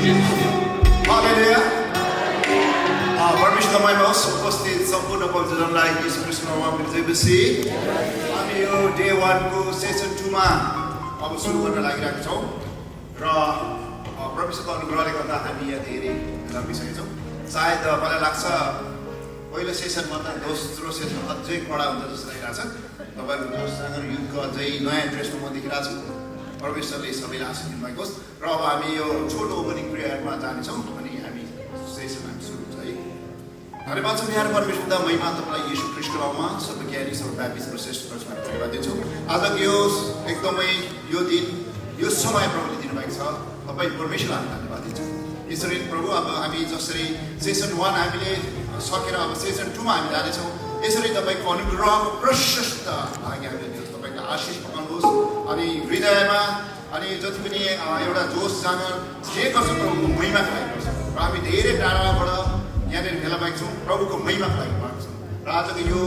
हालेलुया परमेश्वर तपाईँमा उपस्थित सम्पूर्ण भक्तजनलाई यीशु ख्रीष्टको नाममा जय मसीह हामी यो डे 1 को सेसन 2 मा अब सुरु गर्न लागिरहेका छौँ र परमेश्वरको अनुग्रहले गर्दा हामी यहाँ धेरै लगिसकेका छौँ सायद मलाई लाग्छ पहिलो सेसनमा त दोस्रो सेसन अझै कडा हुन्छ जस्तो लागिरहेछ तपाईँहरूको जोसँग युथको अझै नयाँ ड्रेसमा म देखिरहेको छु परमेश्वरले सबैलाई आशीष दिनुभएको होस् र अब हामी यो छोटो ओपनिङ प्रेयरमा जानेछौँ अनि हामी सेसन हामी सुरु हुन्छ है धन्यवाद छ यहाँ परमेश्वर पिता महिमा तपाईँलाई यीशु ख्रीष्टको नाममा सर्वज्ञानी सर्वव्यापी सर्वश्रेष्ठ परमेश्वरमा धन्यवाद दिन्छु आजको यो एकदमै यो दिन यो समय प्रभुले दिनुभएको छ तपाईँ परमेश्वरलाई हामी धन्यवाद दिन्छौँ यसरी प्रभु अब हामी जसरी सेसन 1 हामीले सकेर अब सेसन 2 मा हामी जानेछौँ यसरी तपाईँको अनुग्रहको प्रशस्त भाग्य हामीले दिनुहोस् तपाईँको आशिष पकाउनुहोस् अनि हृदयमा अनि जति पनि एउटा जोस जाँगर जे गर्छ प्रभुको महिमाको लागि गर्छ र हामी धेरै टाढाबाट यहाँनिर भेला भएको छौँ प्रभुको महिमाको लागि भएको छौँ र आजको यो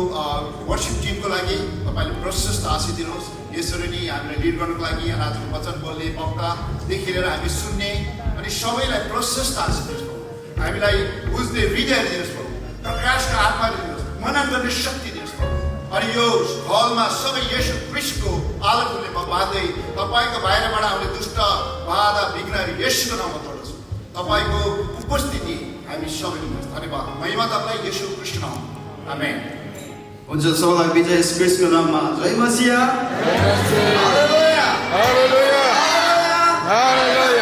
वर्सिप टिमको लागि तपाईँले प्रशस्त आशिष दिनुहोस् यसरी नै हामीलाई लिड गर्नुको लागि यहाँ आजको वचन बोल्ने वक्तादेखि लिएर हामी सुन्ने अनि सबैलाई प्रशस्त आशिष दिनुहोस् हामीलाई बुझ्ने हृदय दिनुहोस् प्रभु प्रकाशको आत्मा दिनुहोस् मनन गर्ने शक्ति दिनुहोस् प्रभु अनि यो हलमा सबै यीशु ख्रीष्टको आलोकले म बाँध्दै तपाईँको बाहिरबाट आउने दुष्ट बाधा विघ्नहरू यीशुको नाममा तोड्छु तपाईँको उपस्थिति हामी सबैले धन्यवाद महिमा तपाईँलाई यीशु ख्रीष्टको नाममा आमेन हुन्छ सबैलाई विजय यीशु ख्रीष्टको नाममा जय मसीह हालेलुया हालेलुया हालेलुया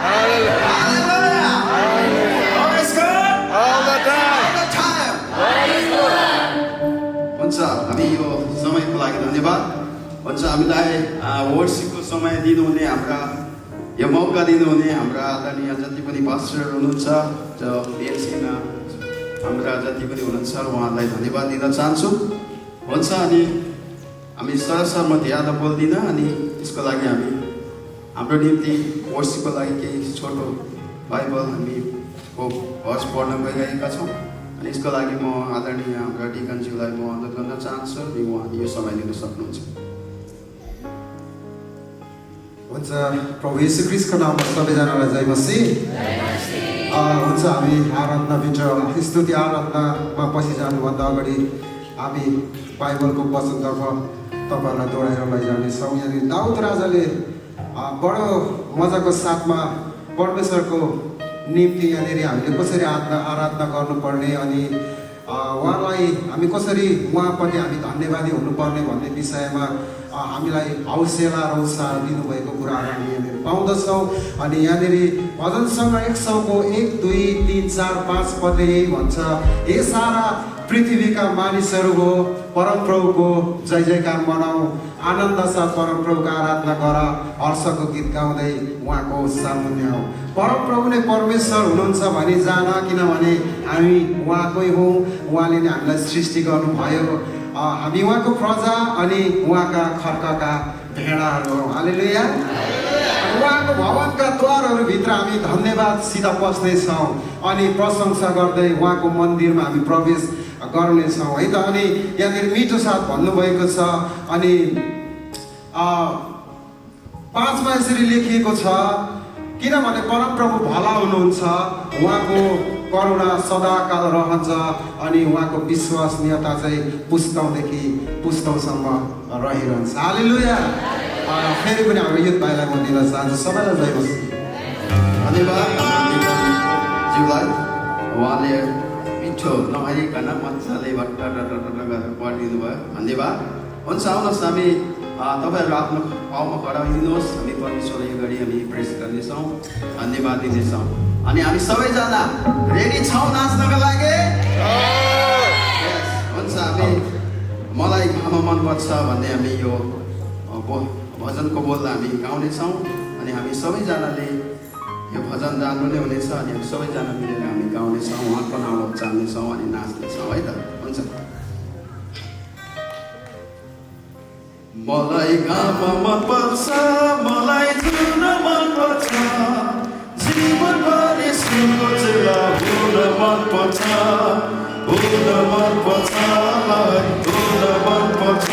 हालेलुया हुन्छ हामी यो समयको लागि धन्यवाद हुन्छ हामीलाई वर्सिपको समय दिनुहुने हाम्रा यो मौका दिनुहुने हाम्रा आदरणीय जति पनि पास्टरहरू हुनुहुन्छ जो बिएलसीमा हाम्रा जति पनि हुनुहुन्छ उहाँहरूलाई धन्यवाद दिन चाहन्छु हुन्छ अनि हामी सरसर म ज्यादा बोल्दिनँ अनि यसको लागि हामी हाम्रो निम्ति वर्सिपको लागि केही छोटो बाइबल हामीको भर्स पढ्न गइरहेका छौँ अनि यसको लागि म आदरणीय हाम्रा डिकनज्यूलाई म अनुरोध गर्न चाहन्छु अनि उहाँले यो समय लिन सक्नुहुन्छ हुन्छ प्रभु यीशु ख्रीष्टको नाममा सबैजनालाई जय मसीह हुन्छ हामी आराधनाभित्र स्तुति आराधनामा पछि जानुभन्दा अगाडि हामी बाइबलको वचनतर्फ तपाईँहरूलाई दोहोऱ्याएर लैजानेछौँ यहाँनिर दाउद राजाले बडो मजाको साथमा परमेश्वरको निम्ति यहाँनिर हामीले कसरी आराधना गर्नुपर्ने अनि उहाँलाई हामी कसरी उहाँप्रति हामी धन्यवादी हुनुपर्ने भन्ने विषयमा हामीलाई हौसला र उत्साह दिनुभएको कुराहरू हामी यहाँनिर पाउँदछौँ अनि यहाँनिर भजन सङ्ग्रह 100 1 2 3 4 5 पदले यही भन्छ हे सारा पृथ्वीका मानिसहरू हो परमप्रभुको जय जयकार मनाऊ आनन्द साथ परमप्रभुको आराधना गर हर्षको गीत गाउँदै उहाँको सामुन्य हो परमप्रभु नै परमेश्वर हुनुहुन्छ भनी जान किनभने हामी उहाँकै हौँ उहाँले नै हामीलाई सृष्टि गर्नुभयो हामी उहाँको प्रजा अनि उहाँका खर्कका भेडाहरू हौँ हालेलुया उहाँको भवनका द्वारहरूभित्र हामी धन्यवादसित पस्नेछौँ अनि प्रशंसा गर्दै उहाँको मन्दिरमा हामी प्रवेश गर्नेछौँ है त अनि यहाँनिर मिठो साथ भन्नुभएको छ अनि 5 मा यसरी लेखिएको छ किनभने परमप्रभु भला हुनुहुन्छ उहाँको करुणा सदाकाल रहन्छ अनि उहाँको विश्वसनीयता चाहिँ पुस्तौँदेखि पुस्तौँसम्म रहिरहन्छ हालेलुया फेरि पनि हाम्रो युथ भाइलाई म दिन चाहन्छु सबैलाई जय मसीह धन्यवाद ज्यूलाई उहाँले मिठो नभइकन मजाले गरेर पढिदिनु भयो धन्यवाद हुन्छ आउनुहोस् हामी तपाईँहरू आफ्नो ठाउँमा खडा भइदिनुहोस् हामी परमेश्वरलाई यो घडी हामी प्रेस गर्नेछौँ धन्यवाद दिनेछौँ अनि हामी सबैजना रेडी छौँ नाच्नको लागि हुन्छ हामी मलाई आमा मनपर्छ भन्ने हामी यो भजनको बोल्दा हामी गाउनेछौँ अनि हामी सबैजनाले यो भजन जान्नु नै हुनेछ अनि हामी सबैजना मिलेर हामी गाउनेछौँ उहाँको नाउँमा जान्नेछौँ अनि नाच्नेछौँ है त हुन्छ मलाई गाम मनपर्छ मलाई जुन मनपर्छ जीवनभरि सुनको चेला हुन मनपर्छ हुन मनपर्छ हुन मनपर्छ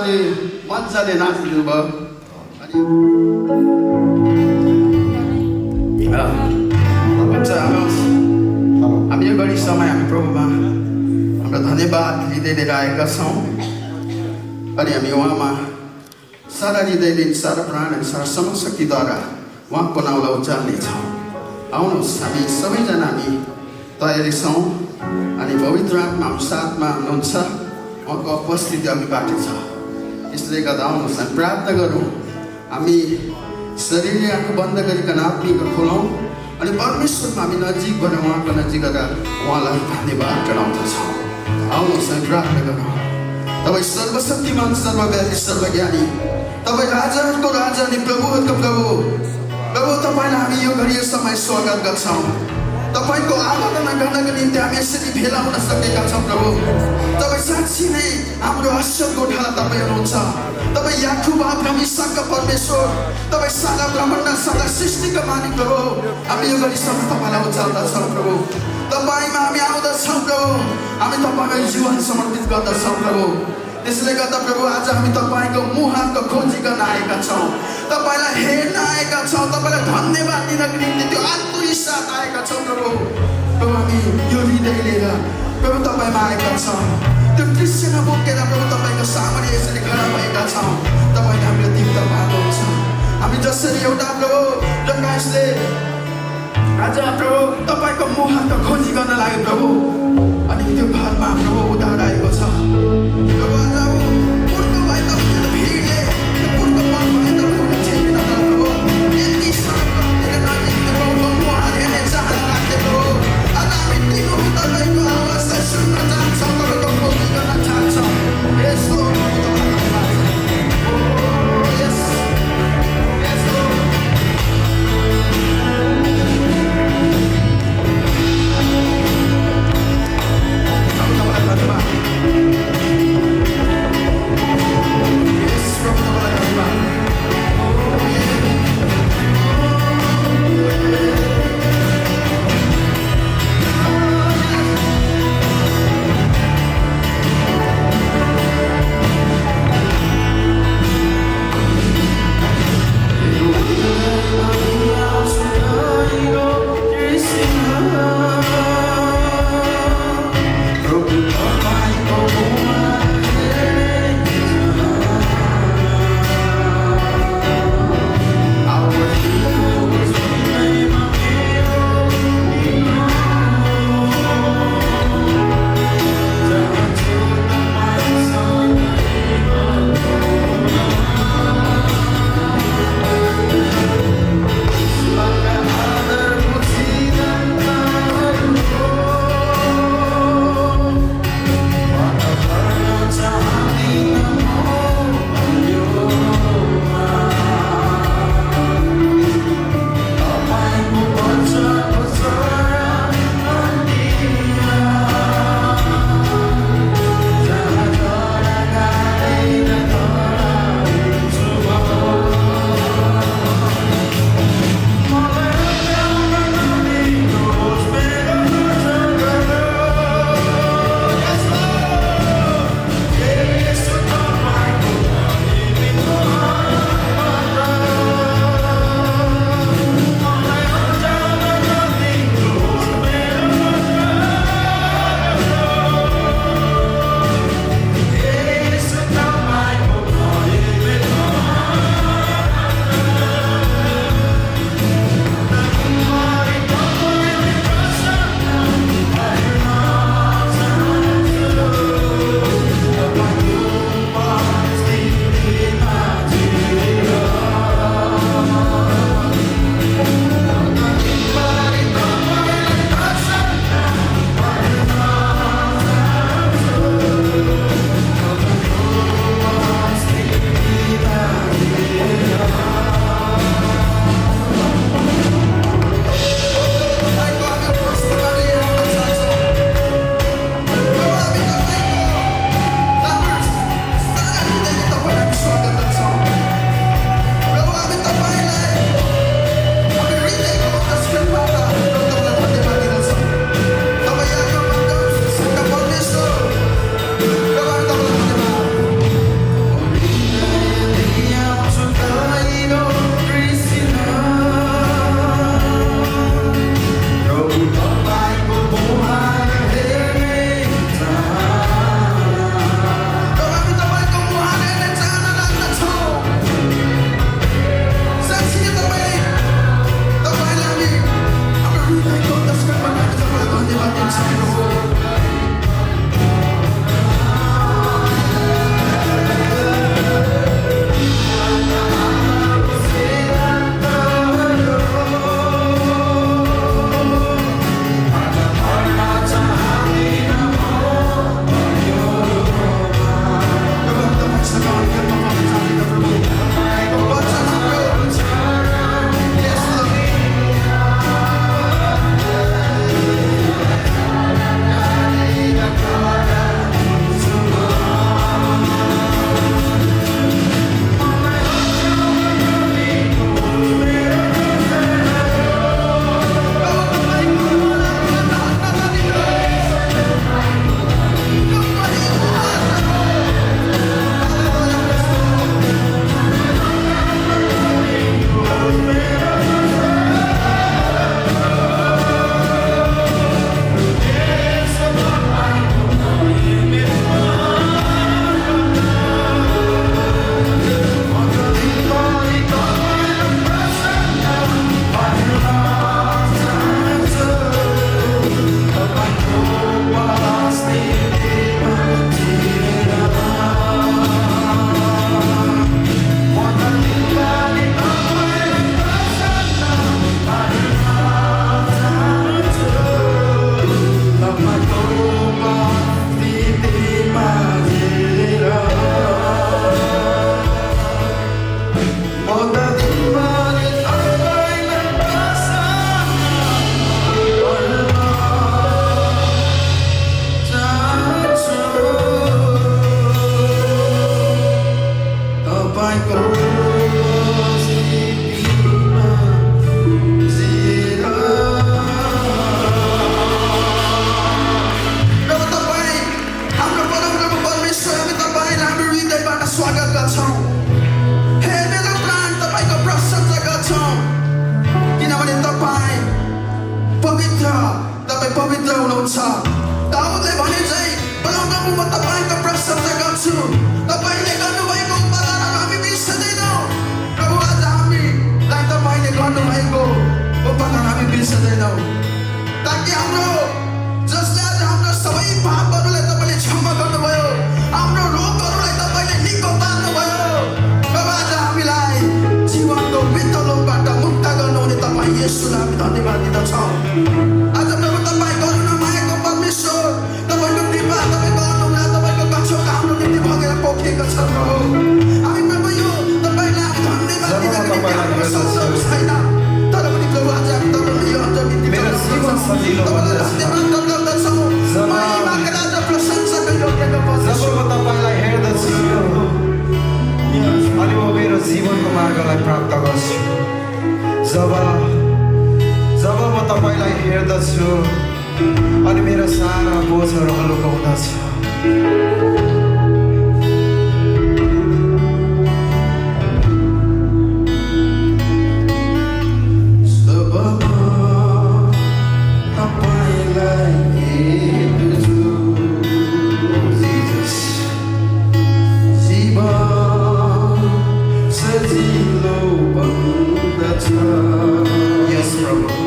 आमाले मजाले नाचिदिनु भयो अनि हुन्छ हामी यो घडी समय हामी प्रभुमा हाम्रो धन्यवाद हृदय लिएर आएका छौँ अनि हामी उहाँमा सारा हृदयले सारा प्राण अनि सारा समशक्तिद्वारा उहाँको नाउँलाई उचाल्नेछौँ आउनुहोस् हामी सबैजना हामी तयारी छौँ अनि पवित्र आत्मा हाम्रो साथमा हुनुहुन्छ उहाँको उपस्थिति अघिबाट छ यसले गर्दा आउनुहोस् हामी प्रार्थना गरौँ हामी शरीरले आँखा बन्द गरिकन आत्मिक खोलौँ अनि परमेश्वरमा हामी नजिक भएर उहाँको नजिक गएर उहाँलाई धन्यवाद चढाउँदछौँ आउनुहोस् हामी प्रार्थना गरौँ तपाईँ सर्वशक्तिमान सर्वव्यापी सर्वज्ञानी तपाईँ राजाहरूको राजा अनि प्रभुहरूको प्रभु प्रभु तपाईँलाई हामी यो घडी यो समय स्वागत गर्छौँ तपाईँको आराधना गर्नको निम्ति हामी यसरी भेला हुन सकेका छौँ प्रभु तपाईँ साँच्ची नै हाम्रो असल गोठाला तपाईँ हुनुहुन्छ तपाईँ याकुब अब्राहम इसाकका परमेश्वर तपाईँ सारा ब्रह्माण्ड सारा सृष्टिका मालिक प्रभु हामी यो घडी समय तपाईँलाई उचाल्दछौँ प्रभु तपाईँमा हामी आउँदछौँ प्रभु हामी तपाईँलाई जीवन समर्पित गर्दछौँ प्रभु त्यसले गर्दा प्रभु आज हामी तपाईँको मुहारको खोजी गर्न आएका छौँ तपाईँलाई हेर्न आएका छौँ तपाईँलाई धन्यवाद दिनको निम्ति त्यो आन्तरिक साथ आएका छौँ प्रभु प्रभु हामी यो हृदय लिएर प्रभु तपाईँमा आएका छौँ त्यो दृश्य नबोकेर प्रभु तपाईँको सामने यसरी खडा भएका छौँ तपाईँले हामीलाई दीप्त पार्नुहुन्छ हामी जसरी एउटा प्रभु प्रकाशले आज प्रभु तपाईँको मुहारको खोजी गर्न लाग्यो प्रभु अनि त्यो घरमा प्रभु उधार आएको छ प्रभु आज पुर्को भए तपाईँको भिडले पुर्को मन भए तपाईँको चिन्तित प्रभु यति साह्रो प्रभुको मुहार हेर्ने चाहना राख्दै प्रभु आज हामी दिनु तपाईँको आवाजलाई सुन्न चाहन्छौँ तपाईँको खोजी गर्न चाहन्छौँ यसो पवित्र हुनुहुन्छ दाउदले भने चाहिँ परमप्रभु म तपाईँको प्रशंसा गर्छु तपाईँले गर्नुभएको उपकारहरू हामी बिर्सदैनौँ प्रभु आज हामीलाई तपाईँले गर्नुभएको उपकार हामी बिर्सदैनौँ ताकि हाम्रो जसले आज हाम्रो सबै पापहरूलाई तपाईँले क्षमा गर्नुभयो हाम्रो रोगहरूलाई तपाईँले निको पार्नुभयो प्रभु आज हामीलाई जीवनको मृत्युलोकबाट मुक्त गर्नुहुने तपाईँ येशूलाई हामी धन्यवाद दिँदछौँ आज प्रभु तपाईँ करुणामायाको परमेश्वर तपाईँको कृपा तपाईँको अनुग्रह तपाईँको कक्षाका हाम्रो निम्ति भगेर पोखिएको छ प्रभु हामी प्रभु यो तपाईँलाई हामी धन्यवाद दिँदाखेरि हाम्रो शब्दहरू छैन तर पनि प्रभु आज हामी तपाईँलाई यो अन्त निम्ति मेरो जीवन सजिलो धन्यवाद गर्दछौँ महिमाका राजा प्रशंसाको योग्यको जब बस्छु म तपाईँलाई हेर्दछु अनि म मेरो जीवनको मार्गलाई प्राप्त गर्छु जब म तपाईँलाई हेर्दछु अनि मेरो सारा बोझहरू हल्का हुँदछ Yes, Prabhu.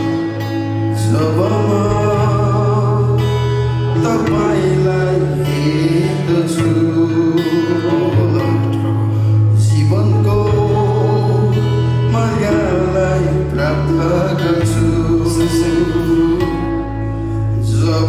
जीवनको मार्गलाई प्राप्त गर्छु जब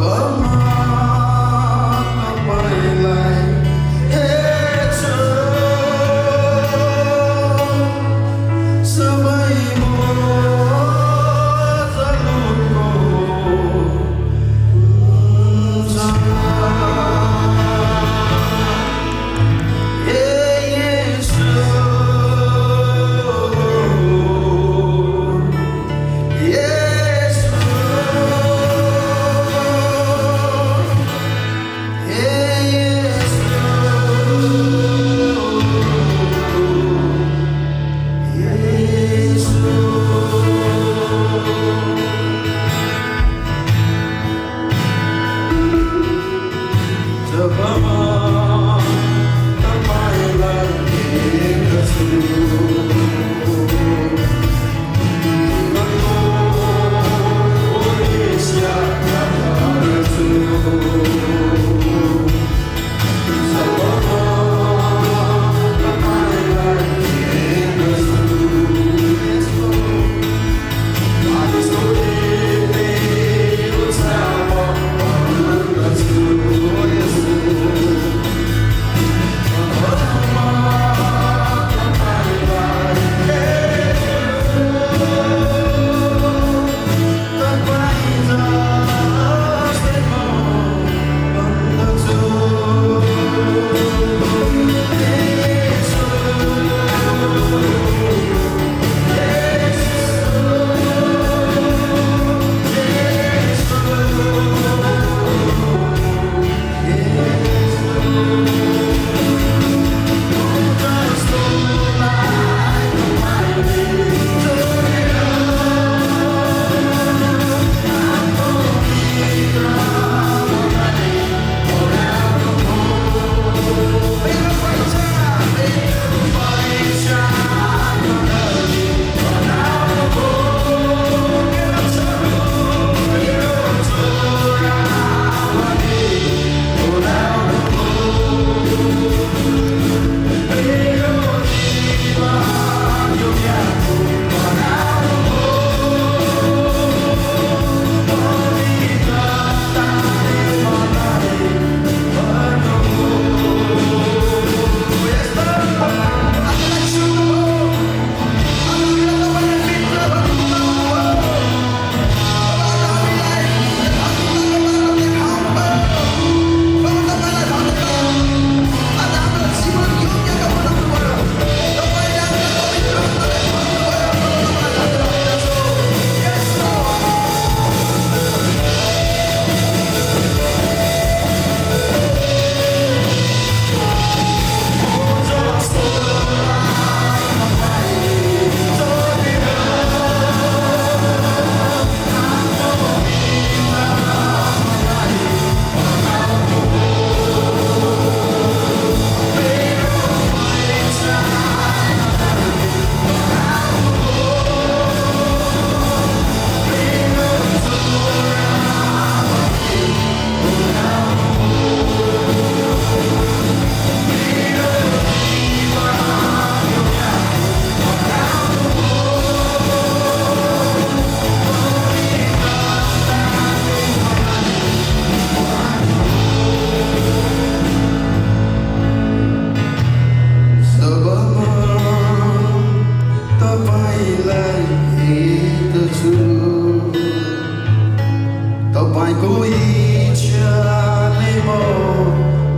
तपाईँको इच्छाले म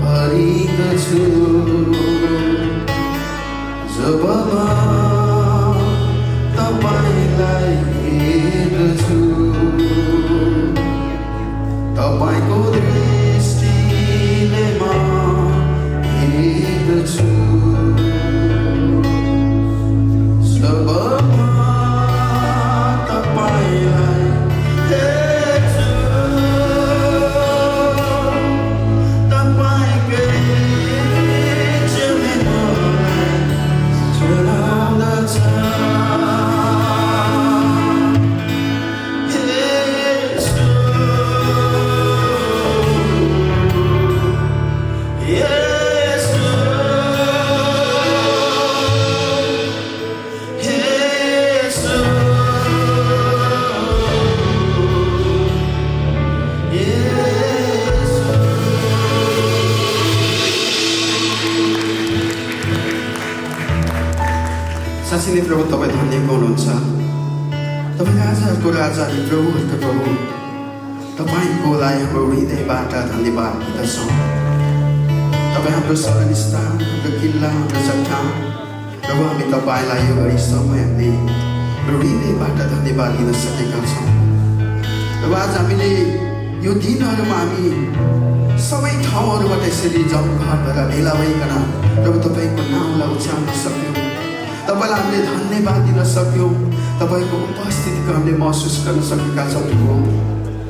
भरिदछु जब म तपाईँलाई हेर्छु तपाईँको दृष्टिले म हेर्छु जब म तपाईँलाई हेर्छु तपाईँकै इच्छाले मलाई चढाउँदछ साँच्चै नै प्रभु तपाईँ धन्यको हुनुहुन्छ तपाईँ राजाहरूको राजा अनि प्रभुहरूको प्रभु तपाईँको लागि हाम्रो हृदयबाट धन्यवाद दिँदछौँ तपाईँ हाम्रो शरणस्थान हाम्रो किल्ला हाम्रो चट्टान प्रभु हामी तपाईँलाई यो घडी समय हामीले हाम्रो हृदयबाट धन्यवाद दिन सकेका छौँ प्रभु आज हामीले यो दिनहरूमा हामी सबै ठाउँहरूबाट यसरी जमघट भएर भेला भइकन प्रभु तपाईँको नाउँलाई उचाल्न सक्यौँ तपाईँलाई हामीले धन्यवाद दिन सक्यौँ तपाईँको उपस्थितिको हामीले महसुस गर्न सकेका छौँ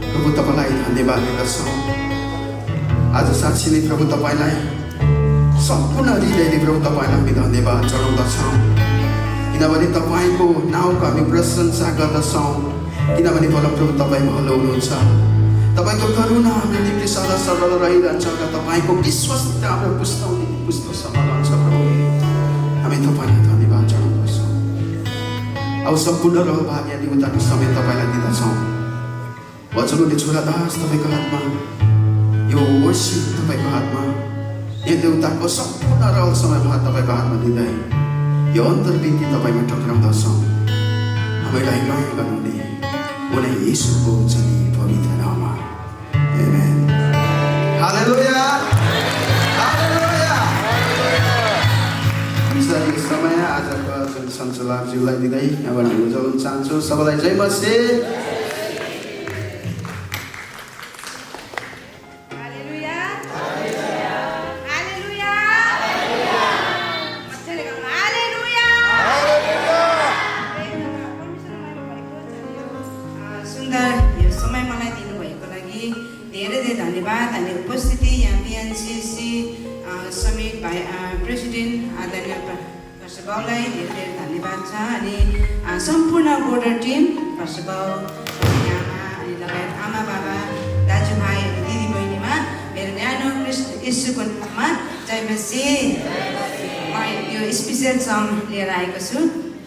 प्रभु तपाईँलाई धन्यवाद दिँदछौँ आज साक्षी नै प्रभु तपाईँलाई सम्पूर्ण हृदयले प्रभु तपाईँलाई हामी धन्यवाद चढाउँदछौँ किनभने तपाईँको नाउँको हामी प्रशंसा गर्दछौँ किनभने भल प्रभु तपाईँ भलो हुनुहुन्छ तपाईँको करुणा हाम्रो निम्ति सदा सरल रहिरहन्छ र तपाईँको विश्वसनीयता हाम्रो पुस्तौँसम्म रहन्छ प्रभु हामी तपाईँलाई धन्यवाद चढाउँदछौँ अब सम्पूर्ण र भाग्य देवताको समय तपाईँलाई दिँदछौँ वचनले छोरा दास तपाईँको हातमा यो वर्षी तपाईँको हातमा यो देवताको सम्पूर्ण रहल समय म तपाईँको हातमा दिँदै यो अन्तर्विधि तपाईँमा टक्राउँदछौँ हामीलाई माया गर्नुहुने उनी येशूको उच्चनी पवित्र नाममा आमेन हालेलुया हालेलुया यो समय आजको जुन सञ्चालकज्यूलाई दिँदै यहाँबाट हामी जोड्न चाहन्छु सबैलाई जय मसीह सम्पूर्ण बोर्डर टिम भाउ आमा अनि लगायत आमा बाबा दाजुभाइ दिदी बहिनीमा मेरो न्यानो यीशुको नाममा जय मसीह म यो स्पेसियल सङ लिएर आएको छु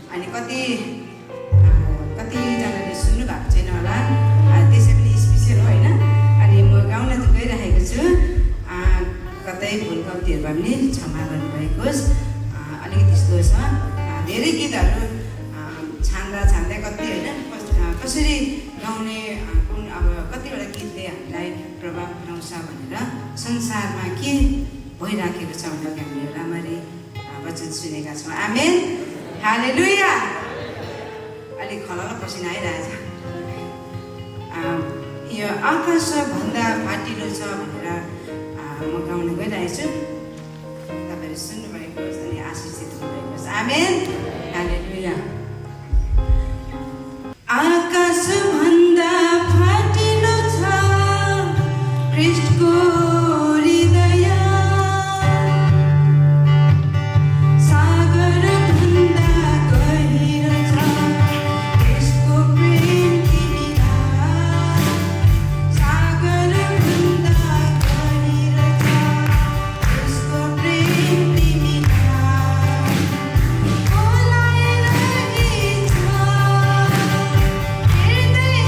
अनि कतिजनाले सुन्नु भएको छैन होला त्यसै पनि स्पेसियल होइन अनि म गाउन त गइरहेको छु कतै भुल गल्तीहरू भए पनि क्षमा गर्नुभएको होस् अलिकति यस्तो छ धेरै गीतहरू छान्दा कति होइन कसरी गाउने कुन अब कतिवटा गीतले हामीलाई प्रभाव पुऱ्याउँछ भनेर संसारमा के भइराखेको छ भनेर हामीले राम्ररी वचन सुनेका छौँ आमेन हालेलुया अलिक खलल पसिना आइरहेछ यो आकाशभन्दा फाटिलो छ भनेर म गाउन गइरहेको छु तपाईँहरू सुन्नुभएको छ अनि आशिषित हुनुभएको छ आमेन हालेलुया आकाशभन्दा फाटिलो छ ख्रीष्टको हृदय सागरभन्दा गहिरो छ ख्रीष्टको प्रेम तिमीलाई सागरभन्दा गहिरो छ ख्रीष्टको प्रेम तिमीलाई बोलाइरहेछ हृदय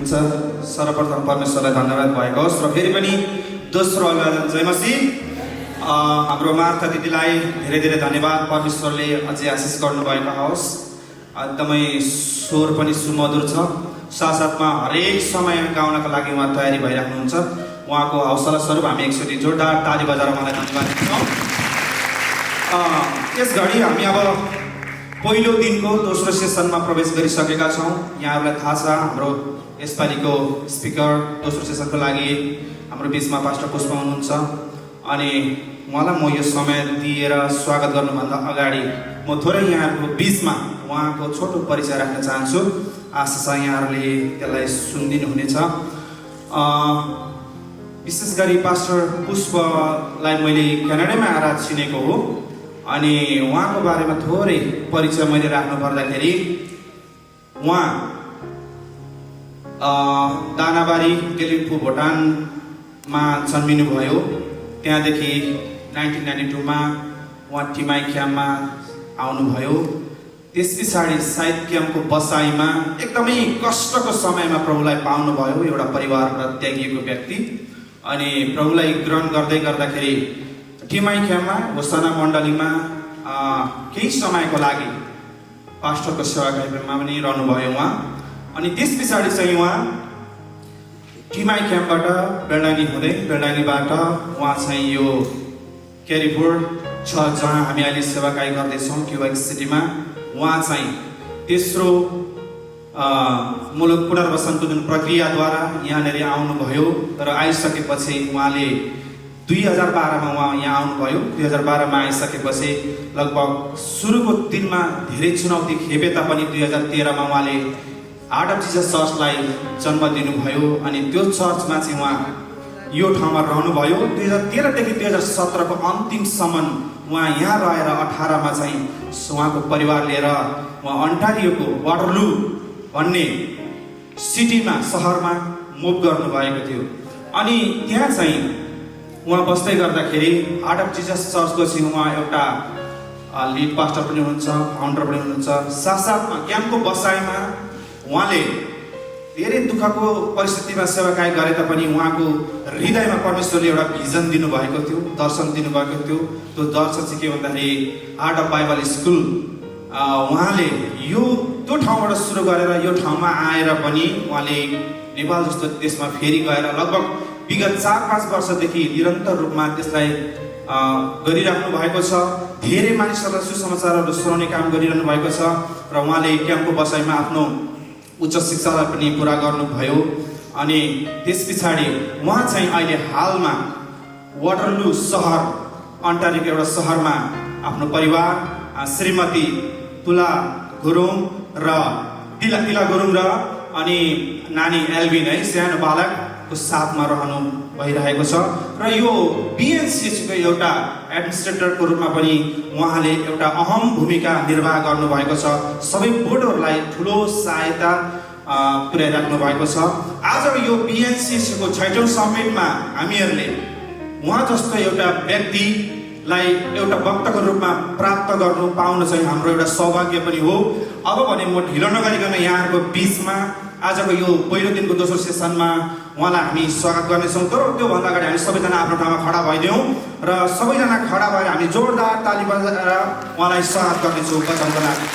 हुन्छ सर्वप्रथम परमेश्वरलाई धन्यवाद भएको होस् र फेरि पनि दोस्रो अभिवादन जय मसीह। हाम्रो मार्था दिदीलाई धेरै धेरै धन्यवाद, परमेश्वरले अझै आशिष गर्नुभएको होस्। एकदमै स्वर पनि सुमधुर छ, साथसाथमा हरेक समय गाउनका लागि उहाँ तयारी भइराख्नुहुन्छ। उहाँको हौसला स्वरूप हामी एकचोटि जोरदार ताली बजाएर उहाँलाई धन्यवाद दिन्छौँ। यस घडी हामी अब पहिलो दिनको दोस्रो सेसनमा प्रवेश गरिसकेका छौँ। यहाँहरूलाई थाहा छ हाम्रो यसपालिको स्पिकर दोस्रो सेसनको लागि हाम्रो बिचमा पास्टर पुष्प हुनुहुन्छ। अनि उहाँलाई म यो समय दिएर स्वागत गर्नुभन्दा अगाडि म थोरै यहाँहरूको बिचमा उहाँको छोटो परिचय राख्न चाहन्छु। आशा छ यहाँहरूले त्यसलाई सुनिदिनु हुनेछ। विशेष गरी पास्टर पुष्पलाई मैले क्यानाडामा आएर चिनेको हो। अनि उहाँको बारेमा थोरै परिचय मैले राख्नु पर्दाखेरि उहाँ दानाबारी तेलिम्पू भुटानमा जन्मिनुभयो। त्यहाँदेखि 1992 उहाँ टिमाई क्याम्पमा आउनुभयो। त्यस पछाडि साइड क्याम्पको बसाइमा एकदमै कष्टको समयमा प्रभुलाई पाउनुभयो, एउटा परिवारबाट त्यागिएको व्यक्ति। अनि प्रभुलाई ग्रहण गर्दै गर्दाखेरि टिमाई क्याम्पमा घोषणा मण्डलीमा केही समयको लागि पास्टरको सेवा कार्यक्रममा पनि रहनुभयो उहाँ। अनि त्यस पछाडि चाहिँ उहाँ टिमाई क्याम्पबाट बेलडाङ्गी हुँदै बेलडाङ्गीबाट उहाँ चाहिँ यो क्यारिफोर्ड छ जहाँ हामी अहिले सेवाकाई गर्दैछौँ क्युबेक सिटीमा, उहाँ चाहिँ तेस्रो मुलुक पुनर्वसनको जुन प्रक्रियाद्वारा यहाँनिर आउनुभयो। र आइसकेपछि उहाँले 2012मा उहाँ यहाँ आउनुभयो। 2012मा आइसकेपछि लगभग सुरुको दिनमा धेरै चुनौती खेपे तापनि 2013मा उहाँले हार्ट अफ जिजस चर्चलाई जन्म दिनुभयो। अनि त्यो चर्चमा चाहिँ उहाँ यो ठाउँमा रहनुभयो। 2013देखि 2017को अन्तिमसम्म उहाँ यहाँ रहेर 18मा चाहिँ उहाँको परिवार लिएर उहाँ अन्टारियोको वाटरलू भन्ने सिटीमा सहरमा मुभ गर्नुभएको थियो। अनि त्यहाँ चाहिँ उहाँ बस्दै गर्दाखेरि हार्ट अफ जिजस चर्चको चाहिँ उहाँ एउटा लिड पास्टर पनि हुनुहुन्छ, फाउन्डर पनि हुनुहुन्छ। साथसाथमा क्याम्पको बसाइमा उहाँले धेरै दुःखको परिस्थितिमा सेवाकाई गरे तापनि उहाँको हृदयमा परमेश्वरले एउटा भिजन दिनुभएको थियो, दर्शन दिनुभएको थियो। त्यो दर्शन चाहिँ के भन्दाखेरि आर्ट अफ बाइबल स्कुल उहाँले यो त्यो ठाउँबाट सुरु गरेर यो ठाउँमा आएर पनि उहाँले नेपाल जस्तो देशमा फेरि गएर लगभग विगत 4-5 वर्षदेखि निरन्तर रूपमा त्यसलाई गरिराख्नु भएको छ। धेरै मानिसहरूलाई सुसमाचारहरू सुनाउने काम गरिरहनु भएको छ। र उहाँले क्याम्पको बसाइमा आफ्नो उच्च शिक्षालाई पनि पुरा गर्नुभयो। अनि त्यस पछाडि उहाँ चाहिँ अहिले हालमा वाटरलू सहर अन्टारियोको एउटा सहरमा आफ्नो परिवार श्रीमती तुला गुरुङ र तिला गुरुङ र अनि नानी एल्भिन है सानो बालकको साथमा रहनु भइरहेको छ। र यो बिएनसिएचको एउटा एडमिनिस्ट्रेटरको रूपमा पनि उहाँले एउटा अहम भूमिका निर्वाह गर्नुभएको छ। सबै बोर्डहरूलाई ठुलो सहायता पुर्याइराख्नु भएको छ। आज यो बिएनसिएचको 6औं समिटमा हामीहरूले उहाँ जस्तो एउटा व्यक्तिलाई एउटा वक्ताको रूपमा प्राप्त गर्नु पाउन चाहिँ हाम्रो एउटा सौभाग्य पनि हो। अब भने म ढिलो नगरिकन यहाँहरूको बिचमा आजको यो पहिलो दिनको दोस्रो सेसनमा उहाँलाई हामी स्वागत गर्नेछौँ। तर त्योभन्दा अगाडि हामी सबैजना आफ्नो ठाउँमा खडा भइदियौँ र सबैजना खडा भएर हामी जोरदार ताली बजाएर उहाँलाई स्वागत गर्नेछौँ वचनको लागि।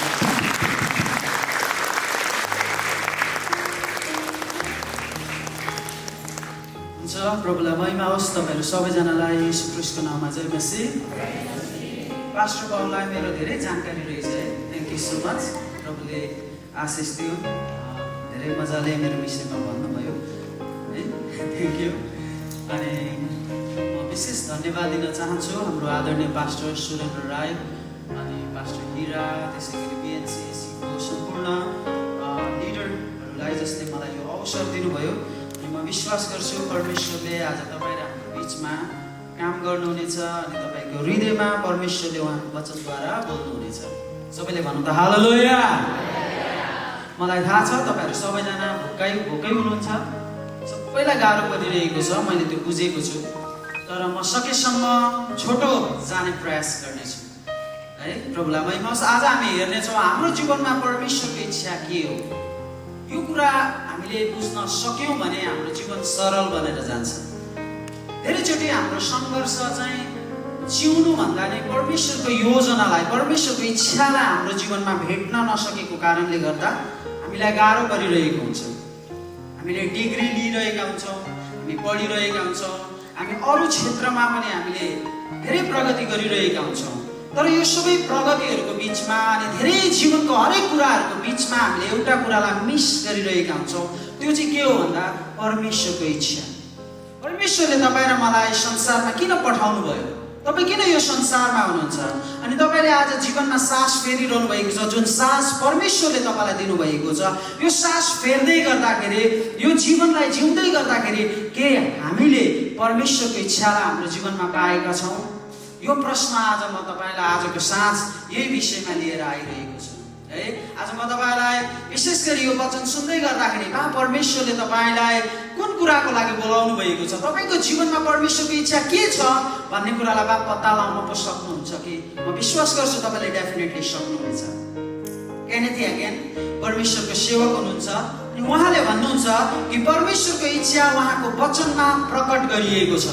हुन्छ, प्रभुलाई महिमा होस्। तपाईँहरू सबैजनालाई यीशु ख्रीष्टको नाममा जय मसीह। पास्टर बाबुलाई मेरो धेरै जानकारी रहेछ है, थ्याङ्क यू सो मच। प्रभुले आशिष दियो, धेरै मजाले मेरो विषयमा भन्नुभयो है, थ्याङ्क यू। अनि म विशेष धन्यवाद दिन चाहन्छु हाम्रो आदरणीय पास्टर सुरेन्द्र राई अनि पास्टर हिरा, त्यसै गरी बिएनसिएसीको सम्पूर्ण लिडरहरूलाई जसले मलाई यो अवसर दिनुभयो। म विश्वास गर्छु परमेश्वरले आज तपाईँ र हाम्रो बिचमा काम गर्नुहुनेछ अनि तपाईँको हृदयमा परमेश्वरले उहाँको वचनद्वारा बोल्नुहुनेछ। सबैले भन्नु त हालेलुया। मलाई थाहा छ तपाईँहरू सबैजना भोकै हुनुहुन्छ, सबैलाई गाह्रो परिरहेको छ, मैले त्यो बुझेको छु। तर म सकेसम्म छोटो जाने प्रयास गर्नेछु है। प्रभुलाई महिमा होस्। आज हामी हेर्नेछौँ हाम्रो जीवनमा परमेश्वरको इच्छा के हो। यो कुरा हामीले बुझ्न सक्यौँ भने हाम्रो जीवन सरल बनेर जान्छ। धेरैचोटि हाम्रो सङ्घर्ष चाहिँ जिउनु भन्दा नै परमेश्वरको योजनालाई, परमेश्वरको इच्छालाई हाम्रो जीवनमा भेट्न नसकेको कारणले गर्दा हामीलाई गाह्रो परिरहेको हुन्छ। हामीले डिग्री लिइरहेका हुन्छौँ, हामी पढिरहेका हुन्छौँ, हामी अरू क्षेत्रमा पनि हामीले धेरै प्रगति गरिरहेका हुन्छौँ। तर यो सबै प्रगतिहरूको बिचमा अनि धेरै जीवनको हरेक कुराहरूको बिचमा हामीले एउटा कुरालाई मिस गरिरहेका हुन्छौँ। त्यो चाहिँ के हो भन्दा परमेश्वरको इच्छा। परमेश्वरले तपाईँ र मलाई संसारमा किन पठाउनु भयो? तपाईँ किन यो संसारमा हुनुहुन्छ? अनि तपाईँले आज जीवनमा सास फेरिरहनु भएको छ, जुन सास परमेश्वरले तपाईँलाई दिनुभएको छ, यो सास फेर्दै गर्दाखेरि, यो जीवनलाई जिउँदै गर्दाखेरि के हामीले परमेश्वरको इच्छालाई हाम्रो जीवनमा पाएका छौँ? यो प्रश्न आज म तपाईँलाई आजको साँझ यही विषयमा लिएर आइरहेको छु है। आज म तपाईँलाई विशेष गरी यो वचन सुन्दै गर्दाखेरि बा परमेश्वरले तपाईँलाई कुन कुराको लागि बोलाउनु भएको छ, तपाईँको जीवनमा परमेश्वरको इच्छा के छ भन्ने कुरालाई बा पत्ता लगाउन पो सक्नुहुन्छ कि? म विश्वास गर्छु तपाईँले डेफिनेटली सक्नुहुनेछ। केनेथ ह्यागेन परमेश्वरको सेवक हुनुहुन्छ अनि उहाँले भन्नुहुन्छ कि परमेश्वरको इच्छा उहाँको वचनमा प्रकट गरिएको छ।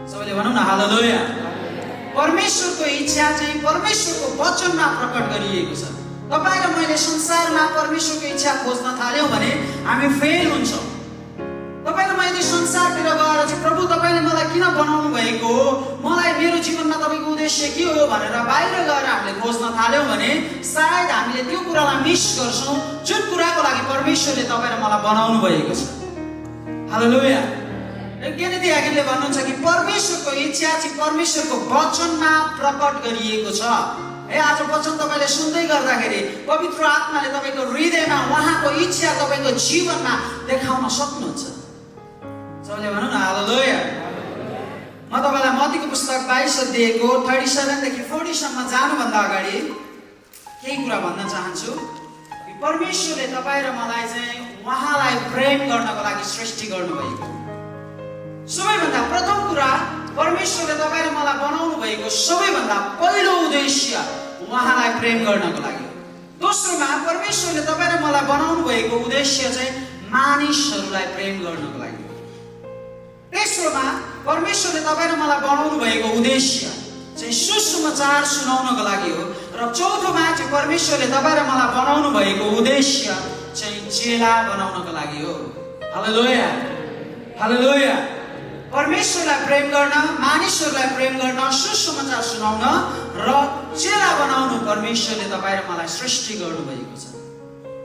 सबैले भनौँ न हालेलुया। परमेश्वरको इच्छा चाहिँ परमेश्वरको वचनमा प्रकट गरिएको छ। तपाईँ र मैले संसारमा परमेश्वरको इच्छा खोज्न थाल्यौँ भने हामी फेल हुन्छौँ। तपाईँ र मैले संसारतिर गएर चाहिँ प्रभु तपाईँले मलाई किन बनाउनु भएको हो, मलाई मेरो जीवनमा तपाईँको उद्देश्य के हो भनेर बाहिर गएर हामीले खोज्न थाल्यौँ भने सायद हामीले त्यो कुरालाई मिस गर्छौँ जुन कुराको लागि परमेश्वरले तपाईँ र मलाई बनाउनु भएको छ। हालेलुया। केनेथ ह्यागेनले भन्नुहुन्छ कि परमेश्वरको इच्छा चाहिँ परमेश्वरको वचनमा प्रकट गरिएको छ। है आज वचन तपाईँले सुन्दै गर्दाखेरि पवित्र आत्माले तपाईँको हृदयमा उहाँको इच्छा तपाईँको जीवनमा देखाउन सक्नुहुन्छ। सबैले भनौँ न हालेलुया। म तपाईँलाई मत्तीको पुस्तक 22 अध्यायको 37 देखि 40 सम्म जानुभन्दा अगाडि केही कुरा भन्न चाहन्छु कि परमेश्वरले तपाईँ र मलाई चाहिँ उहाँलाई प्रेम गर्नको लागि सृष्टि गर्नुभएको। सबैभन्दा प्रथम कुरा परमेश्वरले तपाईँ र मलाई बनाउनु भएको सबैभन्दा पहिलो उद्देश्य उहाँलाई प्रेम गर्नको लागि। दोस्रोमा परमेश्वरले तपाईँ र मलाई बनाउनु भएको उद्देश्य चाहिँ मानिसहरूलाई प्रेम गर्नको लागि। तेस्रोमा परमेश्वरले तपाईँ र मलाई बनाउनु भएको उद्देश्य चाहिँ सुसमाचार सुनाउनको लागि हो। र चौथोमा चाहिँ परमेश्वरले तपाईँ र मलाई बनाउनु भएको उद्देश्य चाहिँ चेला बनाउनको लागि हो। हालेलुया। हालेलुया। परमेश्वरलाई प्रेम गर्न, मानिसहरूलाई प्रेम गर्न, सुसमाचार सुनाउन र चेला बनाउनु परमेश्वरले तपाईँ र मलाई सृष्टि गर्नुभएको छ।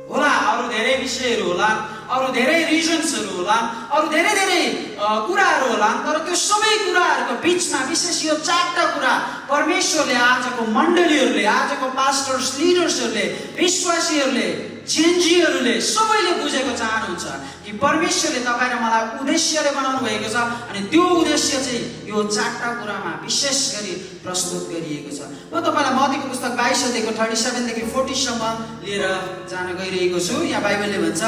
होला अरू धेरै विषयहरू होला, अरू धेरै रिजन्सहरू होला, अरू धेरै धेरै कुराहरू होला, तर त्यो सबै कुराहरूको बिचमा विशेष यो 4टा कुरा परमेश्वरले आजको मण्डलीहरूले, आजको पास्टर्स, लिडर्सहरूले, विश्वासीहरूले, जेन्जीहरूले सबैले बुझेको चाहनुहुन्छ कि परमेश्वरले तपाईँ र मलाई उद्देश्यले बनाउनु भएको छ अनि त्यो उद्देश्य चाहिँ यो 4टा कुरामा विशेष गरी प्रस्तुत गरिएको छ। म तपाईँलाई मत्तीको पुस्तक 22 अध्यायको 37 देखि 40 सम्म लिएर जान गइरहेको छु। यहाँ बाइबलले भन्छ,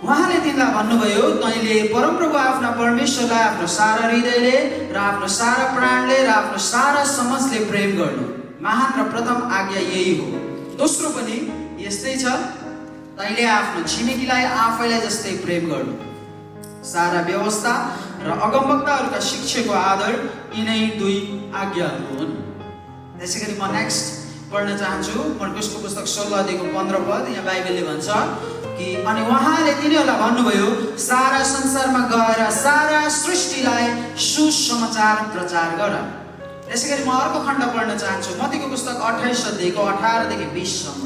उहाँले तिमीलाई भन्नुभयो, तैँले परमप्रभु आफ्ना परमेश्वरलाई आफ्नो सारा हृदयले र आफ्नो सारा प्राणले र आफ्नो सारा समझले प्रेम गर्नु महान र प्रथम आज्ञा यही हो। दोस्रो पनि यस्तै छ, तैँले आफ्नो छिमेकीलाई आफैलाई जस्तै प्रेम गर्नु। सारा व्यवस्था र अगमवक्ताहरूका शिक्षाको आदर यिनै 2 आज्ञाहरू हुन्। त्यसै गरी म नेक्स्ट पढ्न चाहन्छु मर्कुसको पुस्तक 16 अध्यायको 15 पद। यहाँ बाइबलले भन्छ कि अनि उहाँले तिनीहरूलाई भन्नुभयो, सारा संसारमा गएर सारा सृष्टिलाई सुसमाचार प्रचार गर। त्यसै गरी म अर्को खण्ड पढ्न चाहन्छु मत्तीको पुस्तक 28 अध्यायको 18 देखि 20 सम्म।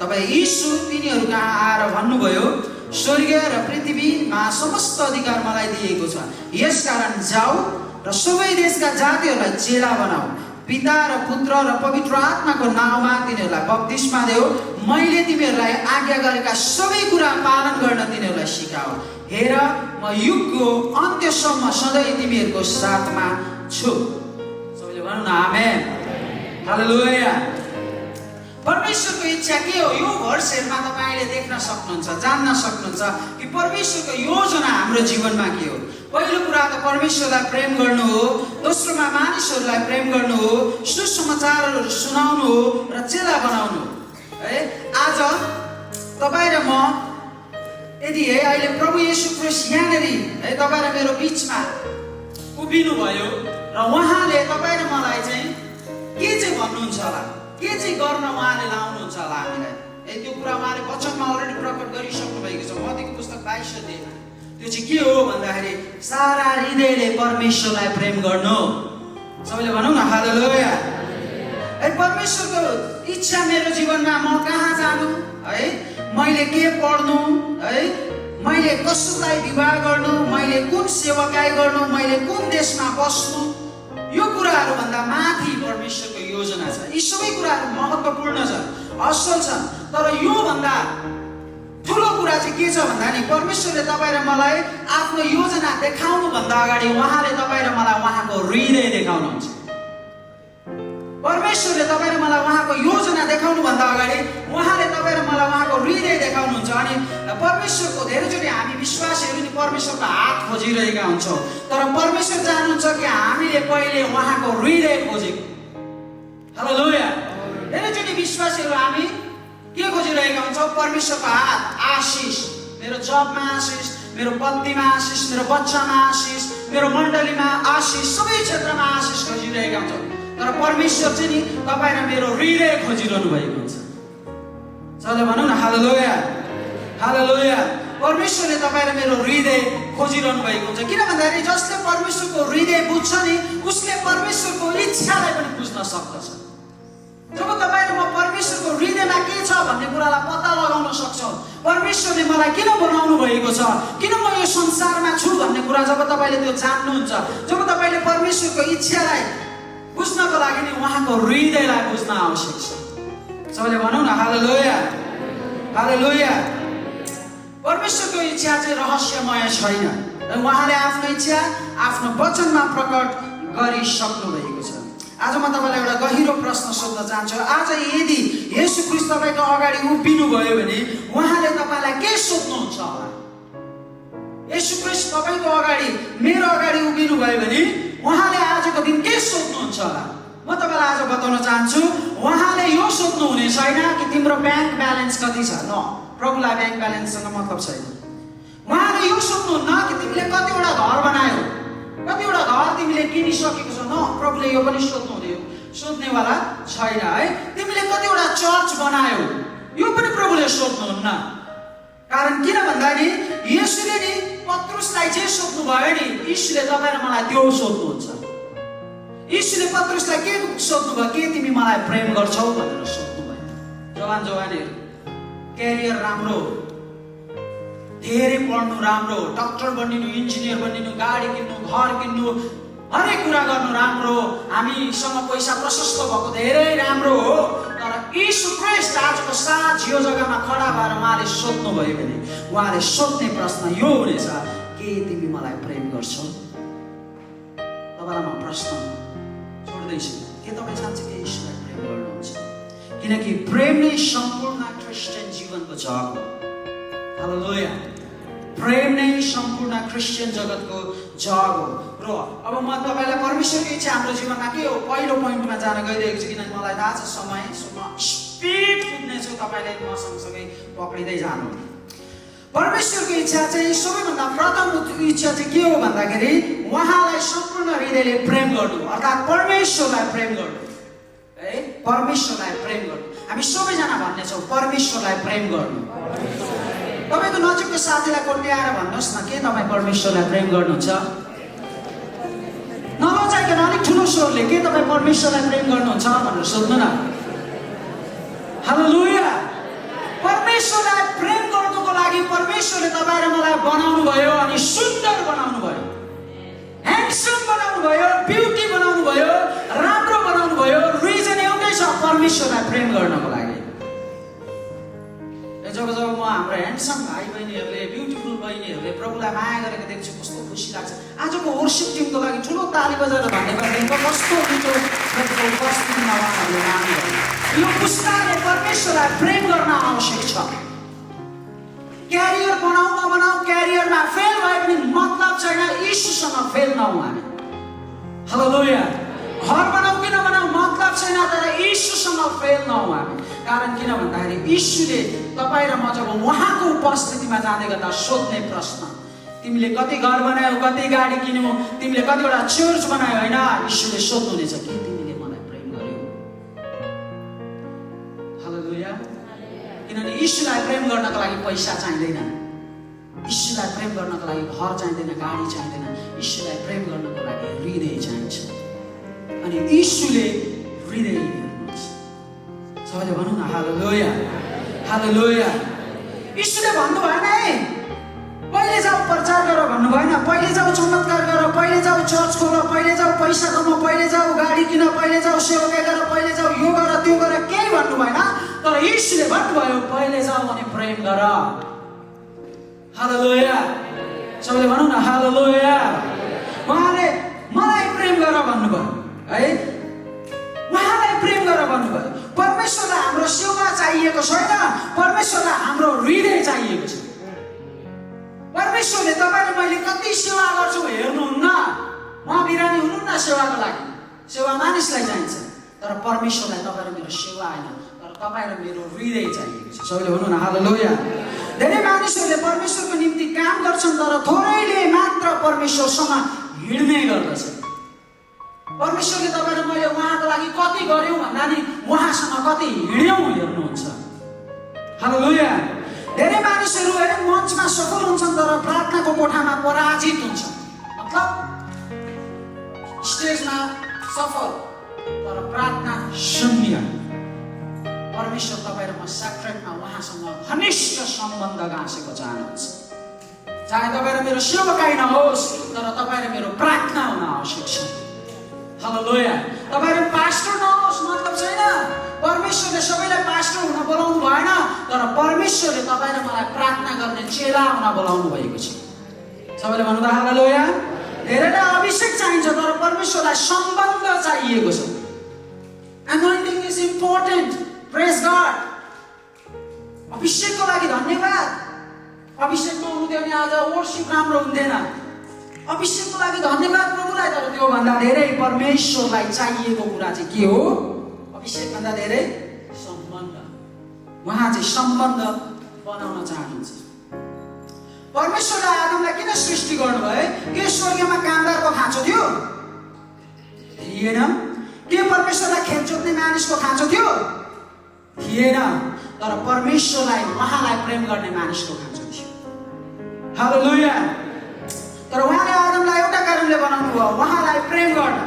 तपाईँ यीशु तिनीहरू कहाँ आएर भन्नुभयो, स्वर्ग र पृथ्वीमा समस्त अधिकार मलाई दिएको छ, यसकारण जाऊ र सबै देशका जातिहरूलाई चेला बनाऊ, पिता र पुत्र र पवित्र आत्माको नाउँमा तिनीहरूलाई बप्तिस्मा देऊ, मैले तिमीहरूलाई आज्ञा गरेका सबै कुरा पालन गर्न तिनीहरूलाई सिकाऊ। हेर म युगको अन्त्यसम्म सधैँ तिमीहरूको साथमा छु। सबैले भनौँ न आमेन। हालेलुया। परमेश्वरको इच्छा के हो? यो भर्सहरुमा तपाईले देख्न सक्नुहुन्छ, जान्न सक्नुहुन्छ कि परमेश्वरको योजना हाम्रो जीवनमा के हो। पहिलो कुरा त परमेश्वरलाई प्रेम गर्नु हो, दोस्रोमा मानिसहरूलाई प्रेम गर्नु हो, सुसमाचारहरू सुनाउनु हो र चेला बनाउनु हो। है आज तपाई र म यदि है अहिले प्रभु येशू ख्रीष्ट यहाँनिर है तपाईँ र मेरो बिचमा उभिनु भयो र उहाँले तपाईँ र मलाई चाहिँ के चाहिँ भन्नुहुन्छ होला, के चाहिँ गर्न उहाँले लाउनुहुन्छ होला हामीलाई, है त्यो कुरा उहाँले वचनमा अलरेडी प्रकट गरिसक्नु भएको छ। मत्तीको पुस्तक 22 अध्यायमा त्यो चाहिँ के हो भन्दाखेरि सारा हृदयले परमेश्वरलाई प्रेम गर्नु। सबैले भनौँ न हालेलुया। है परमेश्वरको इच्छा मेरो जीवनमा म कहाँ जानु, है मैले के पढ्नु, है मैले कसलाई विवाह गर्नु, मैले कुन सेवाकाई गर्नु, मैले कुन देशमा बस्नु, यो कुराहरू भन्दा माथि परमेश्वरको योजना छ। यी सबै कुराहरू महत्त्वपूर्ण छन्, असल छन्, तर यो भन्दा ठुलो कुरा चाहिँ के छ भन्दा नि परमेश्वरले तपाईँ र मलाई आफ्नो योजना देखाउनु भन्दा अगाडि उहाँले तपाईँ र मलाई उहाँको हृदय देखाउनुहुन्छ। परमेश्वरले तपाईँ र मलाई उहाँको योजना देखाउनु भन्दा अगाडि उहाँले तपाईँ र मलाई उहाँको हृदय देखाउनुहुन्छ। अनि परमेश्वरको धेरैचोटि हामी विश्वासीहरू नि परमेश्वरको हात खोजिरहेका हुन्छौँ, तर परमेश्वर चाहनुहुन्छ कि हामीले पहिले उहाँको हृदय खोजेको। हालेलुया। धेरैचोटि विश्वासीहरू हामी के खोजिरहेका हुन्छौँ? परमेश्वरको हात, आशिष, मेरो जबमा आशिष, मेरो पत्नीमा आशिष, मेरो बच्चामा आशिष, मेरो मण्डलीमा आशिष, सबै क्षेत्रमा आशिष खोजिरहेका हुन्छौँ। तर परमेश्वर चाहिँ नि तपाईँ र मेरो हृदय खोजिरहनु भएको हुन्छ। सबैले भनौँ न हालेलुया, हालेलुया। परमेश्वरले तपाईँ र मेरो हृदय खोजिरहनु भएको हुन्छ। किन भन्दाखेरि जसले परमेश्वरको हृदय बुझ्छ नि उसले परमेश्वरको इच्छालाई पनि बुझ्न सक्दछ। जब तपाईँ र म परमेश्वरको हृदयमा के छ भन्ने कुरालाई पत्ता लगाउन सक्छौँ, परमेश्वरले मलाई किन बनाउनु भएको छ, किन म यो संसारमा छु भन्ने कुरा जब तपाईँले त्यो जान्नुहुन्छ, जब तपाईँले परमेश्वरको इच्छालाई बुझ्नको लागि नि उहाँको हृदयलाई बुझ्न आवश्यक छ। सबैले भनौँ न हालेलुया, हालेलुया। परमेश्वरको इच्छा चाहिँ रहस्यमय छैन, उहाँले आफ्नो इच्छा आफ्नो वचनमा प्रकट गरिसक्नु भएको छ। आज म तपाईँलाई एउटा गहिरो प्रश्न सोध्न चाहन्छु। आज यदि येशू ख्रीष्ट तपाईँको अगाडि उभिनु भयो भने उहाँले तपाईँलाई के सोध्नुहुन्छ होला? येशू ख्रीष्ट तपाईँको अगाडि, मेरो अगाडि उभिनु भयो भने उहाँले आजको दिन के सोध्नुहुन्छ होला? म तपाईँलाई आज बताउन चाहन्छु, उहाँले यो सोध्नु हुने छैन कि तिम्रो ब्याङ्क ब्यालेन्स कति छ। न, प्रभुलाई ब्याङ्क ब्यालेन्ससँग मतलब छैन। उहाँले यो सोध्नुहुन्न कि तिमीले कतिवटा घर बनायौ, कतिवटा घर तिमीले किनिसकेको छ। न, प्रभुले यो पनि सोध्नेवाला छैन। है तिमीले कतिवटा चर्च बनायौ, यो पनि प्रभुले सोध्नुहुन्न। कारण किन भन्दा नि येशूले नि पत्रुसलाई जे सोध्नु भयो नि यीशुले तपाईँ र मलाई त्यो सोध्नुहुन्छ। यीशुले पत्रुसलाई के सोध्नु भयो? के तिमी मलाई प्रेम गर्छौ भनेर सोध्नु भयो। जवान जवानीहरू क्यारियर राम्रो, धेरै पढ्नु राम्रो, डक्टर बनिनु, इन्जिनियर बनिनु, गाडी किन्नु, घर किन्नु, हरेक कुरा गर्नु राम्रो, हामीसँग पैसा प्रशस्त भएको धेरै राम्रो हो। तर यीशु ख्रीष्ट आजको साँझ यो जग्गामा खडा भएर उहाँले सोध्नु भयो भने उहाँले सोध्ने प्रश्न यो हुनेछ, के तिमी मलाई प्रेम गर्छौ? तपाईँलाई म प्रश्न छोड्दैछु, के तपाईँ साँच्चै के यीशुलाई प्रेम गर्नुहुन्छ? किनकि प्रेम नै सम्पूर्ण क्रिस्चियन जीवनको जग हो। हालेलुया। प्रेम नै सम्पूर्ण क्रिस्चियन जगतको जग हो। र अब म तपाईँलाई परमेश्वरको इच्छा हाम्रो जीवनमा के हो पहिलो पोइन्टमा जान गइरहेको छु, किनकि मलाई थाहा छ समय स्पिड कुद्नेछु, तपाईँले म सँगसँगै पक्रिँदै जानु। परमेश्वरको इच्छा चाहिँ सबैभन्दा प्रथम इच्छा चाहिँ के हो भन्दाखेरि उहाँलाई सम्पूर्ण हृदयले प्रेम गर्नु, अर्थात् परमेश्वरलाई प्रेम गर्नु। है परमेश्वरलाई प्रेम गर्नु। हामी सबैजना भन्नेछौँ परमेश्वरलाई प्रेम गर्नु। तपाईँको नजिकको साथीलाई कोट्याएर भन्नुहोस् न, के तपाईँ परमेश्वरलाई प्रेम गर्नुहुन्छ? नलजाइकन अलिक ठुलो स्वरले के तपाईँ परमेश्वरलाई प्रेम गर्नुहुन्छ भनेर सोध्नु न। हालेलुया। परमेश्वरलाई प्रेम गर्नुको लागि परमेश्वरले तपाईँ र मलाई बनाउनु भयो, अनि सुन्दर बनाउनु भयो, ह्यान्डसम बनाउनु भयो, ब्युटी बनाउनु भयो, राम्रो बनाउनु भयो। रिजन एउटै छ परमेश्वरलाई प्रेम गर्नको लागि। जब जब म हाम्रो ह्यान्डसम भाइ बहिनीहरूले, ब्युटिफुल बहिनीहरूले प्रभुलाई माया गरेको देख्छु कस्तो खुसी लाग्छ। आजको वर्शिप टिमको लागि ठुलो ताली बजाएर धन्यवाद। कस्तो मिठो उपस्थितिमा उहाँहरूले मान्नु। यो पुस्ताले परमेश्वरलाई प्रेम गर्न आवश्यक छ। क्यारियर बनाऊ नबनाऊ, क्यारियरमा फेल भए पनि मतलब छैन, यीशुसँग फेल नहौँ हामी। हालेलुया। घर बनाऊ कि नबनाऊ मतलब छैन, तर यीशुसँग फेल नहौँ हामी। कारण किन भन्दाखेरि यीशुले तपाईँ र म जब उहाँको उपस्थितिमा जाँदै गर्दा सोध्ने प्रश्न, तिमीले कति घर बनायौ, कति गाडी किन्यौ, तिमीले कतिवटा चर्च बनायौ, होइन, यीशुले सोध्नुहुनेछ के तिमीले मलाई प्रेम गर्यौ। हालेलुया। किनभने यीशुलाई प्रेम गर्नको लागि पैसा चाहिँदैन, यीशुलाई प्रेम गर्नको लागि घर चाहिँदैन, गाडी चाहिँदैन, यीशुलाई प्रेम गर्नको लागि हृदय चाहिन्छ। अनि यीशुले हृदय हेर्नुहुन्छ। सबैले भनौँ न हालेलुया, हालेलुया। यीशुले भन्नु भएन है पहिले जाऊ प्रचार गर भन्नु भएन, पहिले जाऊ चमत्कार गर, पहिले जाऊ चर्च खोल, पहिले जाऊ पैसा कमाऊ, पहिले जाऊ गाडी किन, पहिले जाऊ सेवाकाई गर, पहिले जाऊ यो गर त्यो गर, केही भन्नु भएन। तर यीशुले भन्नुभयो पहिले जाऊ अनि प्रेम गर। हालेलुया। सबैले भनौँ न हालेलुया। उहाँले मलाई प्रेम गर भन्नुभयो है, उहाँलाई प्रेम गर भन्नुभयो। परमेश्वरलाई हाम्रो सेवा चाहिएको छैन, परमेश्वरलाई हाम्रो हृदय चाहिएको छ। परमेश्वरले तपाईँ र मैले कति सेवा गर्छु हेर्नुहुन्न, उहाँ बिरामी हुनुहुन्न सेवाको लागि, सेवा मानिसलाई चाहिन्छ, तर परमेश्वरलाई तपाईँ र मेरो सेवा होइन, तर तपाईँ र मेरो हृदय चाहिएको छ। सबैले भनौँ न हालेलुया। धेरै मानिसहरूले परमेश्वरको निम्ति काम गर्छन्, तर थोरैले मात्र परमेश्वरसँग हिँड्ने गर्दछ। परमेश्वरले तपाईँ र मैले उहाँको लागि कति गर्यौँ भन्दा नि उहाँसँग कति हिँड्यौँ हेर्नुहुन्छ। हालेलुया। धेरै मानिसहरू मञ्चमा सफल हुन्छन् तर प्रार्थनाको कोठामा पराजित हुन्छन्। मतलब स्टेजमा सफल तर प्रार्थना शून्य। परमेश्वर तपाईँ र म सेक्रेटमा उहाँसँग घनिष्ठ सम्बन्ध गाँसेको चाहनुहुन्छ। चाहे तपाईँ र मेरो सेवाकाई नहोस्, तर तपाईँ र मेरो प्रार्थना हुन आवश्यक छ। हालेलुया। तपाईँ र पास्टर नहोस् मतलब छैन, परमेश्वरले सबैलाई पास्टर हुन बोलाउनु भएन, तर परमेश्वरले तपाईँ र मलाई प्रार्थना गर्ने चेला हुन बोलाउनु भएको छ। सबैले भन्नु त हालेलुया। धेरैलाई अभिषेक चाहिन्छ, तर परमेश्वरलाई सम्बन्ध चाहिएको छ। Anointing is important. Praise God. अभिषेकको लागि धन्यवाद। अभिषेक नहुनु थियो भने आज वर्शिप राम्रो हुन्थेन। अभिषेकको लागि धन्यवाद प्रभुलाई, तर त्यो भन्दा धेरै परमेश्वरलाई चाहिएको कुरा चाहिँ के हो? अभिषेक भन्दा धेरै सम्बन्ध। उहाँ चाहिँ सम्बन्ध बनाउन चाहनुहुन्छ। परमेश्वरले आदमलाई किन सृष्टि गर्नुभयो? के स्वर्गमा कामदारको खाँचो थियो? थिएन। के परमेश्वरलाई खेत जोत्ने मानिसको खाँचो थियो? थिएन। तर परमेश्वरलाई उहाँलाई प्रेम गर्ने मानिसको खाँचो थियो। हालेलुया। तर उहाँले आदमलाई एउटा कारणले बनाउनु भयो, उहाँलाई प्रेम गर्न।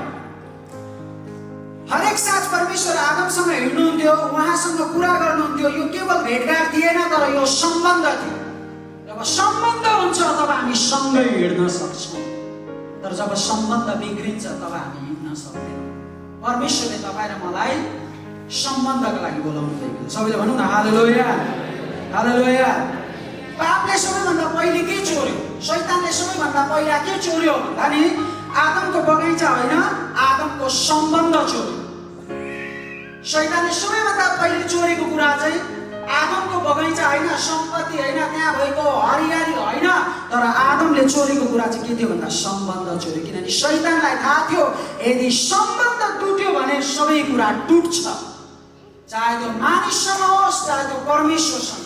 हरेक साथ परमेश्वर आदमसँग हिँड्नुहुन्थ्यो, उहाँसँग कुरा गर्नुहुन्थ्यो। यो केवल भेटघाट थिएन, तर यो सम्बन्ध थियो। जब सम्बन्ध हुन्छ तब हामी सँगै हिँड्न सक्छौँ, तर जब सम्बन्ध बिग्रिन्छ तब हामी हिँड्न सक्दैनौँ। परमेश्वरले तपाईँ र मलाई सम्बन्धको लागि बोलाउनु भएको छ। सबैले भनौँ न हालेलुया, हालेलुया। पापले सबैभन्दा पहिले के चोर्यो? शैतानले सबैभन्दा पहिला के चोर्यो भन्दा नि आदमको बगैँचा होइन, आदमको सम्बन्ध चोर्यो। शैतानले सबैभन्दा पहिले चोरेको कुरा चाहिँ आदमको बगैँचा होइन, सम्पत्ति होइन, त्यहाँ भएको हरियाली होइन, तर आदमले चोरेको कुरा चाहिँ के थियो भन्दा सम्बन्ध चोर्यो। किनभने शैतानलाई थाहा थियो यदि सम्बन्ध टुट्यो भने सबै कुरा टुट्छ, चाहे त्यो मानिससँग होस् चाहे त्यो परमेश्वरसँग।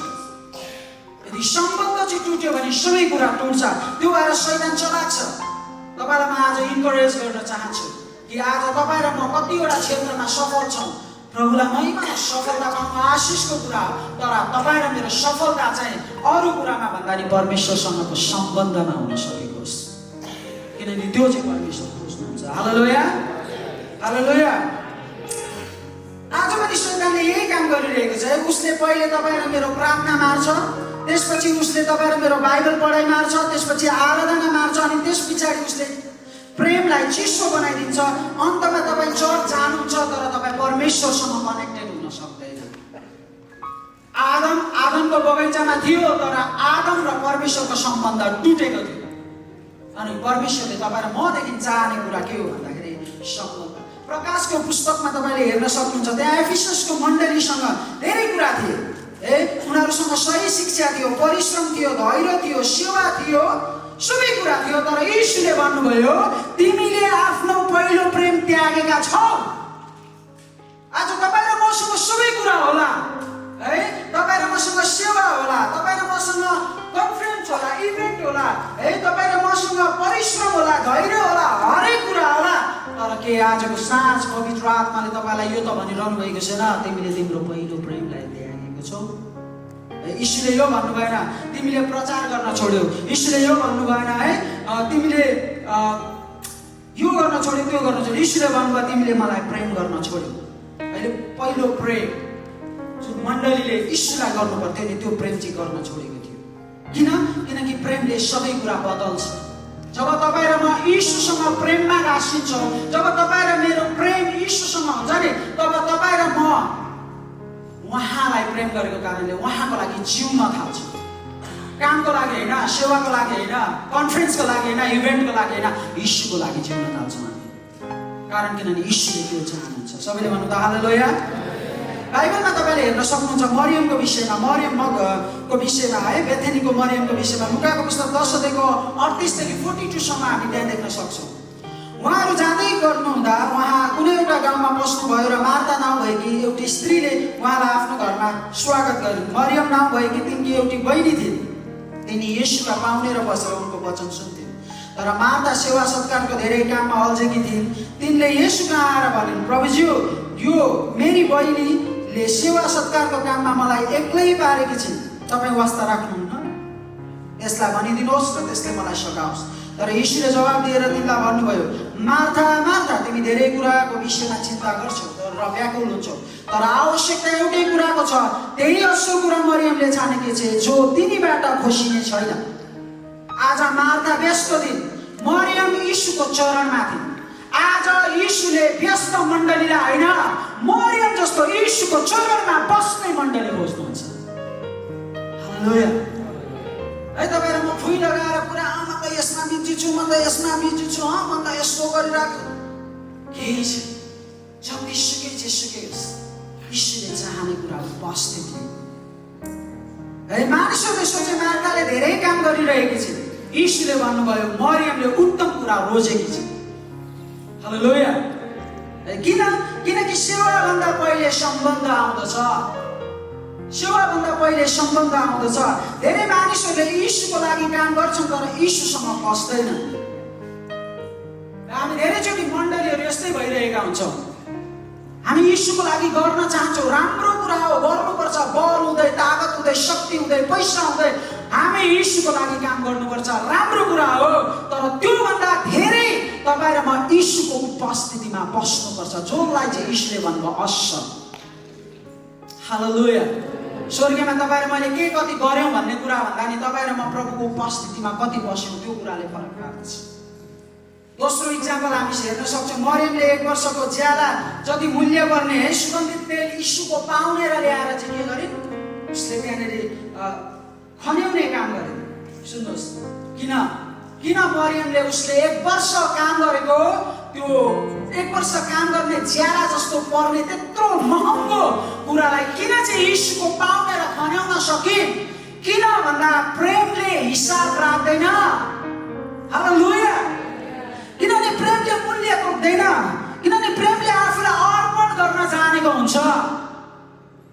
यदि सम्बन्ध चाहिँ टुट्यो भने सबै कुरा टुट्छ। त्यो भएर शैतान चलाक छ। तपाईँलाई म आज इन्करेज गर्न चाहन्छु कि आज तपाईँ र म कतिवटा क्षेत्रमा सफल छौँ। प्रभुलाई महिमा, सफलता पाउनु आशिषको कुरा हो, तर तपाईँ र मेरो सफलता चाहिँ अरू कुरामा भन्दा नि परमेश्वरसँगको सम्बन्धमा हुन सकेको होस्, किनभने त्यो चाहिँ परमेश्वर खोज्नुहुन्छ। हालेलुया, हालेलुया। आज पनि शैतानले यही काम गरिरहेको छ। उसले पहिले तपाईँ र मेरो प्रार्थना मार्छ, त्यसपछि उसले तपाईँ र मेरो बाइबल पढाइ मार्छ, त्यसपछि आराधना मार्छ, अनि त्यस पछाडि उसले प्रेमलाई चिसो बनाइदिन्छ। अन्तमा तपाईँ चर्च जानुहुन्छ तर तपाईँ परमेश्वरसँग कनेक्टेड हुन सक्दैन। आदमको बगैँचामा थियो तर आदम र परमेश्वरको सम्बन्ध टुटेको थियो। अनि परमेश्वरले तपाईँ र मदेखि चाहने कुरा के हो भन्दाखेरि सम्बन्ध। प्रकाशको पुस्तकमा तपाईँले हेर्न सक्नुहुन्छ, त्यहाँ एफिससको मण्डलीसँग धेरै कुरा थिए। उनीहरूसँग सही शिक्षा थियो, परिश्रम थियो, धैर्य थियो, सेवा थियो, सबै कुरा थियो। तर यीशुले भन्नुभयो तिमीले आफ्नो पहिलो प्रेम त्यागेका छौ। आज तपाईँ र मसँग सबै कुरा होला है। तपाईँ र मसँग सेवा होला, तपाईँ र मसँग कन्फरेन्स होला, इभेन्ट होला है, तपाईँ र मसँग परिश्रम होला, धैर्य होला, हरेक कुरा होला। तर के आजको साँझ पवित्र आत्माले तपाईँलाई यो त भनिरहनु भएको छैन, तिमीले तिम्रो पहिलो प्रेमलाई त्यागेको छौ। यीशुले यो भन्नु भएन तिमीले प्रचार गर्न छोड्यौ, यीशुले यो भन्नु भएन है तिमीले यो गर्न छोड्यौ, त्यो गर्न छोड्यौ। यीशुले भन्नुभयो तिमीले मलाई प्रेम गर्न छोड्यौ। अहिले पहिलो प्रेम जुन मण्डलीले यीशुलाई गर्नु पर्थ्यो नि, त्यो प्रेम चाहिँ गर्न छोडेको थियो। किनकि प्रेमले सबै कुरा बदल्छ। जब तपाईँ र म यीशुसँग प्रेममा गाँसिन्छौँ, जब तपाईँ र मेरो प्रेम यीशुसँग हुन्छ नि, तब तपाईँ र म उहाँलाई प्रेम गरेको कारणले उहाँको लागि जिउन थाल्छ। कामको लागि होइन, सेवाको लागि होइन, कन्फरेन्सको लागि होइन, इभेन्टको लागि होइन, यीशुको लागि जिउन थाल्छौँ हामी। कारण किनभने यीशुले त्यो चाहनुहुन्छ। सबैले भन्नु त हालेलुया। बाइबलमा तपाईँले हेर्न सक्नुहुन्छ मरियमको विषयमा, मरियमको विषयमा है, बेथेनीको मरियमको विषयमा लुकाको पुस्तक 10 अध्यायको 38 देखि 42सम्म हामी त्यहाँ देख्न सक्छौँ। उहाँहरू जाँदै गर्नुहुँदा उहाँ कुनै एउटा गाउँमा बस्नुभयो र मार्ता नाउँ भएकी एउटी स्त्रीले उहाँलाई आफ्नो घरमा स्वागत गरिन्। मरियम नाउँ भएकी तिनकी एउटी बहिनी थिइन्। तिनी येशूका पाउने र बसेर उनको वचन सुन्थिन्। तर मार्ता सेवा सत्कारको धेरै काममा अल्झेकी थिइन्। तिनले येशू कहाँ आएर भनिन्, प्रभुज्यू, यो मेरी बहिनीले सेवा सत्कारको काममा मलाई एक्लै पारेकी छिन्, तपाईँ वास्ता राख्नुहुन्न, यसलाई भनिदिनुहोस् र त्यसले मलाई सघाओस्। तर यीशुले जवाब दिएर तिनलाई भन्नुभयो, मार्था मार्था, तिमी धेरै कुराको विषयमा चिन्ता गर्छौ र व्याकुल हुन्छौ, तर आवश्यकता एउटै कुराको छ। त्यही असल कुरा मरियमले छानेकी छे, जो तिनीबाट खोसिने छैन। आज मार्था व्यस्त थिइन्, मरियम यीशुको चरणमा थिइन्। आज यीशुले व्यस्त मण्डलीलाई होइन, मरियम जस्तो यीशुको चरणमा बस्ने मण्डली खोज्नुहुन्छ। हालेलुया है। तपाईँ र म फुइ लगाएर पुरा म त यसमा बिजी छु, म त यसमा बिजी छु, म त यस्तो गरिरहेको केही छ। जतिसुकै जेसुकै होस्, यीशुले चाहने कुरा उपस्थित थियो है। मानिसहरूले सोचे मार्ताले धेरै काम गरिरहेकी छिन्, यीशुले भन्नुभयो मरियमले उत्तम कुरा रोजेकी छिन्। हालेलुया। किनकि सेवाभन्दा पहिले सम्बन्ध आउँदछ, सेवाभन्दा पहिले सम्बन्ध आउँदछ। धेरै मानिसहरूले यीशुको लागि काम गर्छन् तर यीशुसँग बस्दैन। हामी धेरैचोटि मण्डलीहरू यस्तै भइरहेका हुन्छौँ। हामी यीशुको लागि गर्न चाहन्छौँ, राम्रो कुरा हो, गर्नुपर्छ, बल हुँदै, तागत हुँदै, शक्ति हुँदै, पैसा हुँदै हामी यीशुको लागि काम गर्नुपर्छ, राम्रो कुरा हो। तर त्योभन्दा धेरै तपाईँ र म यीशुको उपस्थितिमा बस्नुपर्छ, जसलाई चाहिँ यीशुले भन्नुभयो असल। हालेलुया। स्वर्गमा तपाईँ र मैले के कति गऱ्यौँ भन्ने कुरा भन्दा नि तपाईँ र म प्रभुको उपस्थितिमा कति बस्यौँ त्यो कुराले फरक पार्छ। दोस्रो इक्जाम्पल हामी हेर्न सक्छौँ, मरियमले 1 वर्षको ज्याला जति मूल्य गर्ने है सुगन्धित तेल यीशुको पाउनेर ल्याएर चाहिँ के गरिन्, उसले त्यहाँनिर खन्याउने काम गरे। सुन्नुहोस्, किन मरियमले उसले 1 वर्ष काम गरेको, त्यो 1 वर्ष काम गर्ने ज्याला जस्तो पर्ने त्यत्रो महँगो कुरालाई किन चाहिँ यीशुको पाउनेर खन्याउन सकिन्? किन भन्दा प्रेमले हिसाब राख्दैन। हालेलुया। किनभने प्रेमले मूल्य तोक्दैन, किनभने प्रेमले आफूलाई अर्पण गर्न जानेको हुन्छ।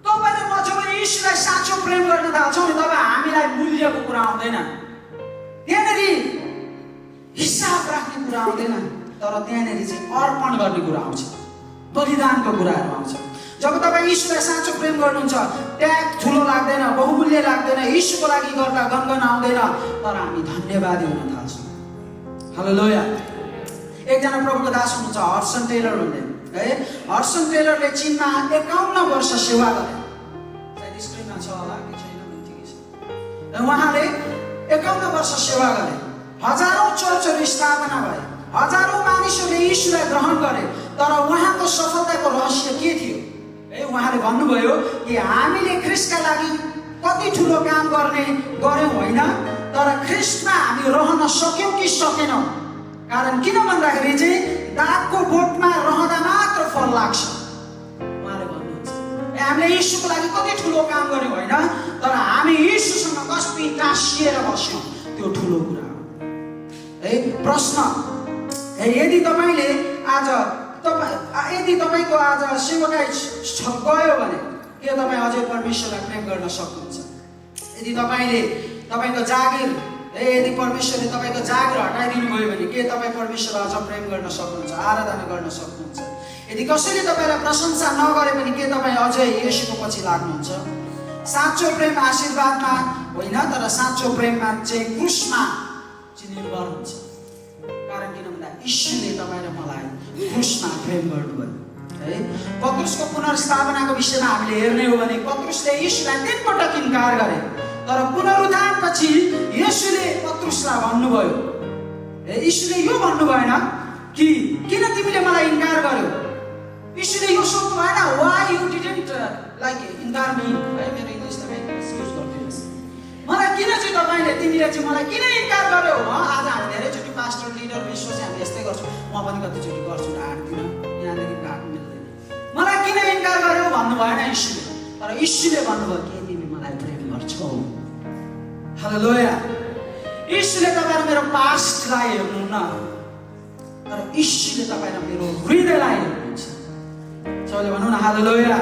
तपाईँले म जब यीशुलाई साँचो प्रेम गर्न थाल्छौँ नि, तब हामीलाई मूल्यको कुरा आउँदैन, त्यहाँनिर हिसाब राख्ने कुरा आउँदैन, तर त्यहाँनिर चाहिँ अर्पण गर्ने कुरा आउँछ, बलिदानको कुराहरू आउँछ। जब तपाईँ यीशुलाई साँचो प्रेम गर्नुहुन्छ, ट्याग ठुलो लाग्दैन, बहुमूल्य लाग्दैन, यीशुको लागि गर्दा गनगन आउँदैन, तर हामी धन्यवादी हुन थाल्छौँ। हालेलुया। एकजना प्रभुको दास हुनुहुन्छ हडसन टेलर भन्ने है। हडसन टेलरले चीनमा 51 वर्ष सेवा गरे। सायद स्क्रिनमा छ होला कि छैन भने ठिकै छ। उहाँले 51 वर्ष सेवा गरे, हजारौँ चर्चहरू स्थापना भए, हजारौँ मानिसहरूले यीशुलाई ग्रहण गरे। तर उहाँको सफलताको रहस्य के थियो है? उहाँले भन्नुभयो कि हामीले ख्रिस्टका लागि कति ठुलो काम गर्यौँ होइन, तर ख्रिस्टमा हामी रहन सक्यौँ कि सकेनौँ। कारण किन भन्दाखेरि चाहिँ दागको बोटमा रहँदा मात्र फल लाग्छ। उहाँले भन्नुहुन्छ हामीले यीशुको लागि कति ठुलो काम गर्यौँ होइन, तर हामी यीशुसँग कति टाँसिएर बस्यौँ, त्यो ठुलो कुरा हो है। प्रश्न, यदि तपाईँको आज सेवाकाई गयो भने के तपाईँ अझै परमेश्वरलाई प्रेम गर्न सक्नुहुन्छ? यदि तपाईँले तपाईँको जागिर यदि परमेश्वरले तपाईँको जागिर हटाइदिनु भयो भने के तपाईँ परमेश्वरलाई अझ प्रेम गर्न सक्नुहुन्छ, आराधना गर्न सक्नुहुन्छ? यदि कसैले तपाईँलाई प्रशंसा नगरे पनि के तपाईँ अझै येशूको पछि लाग्नुहुन्छ? साँचो प्रेम आशीर्वादमा होइन, तर साँचो प्रेममा चाहिँ क्रुसमा चाहिँ निर्भर हुन्छ। कारण किन भन्दा यीशुले तपाईँ र मलाई क्रुसमा प्रेम गर्नुभयो है। पत्रुसको पुनर्स्थापनाको विषयमा हामीले हेर्ने हो भने पत्रुसले यीशुलाई 3 पटक इन्कार गरे, तर पुनरुत्थानपछि येशूले पत्रुसलाई भन्नुभयो, यीशुले यो भन्नु भएन कि किन तिमीले मलाई इन्कार गर्यौ। यीशुले यो सोध्नु भएन, व्हाई यु डिडन्ट लाइक इन्कार मी, है मेरो इङ्ग्लिसमा एक्सक्युज गरिदिनुहोस्, मलाई किन चाहिँ तपाईँले तिमीले चाहिँ मलाई किन इन्कार गर्यौ। आज हामी धेरैचोटि पास्टर लिडर विश्व चाहिँ हामी यस्तै गर्छौँ, म पनि कतिचोटि गर्छु र आँट्दिनँ, यहाँदेखि काट्नु मिल्दैन, मलाई किन इन्कार गर्यौ भन्नु भएन यीशुले, तर यीशुले भन्नुभयो के तिमी मलाई प्रेम गर्छौ। हालेलुया। यीशुले तपाईँ र मेरो पास्टलाई हेर्नुहुन्न, तर यीशुले तपाईँ र मेरो हृदयलाई हेर्नुहुन्छ। सबैले भनौँ न हालेलुया।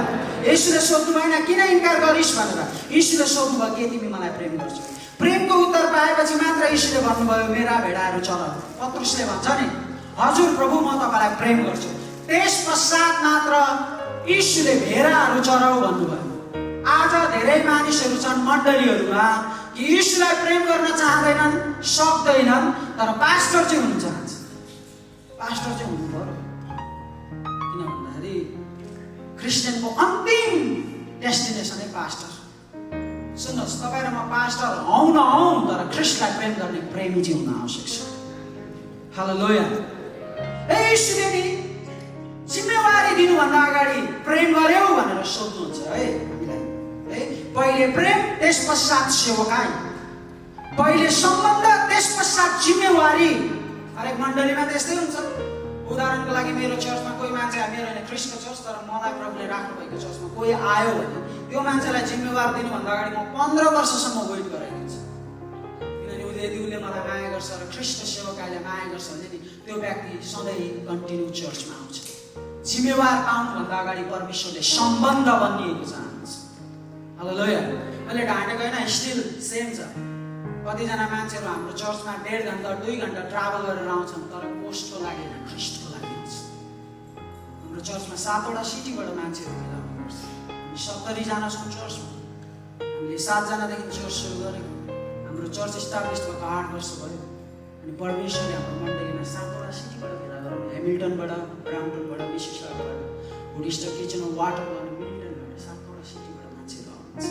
यीशुले सोध्नु भएन किन इन्कार गरिस् भनेर, यीशुले सोध्नुभयो के तिमी मलाई प्रेम गर्छौ। प्रेमको उत्तर पाएपछि मात्र यीशुले भन्नुभयो मेरा भेडाहरू चराऊ। पत्रुसले भन्छ नि हजुर प्रभु म तपाईँलाई प्रेम गर्छु, त्यस पश्चात मात्र यीशुले भेडाहरू चराऊ भन्नुभयो। आज धेरै मानिसहरू छन् मण्डलीहरूमा कि यीशुलाई प्रेम गर्न चाहँदैनन्, सक्दैनन्, तर पास्टर चाहिँ हुनु चाहन्छ। पास्टर चाहिँ हुनु पर्यो, किन भन्दाखेरि क्रिस्चियनको अन्तिम डेस्टिनेसनै पास्टर। सुन्नुहोस्, तपाईँ र म पास्टर हौ नहौँ, तर ख्रिस्टलाई प्रेम गर्ने प्रेमी चाहिँ हुन आवश्यक छ। हालेलुया। यीशुले नि जिम्मेवारी दिनुभन्दा अगाडि प्रेम गर्यौ भनेर सोध्नुहुन्छ है हामीलाई है। पहिले प्रेम, त्यस पश्चात सेवकाई, पहिले सम्बन्ध, त्यस पश्चात जिम्मेवारी। हरेक मण्डलीमा त्यस्तै हुन्छ। उदाहरणको लागि मेरो चर्चमा कोही मान्छे, मेरो होइन ख्रिस्टको चर्च, तर मलाई प्रभुले राख्नुभएको चर्चमा कोही आयो भने त्यो मान्छेलाई जिम्मेवार दिनुभन्दा अगाडि म 15 वर्षसम्म वेट गराइदिन्छु। किनभने यदि उसले मलाई माया गर्छ र ख्रिस्ट सेवकाईले माया गर्छ भने नि त्यो व्यक्ति सधैँ कन्टिन्यू चर्चमा आउँछ। जिम्मेवार पाउनुभन्दा अगाडि परमेश्वरले सम्बन्ध बनिएको चाहन्छ। हालेलुया। मैले ढाँटेको होइन, स्टिल सेम छ। कतिजना मान्छेहरू हाम्रो चर्चमा 1.5 घन्टा 2 घन्टा ट्राभल गरेर आउँछन्, तर पोस्टको लागि होइन, ख्रिस्टको लागि आउँछ। हाम्रो चर्चमा 7वटा सिटीबाट मान्छेहरू भेला हुनुपर्छ। हामी 70 जना छौँ चर्चमा। हामीले 7 जनादेखि चर्च सुरु गरेको। हाम्रो चर्च इस्टाब्लिस भएको 8 वर्ष भयो। अनि परमेश्वरले हाम्रो मण्डलीमा 7वटा सिटीबाट भेला गराउनु, हेमिल्टनबाट, ब्राम्पटनबाट, मिसिसागाबाट, वुडस्टक, किचनर, वाटरबाट, मिल्टनबाट 7वटा सिटीबाट मान्छेहरू आउनुहुन्छ।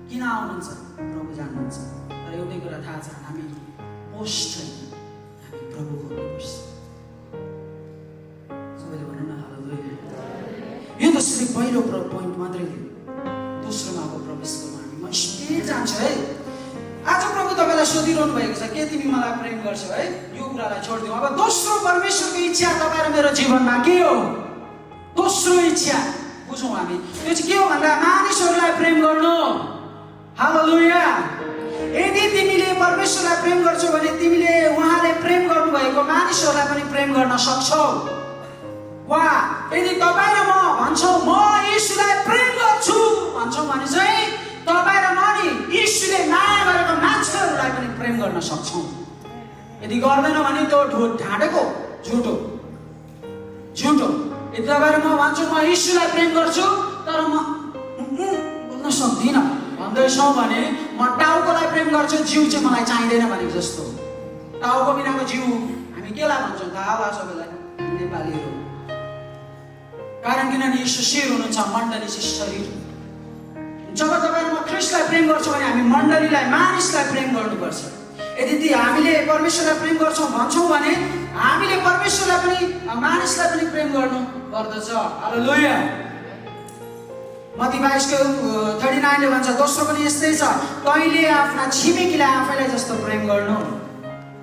किन आउनुहुन्छ प्रभु जान्नुहुन्छ, तर एउटै कुरा थाहा छ, हामी पोस्ट छैन, हामी प्रभु हुनुपर्छ। सबैले भनौँ न हालेलुया। यो त सिर्फ पहिलो पोइन्ट मात्रै थियो, दोस्रोमा अब प्रवेश गरौँ हामी। म स्पिड जान्छु है। आज प्रभु तपाईँलाई सोधिरहनु भएको छ के तिमी मलाई प्रेम गर्छौ है, यो कुरालाई छोडिदिउँ। अब दोस्रो परमेश्वरको इच्छा तपाईँ र मेरो जीवनमा के हो? दोस्रो इच्छा बुझौँ हामी। त्यो चाहिँ के हो भन्दा मानिसहरूलाई प्रेम गर्नु। हालेलुया। यदि तिमीले परमेश्वरलाई प्रेम गर्छौ भने तिमीले उहाँले प्रेम गर्नुभएको मानिसहरूलाई पनि प्रेम गर्न सक्छौ। वा यदि तपाईँ र म भन्छौँ म यीशुलाई प्रेम गर्छु भन्छौँ भने चाहिँ तपाईँ र म नि यीशुले माया गरेको मान्छेहरूलाई पनि प्रेम गर्न सक्छौँ। यदि गर्दैन भने त्यो ढाँटेको झुटो झुटो। यदि तपाईँ र म भन्छौँ म यीशुलाई प्रेम गर्छु तर म बोल्न सक्दिनँ भन्दैछौँ भने म टाउकोलाई प्रेम गर्छु, जिउ चाहिँ मलाई चाहिँदैन भनेको जस्तो। टाउको बिनाको जिउ हामी केलाई भन्छौँ थाहा होला सबैलाई, नेपालीहरू। कारण किनभने यीशु शिर हुनुहुन्छ, मण्डली चाहिँ शरीर। जब तपाईँ म ख्रिस्टलाई प्रेम गर्छौँ भने हामी मण्डलीलाई, मानिसलाई प्रेम गर्नुपर्छ। यदि हामीले परमेश्वरलाई प्रेम गर्छौँ भन्छौँ भने हामीले परमेश्वरलाई पनि मानिसलाई पनि प्रेम गर्नु पर्दछ। हालेलुया। मत्ती 22:39 भन्छ दोस्रो पनि यस्तै छ, तैँले आफ्ना छिमेकीलाई आफैलाई जस्तो प्रेम गर्नु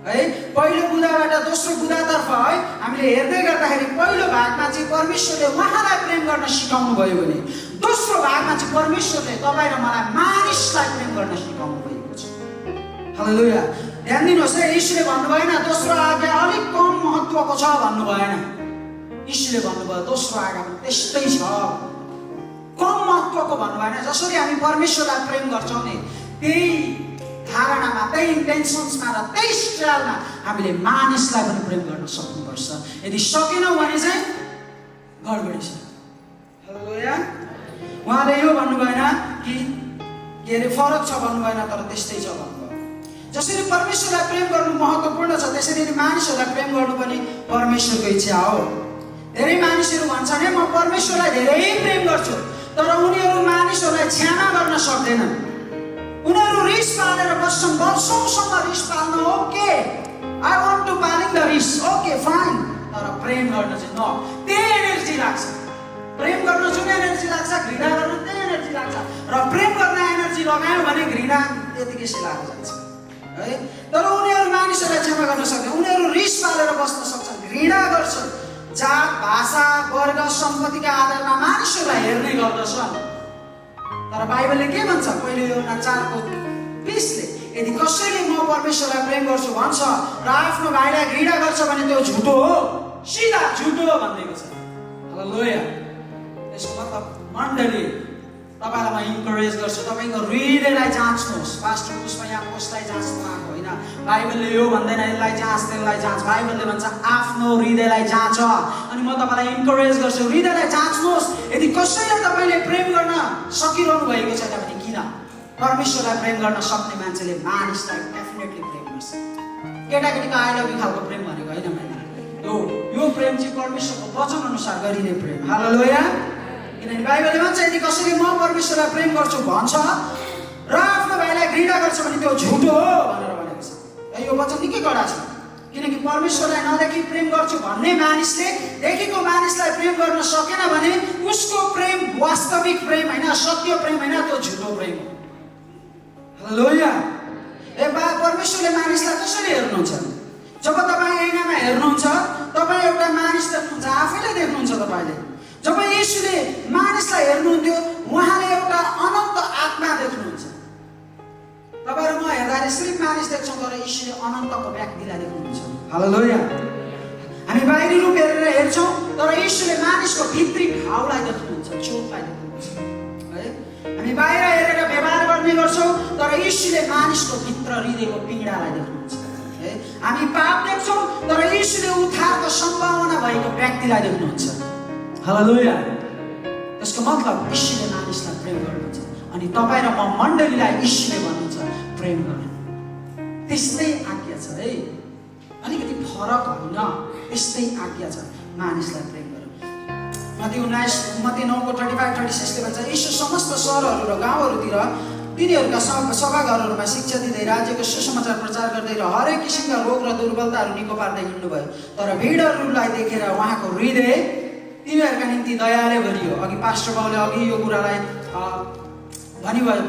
है। पहिलो बुँदाबाट दोस्रो बुँदातर्फ है हामीले हेर्दै गर्दाखेरि पहिलो भागमा चाहिँ परमेश्वरले उहाँलाई प्रेम गर्न सिकाउनु भयो भने दोस्रो भागमा चाहिँ परमेश्वरले तपाईँ र मलाई मानिसलाई प्रेम गर्न सिकाउनु भएको छ। हालेलुया। ध्यान दिनुहोस् है, यीशुले भन्नु भएन दोस्रो आज्ञा अलिक कम महत्त्वको छ भन्नु भएन। यीशुले भन्नुभयो दोस्रो आज्ञा पनि त्यस्तै छ। कम महत्त्वको भन्नु भएन। जसरी हामी परमेश्वरलाई प्रेम गर्छौँ नि त्यही धारणामा, त्यही इन्टेन्सन्समा र त्यही स्टाइलमा हामीले मानिसलाई पनि प्रेम गर्न सक्नुपर्छ। यदि सकेनौँ भने चाहिँ गडबडी छ। हालेलुया। उहाँले यो भन्नु भएन कि के अरे फरक छ भन्नु भएन, तर त्यस्तै छ भन्नुभयो। जसरी परमेश्वरलाई प्रेम गर्नु महत्त्वपूर्ण छ त्यसरी मानिसहरूलाई प्रेम गर्नु पनि परमेश्वरको इच्छा हो। धेरै मानिसहरू भन्छन् म परमेश्वरलाई धेरै प्रेम गर्छु, तर उनीहरू मानिसहरूलाई क्षमा गर्न सक्दैनन्। उनीहरू रिस पालेर बस्छन्, वर्षौँसम्म रिस पाल्न ओके, आई वान्ट टु पालिङ द रिस, ओके फाइन, तर प्रेम गर्न चाहिँ न। त्यही एनर्जी लाग्छ, प्रेम गर्न जुन एनर्जी लाग्छ घृणा गर्न त्यही एनर्जी लाग्छ, र प्रेम गर्न एनर्जी लगायो भने घृणा त्यतिकै सिलाएर जान्छ है। तर उनीहरू मानिसहरूलाई क्षमा गर्न सक्दैन। उनीहरू रिस पालेर बस्न सक्छन्, घृणा गर्छन्, जात भाषा वर्ग सम्पत्तिका आधारमा मानिसहरूलाई हेर्ने गर्दछन्। तर बाइबलले के भन्छ? पहिले एउटा 4:20ले यदि कसैले म परमेश्वरलाई प्रेम गर्छु भन्छ र आफ्नो भाइलाई घृणा गर्छ भने त्यो झुटो हो, सिधा झुटो हो भनिदिएको छ। हालेलुया। त्यसको मतलब मण्डली तपाईँलाई म इन्करेज गर्छु, तपाईँको हृदयलाई जाँच्नुहोस्। पास्टर पुष्प यहाँ कसलाई जाँच्नु आएको होइन। बाइबलले यो भन्दैन यसलाई जाँच त्यसलाई जाँच, बाइबलले भन्छ आफ्नो हृदयलाई जाँच। अनि म तपाईँलाई इन्करेज गर्छु हृदयलाई जाँच्नुहोस्। यदि कसैलाई तपाईँले प्रेम गर्न सकिरहनु भएको छैन भने किन? परमेश्वरलाई प्रेम गर्न सक्ने मान्छेले मानिसलाई डेफिनेटली प्रेम गर्छ। केटाकेटीको आई लभ यु खालको प्रेम भनेको होइन मैले। यो प्रेम चाहिँ परमेश्वरको वचन अनुसार गरिने प्रेम। हालेलुया। किनभने बाइबलले भन्छ यदि कसैले म परमेश्वरलाई प्रेम गर्छु भन्छ र आफ्नो भाइलाई घृणा गर्छ भने त्यो झुटो हो भनेर भनेको छ। यो वचन निकै कडा छ, किनकि परमेश्वरलाई नदेखि प्रेम गर्छु भन्ने मानिसले देखेको मानिसलाई प्रेम गर्न सकेन भने उसको प्रेम वास्तविक प्रेम होइन, सत्य प्रेम होइन, त्यो झुटो प्रेम हो। हालेलुया। परमेश्वरले मानिसलाई कसरी हेर्नुहुन्छ? जब तपाईँ ऐनामा हेर्नुहुन्छ तपाईँ एउटा मानिस देख्नुहुन्छ, आफैलाई देख्नुहुन्छ। तपाईँले जब येशूले मानिसलाई हेर्नुहुन्थ्यो उहाँले एउटा अनन्त आत्मा देख्नुहुन्छ। तपाईँ र म हेर्दाखेरि सिर्फ मानिस देख्छौँ, तर येशूले अनन्तको व्यक्तिलाई देख्नुहुन्छ। हालेलुया। हामी बाहिरी रूप हेरेर हेर्छौँ, तर येशूले मानिसको भित्री भावलाई देख्नुहुन्छ, चोटलाई देख्नुहुन्छ है। हामी बाहिर हेरेर व्यवहार गर्ने गर्छौँ, तर येशूले मानिसको भित्र हृदयको पीडालाई देख्नुहुन्छ है। हामी पाप देख्छौँ, तर येशूले उद्धारको सम्भावना भएको व्यक्तिलाई देख्नुहुन्छ। हालेलुया। त्यसको मतलब येशूले मानिसलाई प्रेम गर्नुहुन्छ अनि तपाईँ र म मण्डलीलाई येशूले भन्नुहुन्छ प्रेम गर्नु। त्यस्तै आज्ञा छ है, अलिकति फरक होइन, त्यस्तै आज्ञा छ मानिसलाई प्रेम गर्नु। मत्ती 9:35-36ले भन्छ येशू समस्त सहरहरू र गाउँहरूतिर तिनीहरूका सभाघरहरूमा शिक्षा दिँदै राज्यको सुसमाचार प्रचार गर्दै र हरेक किसिमका रोग र दुर्बलताहरू निको पार्दै हिँड्नुभयो। तर भिडहरूलाई देखेर उहाँको हृदय तिनीहरूका निम्ति दयाले भरियो। अघि पास्टर बाउले अघि यो कुरालाई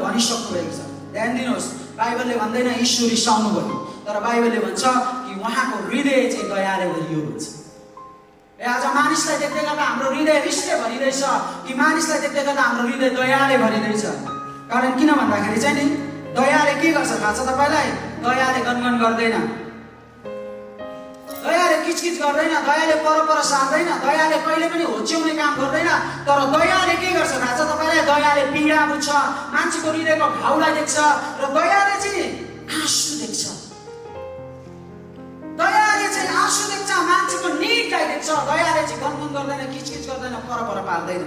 भनिसक्नु भएको छ। ध्यान दिनुहोस्, बाइबलले भन्दैन यीशु रिसाउनु भयो, तर बाइबलले भन्छ कि उहाँको हृदय चाहिँ दयाले भरियो भन्छ। आज मानिसलाई देख्दै गर्दा हाम्रो हृदय रिसले भरिँदैछ कि मानिसलाई देख्दै गर्दा हाम्रो हृदय दयाले भरिँदैछ? कारण किन भन्दाखेरि चाहिँ नि दयाले के गर्छ थाहा छ तपाईँलाई? दयाले गनगन गर्दैन, दयाले किचकिच गर्दैन, दयाले परपर सार्दैन, दयाले कहिले पनि होच्याउने काम गर्दैन। तर दयाले के गर्छ थाहा छ तपाईँलाई? दयाले पीडा बुझ्छ, मान्छेको हृदयको घाउलाई देख्छ र दयाले चाहिँ आँसु देख्छ। दयाले चाहिँ आँसु देख्छ, मान्छेको निडलाई देख्छ। दयाले चाहिँ गनगन गर्दैन, किचकिच गर्दैन, परपर पार्दैन।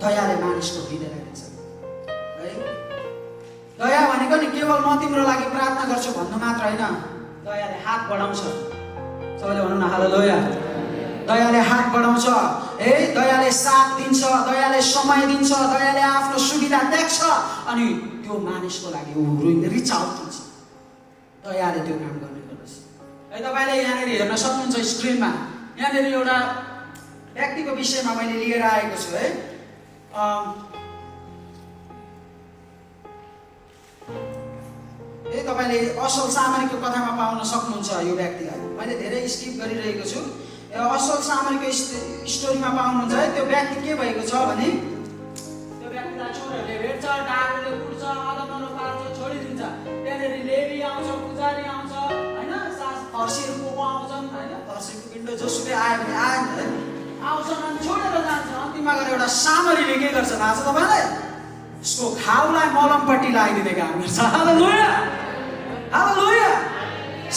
दयाले मानिसको हृदयलाई देख्छ है। दया भनेको नि केवल म तिम्रो लागि प्रार्थना गर्छु भन्नु मात्र होइन, दयाले हात बढाउँछ। सबैले भनौँ न हालेलुया। दयाले हात बढाउँछ है, दयाले साथ दिन्छ, दयाले समय दिन्छ, दयाले आफ्नो सुविधा देख्छ अनि त्यो मानिसको लागि ऊ रिच आउट हुन्छ। दयाले त्यो काम गर्ने गर्दछ है। तपाईँले यहाँनिर हेर्न सक्नुहुन्छ स्क्रिनमा, यहाँनिर एउटा व्यक्तिको विषयमा मैले लिएर आएको छु है। तपाईँले असल सामरीको कथामा पाउन सक्नुहुन्छ यो व्यक्तिलाई। मैले धेरै स्किप गरिरहेको छु। असल सामरीको स्टोरीमा पाउनुहुन्छ है। त्यो व्यक्ति के भएको छ भने त्यो व्यक्तिलाई चोरहरूले भेट्छ, डाकुले कुट्छ, अदमरो पार्छ, छोडिदिन्छ। त्यहाँनिर लेवी आउँछ, पुजारी आउँछ होइन, फर्सीहरू को आउँछन् होइन, फर्सीको पिण्ड जोसुकै आयो भने आयो आउँछन् अनि छोडेर जान्छन्। अन्तिममा गएर एउटा सामरीले के गर्छ थाहा छ तपाईँलाई? उसको घाउलाई मलमपट्टि लगाइदिने काम गर्छ। हालेलुया हालेलुया।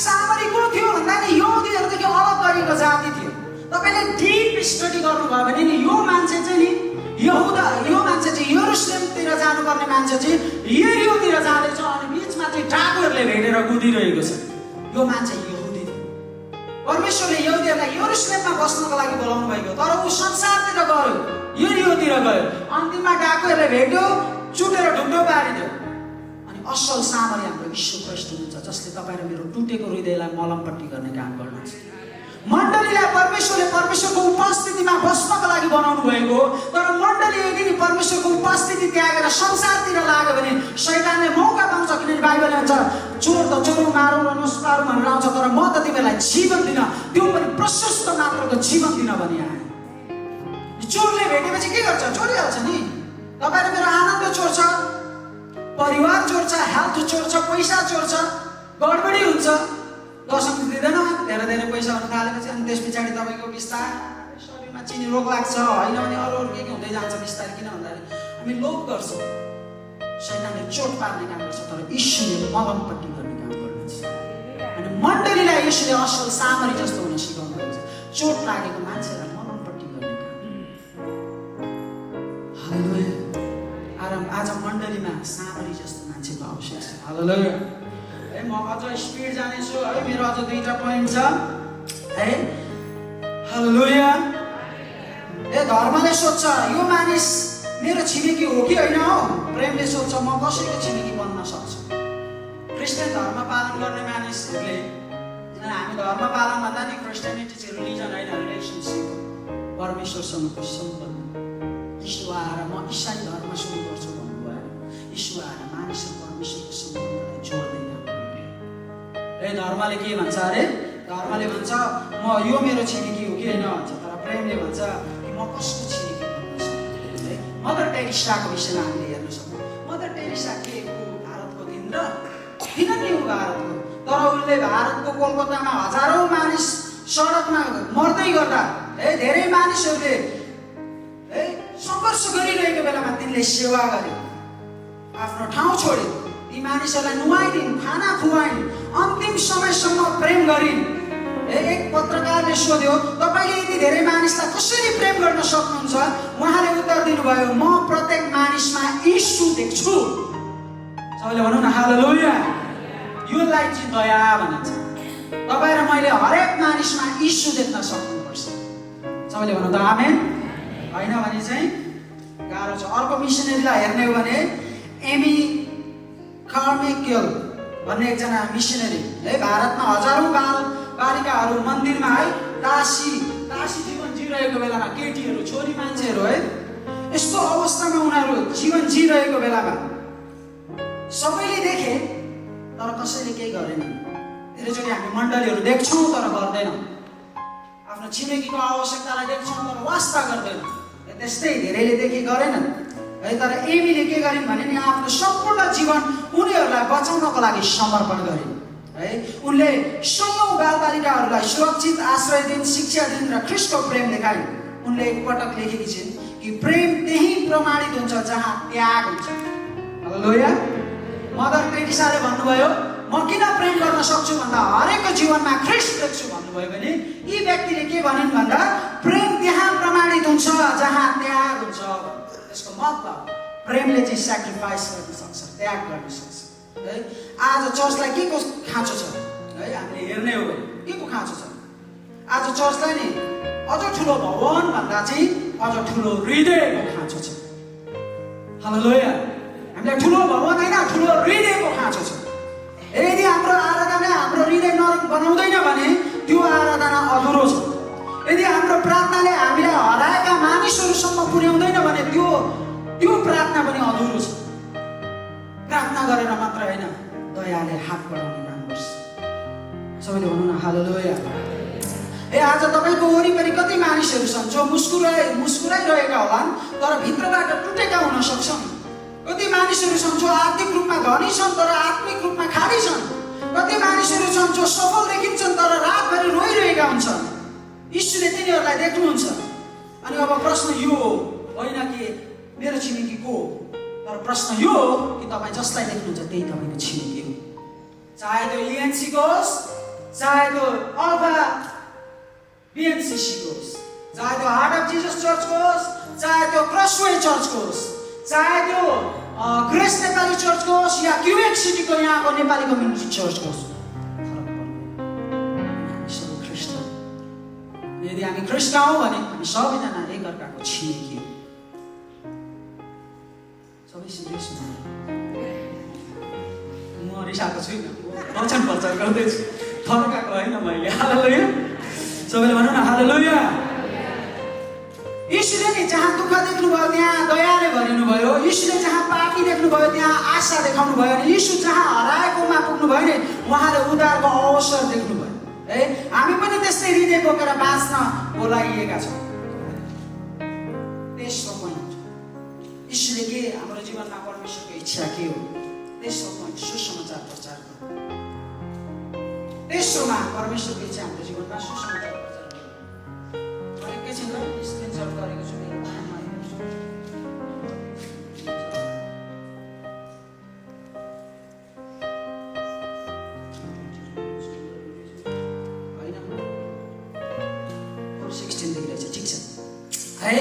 सामरी को थियो भन्दा नि यहुदीहरूदेखि अलग गरेको जाति थियो। तपाईँले डिप स्टडी गर्नुभयो भने नि यो मान्छे चाहिँ नि यो मान्छे चाहिँ यरुसलेमतिर जानुपर्ने मान्छे चाहिँ यरीतिर जाँदैछ अनि बिचमा चाहिँ डाकुहरूले भेटेर कुदिरहेको छ। यो मान्छे यहुदी थियो। परमेश्वरले यहुदीहरूलाई यरुसलेममा बस्नको लागि बोलाउनु भएको, तर ऊ संसारतिर गयो, यरीतिर गयो। अन्तिममा डाकुहरूले भेट्यो, चुटेर ढुक्टो पारिदियो। अनि असल सामरी हाम्रो यीशु ख्रीष्ट हुनुहुन्छ, जसले तपाईँ र मेरो टुटेको हृदयलाई मलमपट्टि गर्ने काम गर्नुहुन्छ। मण्डलीलाई परमेश्वरले परमेश्वरको उपस्थितिमा बस्नको लागि बनाउनु भएको, तर मण्डली यदि परमेश्वरको उपस्थिति त्यागेर संसारतिर लाग्यो भने शैतानले मौका पाउँछ। किनभने बाइबलले भन्छ चोर त चोर मारौँ र नस्पारौँ भनेर आउँछ, तर म त तिमीलाई जीवन दिन, त्यो पनि प्रशस्त मात्राको जीवन दिन भनी आएँ। चोरले भेटेपछि के गर्छ? चोरिहाल्छ नि। तपाईँ र मेरो आनन्द चोर्छ, परिवार चोर्छ, हेल्थ चोर्छ, पैसा चोर्छ, गडबडी हुन्छ। दशम दिँदैन, धेरै धेरै पैसा हुन थालेपछि अनि त्यस पछाडि तपाईँको बिस्तारै शरीरमा चिनी रोग लाग्छ, होइन भने अरू के हुँदै जान्छ बिस्तारै। किन भन्दाखेरि हामी लोभ गर्छौँ। शैतानले चोट पार्ने काम गर्छ, तर यीशुले मलमपट्टि गर्ने काम गर्नुहुन्छ। अनि मण्डलीलाई यीशुले असल सामरी जस्तो हुन सिकाउनु भएको छ, चोट लागेको मान्छेलाई मलमपट्टि गर्ने काम। हालेलुया। आज मण्डलीमा सामरी जस्तो मान्छेको आवश्यक छ। हालेलुया। म अझ स्पिड जानेछु है, मेरो अझ 2टा पोइन्ट छ है। हालेलुया। धर्मले सोध्छ यो मानिस मेरो छिमेकी हो कि होइन हो। प्रेमले सोध्छ म कसैको छिमेकी बन्न सक्छु। क्रिस्चियन धर्म पालन गर्ने मानिसहरूले, हामी धर्म पालन भन्दा नि क्रिस्चियनिटी चाहिँ रिलिजन होइन, रिलेसनसिप हो, परमेश्वरसँगको सम्बन्ध। यीशु आएर म इसाई धर्म सुरु गर्छु भन्नुभयो। यीशु आएर मानिस र परमेश्वरको सम्बन्धलाई जोड्दैन। धर्मले के भन्छ अरे? धर्मले भन्छ म यो मेरो छिमेकी हो कि होइन भन्छ, तर प्रेमले भन्छ कि म कसको छिमेकी बन्न सक्छु है। मदर टेरेसाको विषयमा हामीले हेर्न सक्छौँ। मदर टेरेसा के हो? भारतको दिन र किन नि हो भारतको, तर उनले भारतको कोलकातामा हजारौँ मानिस सडकमा मर्दै गर्दा है, धेरै मानिसहरूले है सङ्घर्ष गरिरहेको बेलामा तिनले सेवा गरे, आफ्नो ठाउँ छोडे, ती मानिसहरूलाई नुहाइदिन्, खाना खुवाइन्, अन्तिम समयसम्म प्रेम गरिन्। एक पत्रकारले सोध्यो तपाईँले यति धेरै मानिसलाई कसरी प्रेम गर्न सक्नुहुन्छ? उहाँले उत्तर दिनुभयो म प्रत्येक मानिसमा यीशु देख्छु। सबैले भनौँ न हालेलुया। योलाई चाहिँ दया भनिन्छ। तपाईँ र मैले हरेक मानिसमा यीशु देख्न सक्नुपर्छ। सबैले भनौँ त आमेन। होइन भने चाहिँ गाह्रो छ। अर्को मिसनरीलाई हेर्ने हो भने एमी कार्मिकेल भन्ने एकजना मिसनरी है, भारतमा हजारौँ बालिकाहरू मन्दिरमा है दासी जीवन जिरहेको बेलामा, केटीहरू छोरी मान्छेहरू है यस्तो अवस्थामा उनीहरू जीवन जिरहेको बेलामा सबैले देखे तर कसैले केही गरेन। धेरैचोटि हामी मण्डलीहरू देख्छौँ तर गर्दैनौँ। आफ्नो छिमेकीको आवश्यकतालाई देख्छौँ तर वास्ता गर्दैनौँ। त्यस्तै धेरैले देखे गरेनन् है, तर एमीले के गरिन् भने नि आफ्नो सम्पूर्ण जीवन उनीहरूलाई बचाउनको लागि समर्पण गरिन् है। उनले सयौँ बालबालिकाहरूलाई सुरक्षित आश्रय दिन्, शिक्षा दिन् र ख्रीष्टको प्रेम देखाइन्। उनले एकपटक लेखेकी छिन् कि प्रेम त्यही प्रमाणित हुन्छ जहाँ त्याग हुन्छ। हालेलुया। मदर टेरेसाले भन्नुभयो म किन प्रेम गर्न सक्छु भन्दा हरेकको जीवनमा ख्रीष्ट देख्छु भन्नुभयो भने यी व्यक्तिले के भनिन् भन्दा प्रेम त्यहाँ प्रमाणित हुन्छ जहाँ त्याग हुन्छ। यसको मतलब प्रेमले चाहिँ सेक्रिफाइस गर्न सक्छ, त्याग गर्न सक्छ है। आज चर्चलाई के को खाँचो छ है? हामीले हेर्ने हो भने के को खाँचो छ? आज चर्चलाई नि अझ ठुलो भवन भन्दा चाहिँ अझ ठुलो हृदयको खाँचो छ। हालेलुया। हामीलाई ठुलो भवन होइन, ठुलो हृदयको खाँचो छ। यदि हाम्रो आराधना हाम्रो हृदय नरम बनाउँदैन भने त्यो आराधना अधुरो छ। यदि हाम्रो प्रार्थनाले हामीलाई हराएका मानिसहरूसम्म पुर्याउँदैन भने त्यो प्रार्थना पनि अधुरो छ। प्रार्थना गरेर मात्र होइन, दयाले हात बढाउने काम गर्छ। सबैले भनौँ न हालेलुया। आज तपाईँको वरिपरि कति मानिसहरू छन् जो मुस्कुराइरहेका होलान् तर भित्रबाट टुटेका हुन सक्छन्। कति मानिसहरू छन् जो आर्थिक रूपमा धनी छन् तर आत्मिक रूपमा खाली छन्। कति मानिसहरू छन् जो सफल देखिन्छन् तर रातभरि रोइरहेका हुन्छन्। यीशुले तिनीहरूलाई देख्नुहुन्छ। अनि अब प्रश्न यो होइन कि मेरो छिमेकी को, तर प्रश्न यो हो कि तपाईँ जसलाई देख्नुहुन्छ त्यही तपाईँको छिमेकी हो। चाहे त्यो इएनसीको होस्, चाहे त्यो अल्फा बिएनसिसीको होस्, चाहे त्यो हार्ट अफ जिजस चर्चको होस्, चाहे त्यो क्रसवे चर्चको होस्, चाहे त्यो ग्रेस नेपाली चर्चको होस् या क्युएक सिटीको यहाँको नेपाली कम्युनिटी चर्चको होस्, हामी सबै ख्रिस्ट हौँ। यदि हामी ख्रिस्ट हौँ भने हामी सबैजना एकअर्काको छिमेकी हौँ। सबै सिरियस म रिसाएको छुइनँ, वचन प्रचार गर्दैछु, फर्काएको होइन मैले। हालेलुया, सबैले भनौँ न हालेलुया। यीशुले नि जहाँ दुःख देख्नुभयो त्यहाँ दयाले भरिनु भयो, यीशुले जहाँ पापी देख्नुभयो त्यहाँ आशा देखाउनु भयो, अनि यीशु जहाँ हराएकोमा पुग्नुभयो नि उहाँले उद्धारको अवसर देख्नुभयो है। हामी पनि त्यस्तै हृदय बोकेर बाँच्न बोलाइएका छौँ। तेस्रो पोइन्ट, यीशुले के हाम्रो जीवनमा परमेश्वरको इच्छा के हो? तेस्रो पोइन्ट, सुसमाचार प्रचार गर्नु। तेस्रोमा परमेश्वरको इच्छा हाम्रो जीवनमा सुसमाचार प्रचार गर्नु। एकैछिन ल स्क्रिनशट गरेको छु मेरो काममा हेर्छु। होइन 16 देखि रहेछ, ठिक छ है।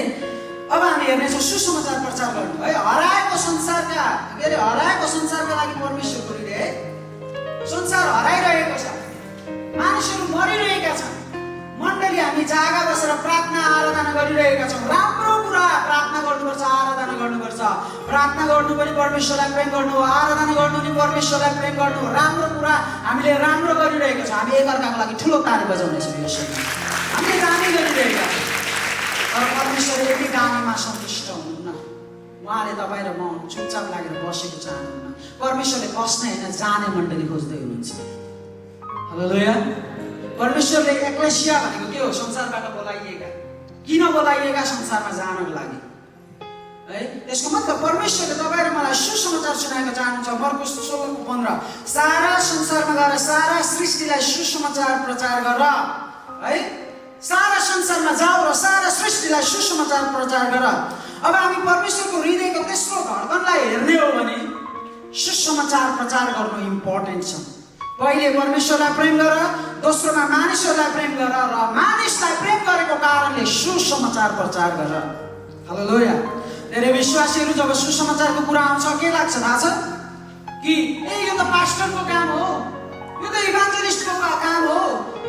अब हामी हेर्नेछौँ सुसमाचार प्रचार गर्नु है। हराएको संसारका लागि परमेश्वरको हृदय है। संसार हराइरहेको छ, मानिसहरू मरिरहेका छन्, मण्डली हामी जागा बसेर प्रार्थना आराधना गरिरहेका छौँ। राम्रो कुरा प्रार्थना गर्नुपर्छ, आराधना गर्नुपर्छ। प्रार्थना गर्नु पनि परमेश्वरलाई प्रेम गर्नु हो, आराधना गर्नु पनि परमेश्वरलाई प्रेम गर्नु हो। राम्रो कुरा हामीले राम्रो गरिरहेका छौँ। हामी एकअर्काको लागि ठुलो ताली बजाउनेछौँ यो समयमा, हामीले दामी गरिरहेका छौँ। तर परमेश्वर यति दामीमा सन्तुष्ट हुनुहुन्न। उहाँले तपाईँ र म चुपचाप लागेर बसेको चाहनुहुन्न। परमेश्वरले बस्ने होइन जाने मण्डली खोज्दै हुनुहुन्छ। हालेलुया। परमेश्वरले एक्लेसिया भनेको के हो? संसारबाट बोलाइएका। किन बोलाइएका? संसारमा जानको लागि है। त्यसको मतलब परमेश्वरले तपाईँ र मलाई सुसमाचार सुनाएको चाहनुहुन्छ। मर्कुस 16:15 सारा संसारमा गएर सारा सृष्टिलाई सुसमाचार प्रचार गर है। सारा संसारमा जाऊ र सारा सृष्टिलाई सुसमाचार प्रचार गर। अब हामी परमेश्वरको हृदयको तेस्रो धड्कनलाई हेर्ने हो भने सुसमाचार प्रचार गर्नु इम्पोर्टेन्ट छ। पहिले परमेश्वरलाई प्रेम गर, दोस्रोमा मानिसहरूलाई प्रेम गर, र मानिसलाई प्रेम गरेको कारणले सुसमाचार प्रचार गर। हालेलुया। धेरै विश्वासीहरू जब सुसमाचारको कुरा आउँछ के लाग्छ थाहा छ कि यो त पास्टरको काम हो, यो त इभान्जलिस्टको काम हो,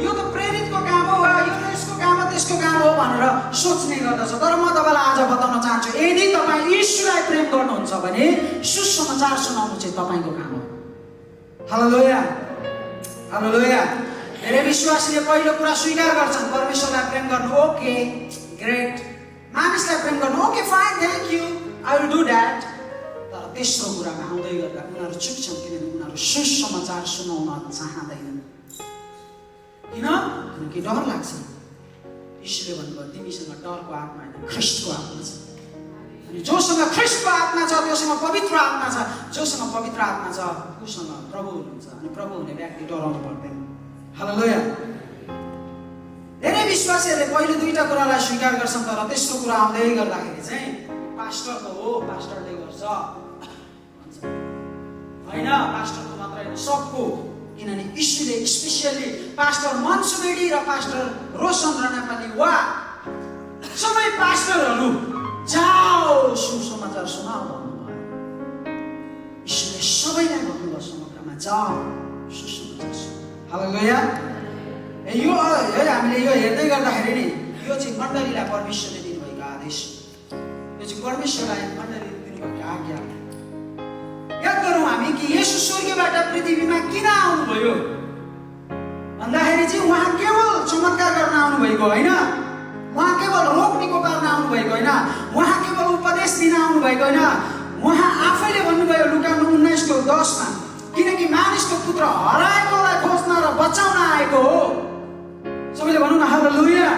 यो त प्रेरितको काम हो, यो त यसको काम हो, त्यसको काम हो भनेर सोच्ने गर्दछ। तर म तपाईँलाई आज बताउन चाहन्छु, यदि तपाईँ यीशुलाई प्रेम गर्नुहुन्छ भने सुसमाचार सुनाउनु चाहिँ तपाईँको काम हो। हालेलुया, हालेलुया। धेरै विश्वासीले पहिलो कुरा स्वीकार गर्छन्, परमेश्वरलाई प्रेम गर्नु ओके ग्रेट, मानिसलाई प्रेम गर्नु okay fine thank you I will do that. तर तेस्रो कुरामा आउँदै गर्दा उनीहरू चुप्छन्, किनभने उनीहरू सुसमाचार सुनाउन चाहँदैनन्। किनकि डर लाग्छ। यीशुले भन्नुभयो तिमीसँग डरको आत्मा होइन ख्रिस्टको आत्मा छ। अनि जोसँग ख्रिस्टको आत्मा छ त्योसँग पवित्र आत्मा छ। जोसँग पवित्र आत्मा छ उसँग प्रभु हुनुहुन्छ। अनि प्रभु हुने व्यक्ति डराउनु पर्दैन। हालेलुया। धेरै विश्वासीहरूले पहिले दुईटा कुरालाई स्वीकार गर्छन्, तर तेस्रो कुरा आउँदै गर्दाखेरि चाहिँ पास्टरको हो, पास्टरले गर्छ होइन, पास्टरको मात्र होइन सबको। किनभने यीशुले स्पेसियली पास्टर मन्सु बेडी र पास्टर रोशन र नेपाली वा सबै पास्टरहरू जाओ सुसमाचार सुनाऊ भन्नुभयो। यीशुले सबैलाई भन्नुभयो समग्रमा जाओ सुसमाचार सुनाऊ। हालेलुया। यो हामीले यो हेर्दै गर्दाखेरि नि यो चाहिँ मण्डलीलाई परमेश्वरले दिनुभएको आदेश, यो चाहिँ परमेश्वरलाई मण्डलीले दिनुभएको आज्ञा। याद गरौँ हामी कि येशू स्वर्गबाट पृथ्वीमा किन आउनुभयो भन्दाखेरि चाहिँ उहाँ केवल चमत्कार गर्न आउनुभएको होइन, उहाँ केवल रोग निको पार्न आउनुभएको होइन, उहाँ केवल उपदेश दिन आउनुभएको होइन। उहाँ आफैले भन्नुभयो लुका 19:10 किनकि मानिसको पुत्र हराएकोलाई खोज्न र बचाउन आएको हो। सबैले भनौँ न हालेलुया।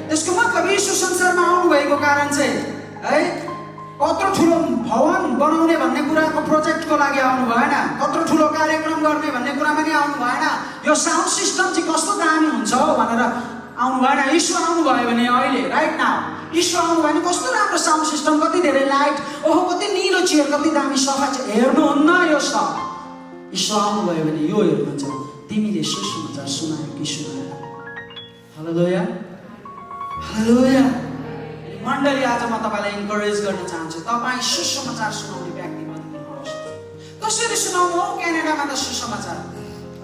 त्यसको मतलब यीशु संसारमा आउनुभएको कारण चाहिँ है कत्रो ठुलो भवन बनाउने भन्ने कुराको प्रोजेक्टको लागि आउनु भएन, कत्रो ठुलो कार्यक्रम गर्ने भन्ने कुरामा नि आउनु भएन, यो साउन्ड सिस्टम चाहिँ कस्तो दामी हुन्छ हो भनेर आउनु भएन, यीशु आउनुभयो भने अहिले राइट नाउ यीशु आउनु भयो भने कस्तो राम्रो साउन्ड सिस्टम, कति धेरै लाइट, ओहो कति निलो चेयर, कति दामी सफा छ। हेर्नुहुन्न यो सब, यीशु आउनुभयो भने यो हेर्नुहुन्छ, तिमीले सुसमाचार सुनायो कि सुनायो? हालेलुया हालेलुया। मण्डली आज म तपाईँलाई इन्करेज गर्न चाहन्छु, तपाईँ सुसमाचार सुनाउने व्यक्ति बन्नुहोस्। कसरी सुनाउनु हो? क्यानाडामा त सुसमाचार,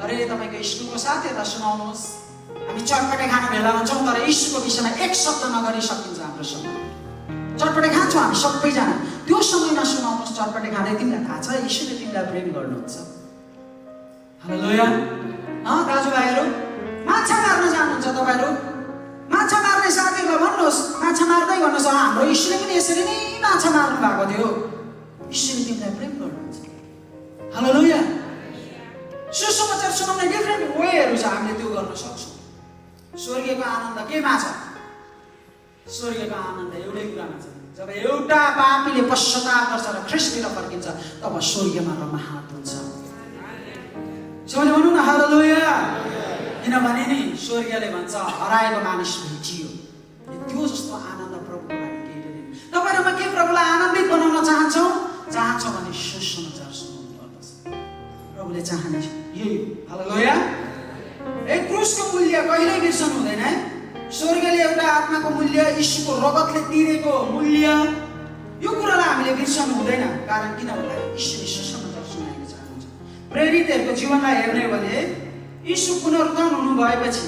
अरे तपाईँको स्कुलको साथीहरूलाई सुनाउनुहोस्। हामी चटपटे खान भेला हुन्छौँ तर यीशुको विषयमा एक शब्द नगरी सकिन्छ हाम्रो समय। चटपटे खान्छौँ हामी सबैजना, त्यो समयमा सुनाउनुहोस्। चटपटे खाँदै तिमीलाई थाहा छ यीशुले तिमीलाई प्रेम गर्नुहुन्छ। हालेलुया। दाजुभाइहरू, माछा मार्न जानुहुन्छ तपाईँहरू, माछा मार्ने साथीहरूलाई भन्नुहोस्, माछा मार्दै भन्नुहोस् हाम्रो यीशुले पनि यसरी नै माछा मार्नु भएको थियो, यीशुले तिमीलाई प्रेम गर्नुहुन्छ। हालेलुया। सुसमाचार सुनाउने डिफ्रेन्ट वेहरू छ, हामीले त्यो गर्न सक्छौँ। स्वर्गीयको आनन्द केमा छ? स्वर्गीयको आनन्द एउटै कुरामा छ, जब एउटा पापीले पश्चाताप गर्छ र ख्रिस्टतिर फर्किन्छ तब स्वर्गीयमा रमाहाट हुन्छ। सबैले भनौँ न हालेलुया। किनभने नि स्वर्गीयले भन्छ हराएको मानिस भेटियो। त्यो जस्तो आनन्द प्रभुको लागि केही पनि। तपाईँहरूमा के प्रभुलाई आनन्दित बनाउन चाहन्छौँ भने सुसमाचार सुनाउनु पर्दछ। प्रभुले चाहने यही हो। हालेलुया। क्रुसको मूल्य कहिल्यै बिर्सनु हुँदैन है। स्वर्गले एउटा आत्माको मूल्य, यीशुको रगतले तिरेको मूल्य, यो कुरालाई हामीले बिर्सनु हुँदैन। कारण किन भन्दा यीशुले सुसमाचार सुनाएको चाहनुहुन्छ। प्रेरितहरूको जीवनलाई हेर्ने भने यीशु पुनरुत्थान हुनु भएपछि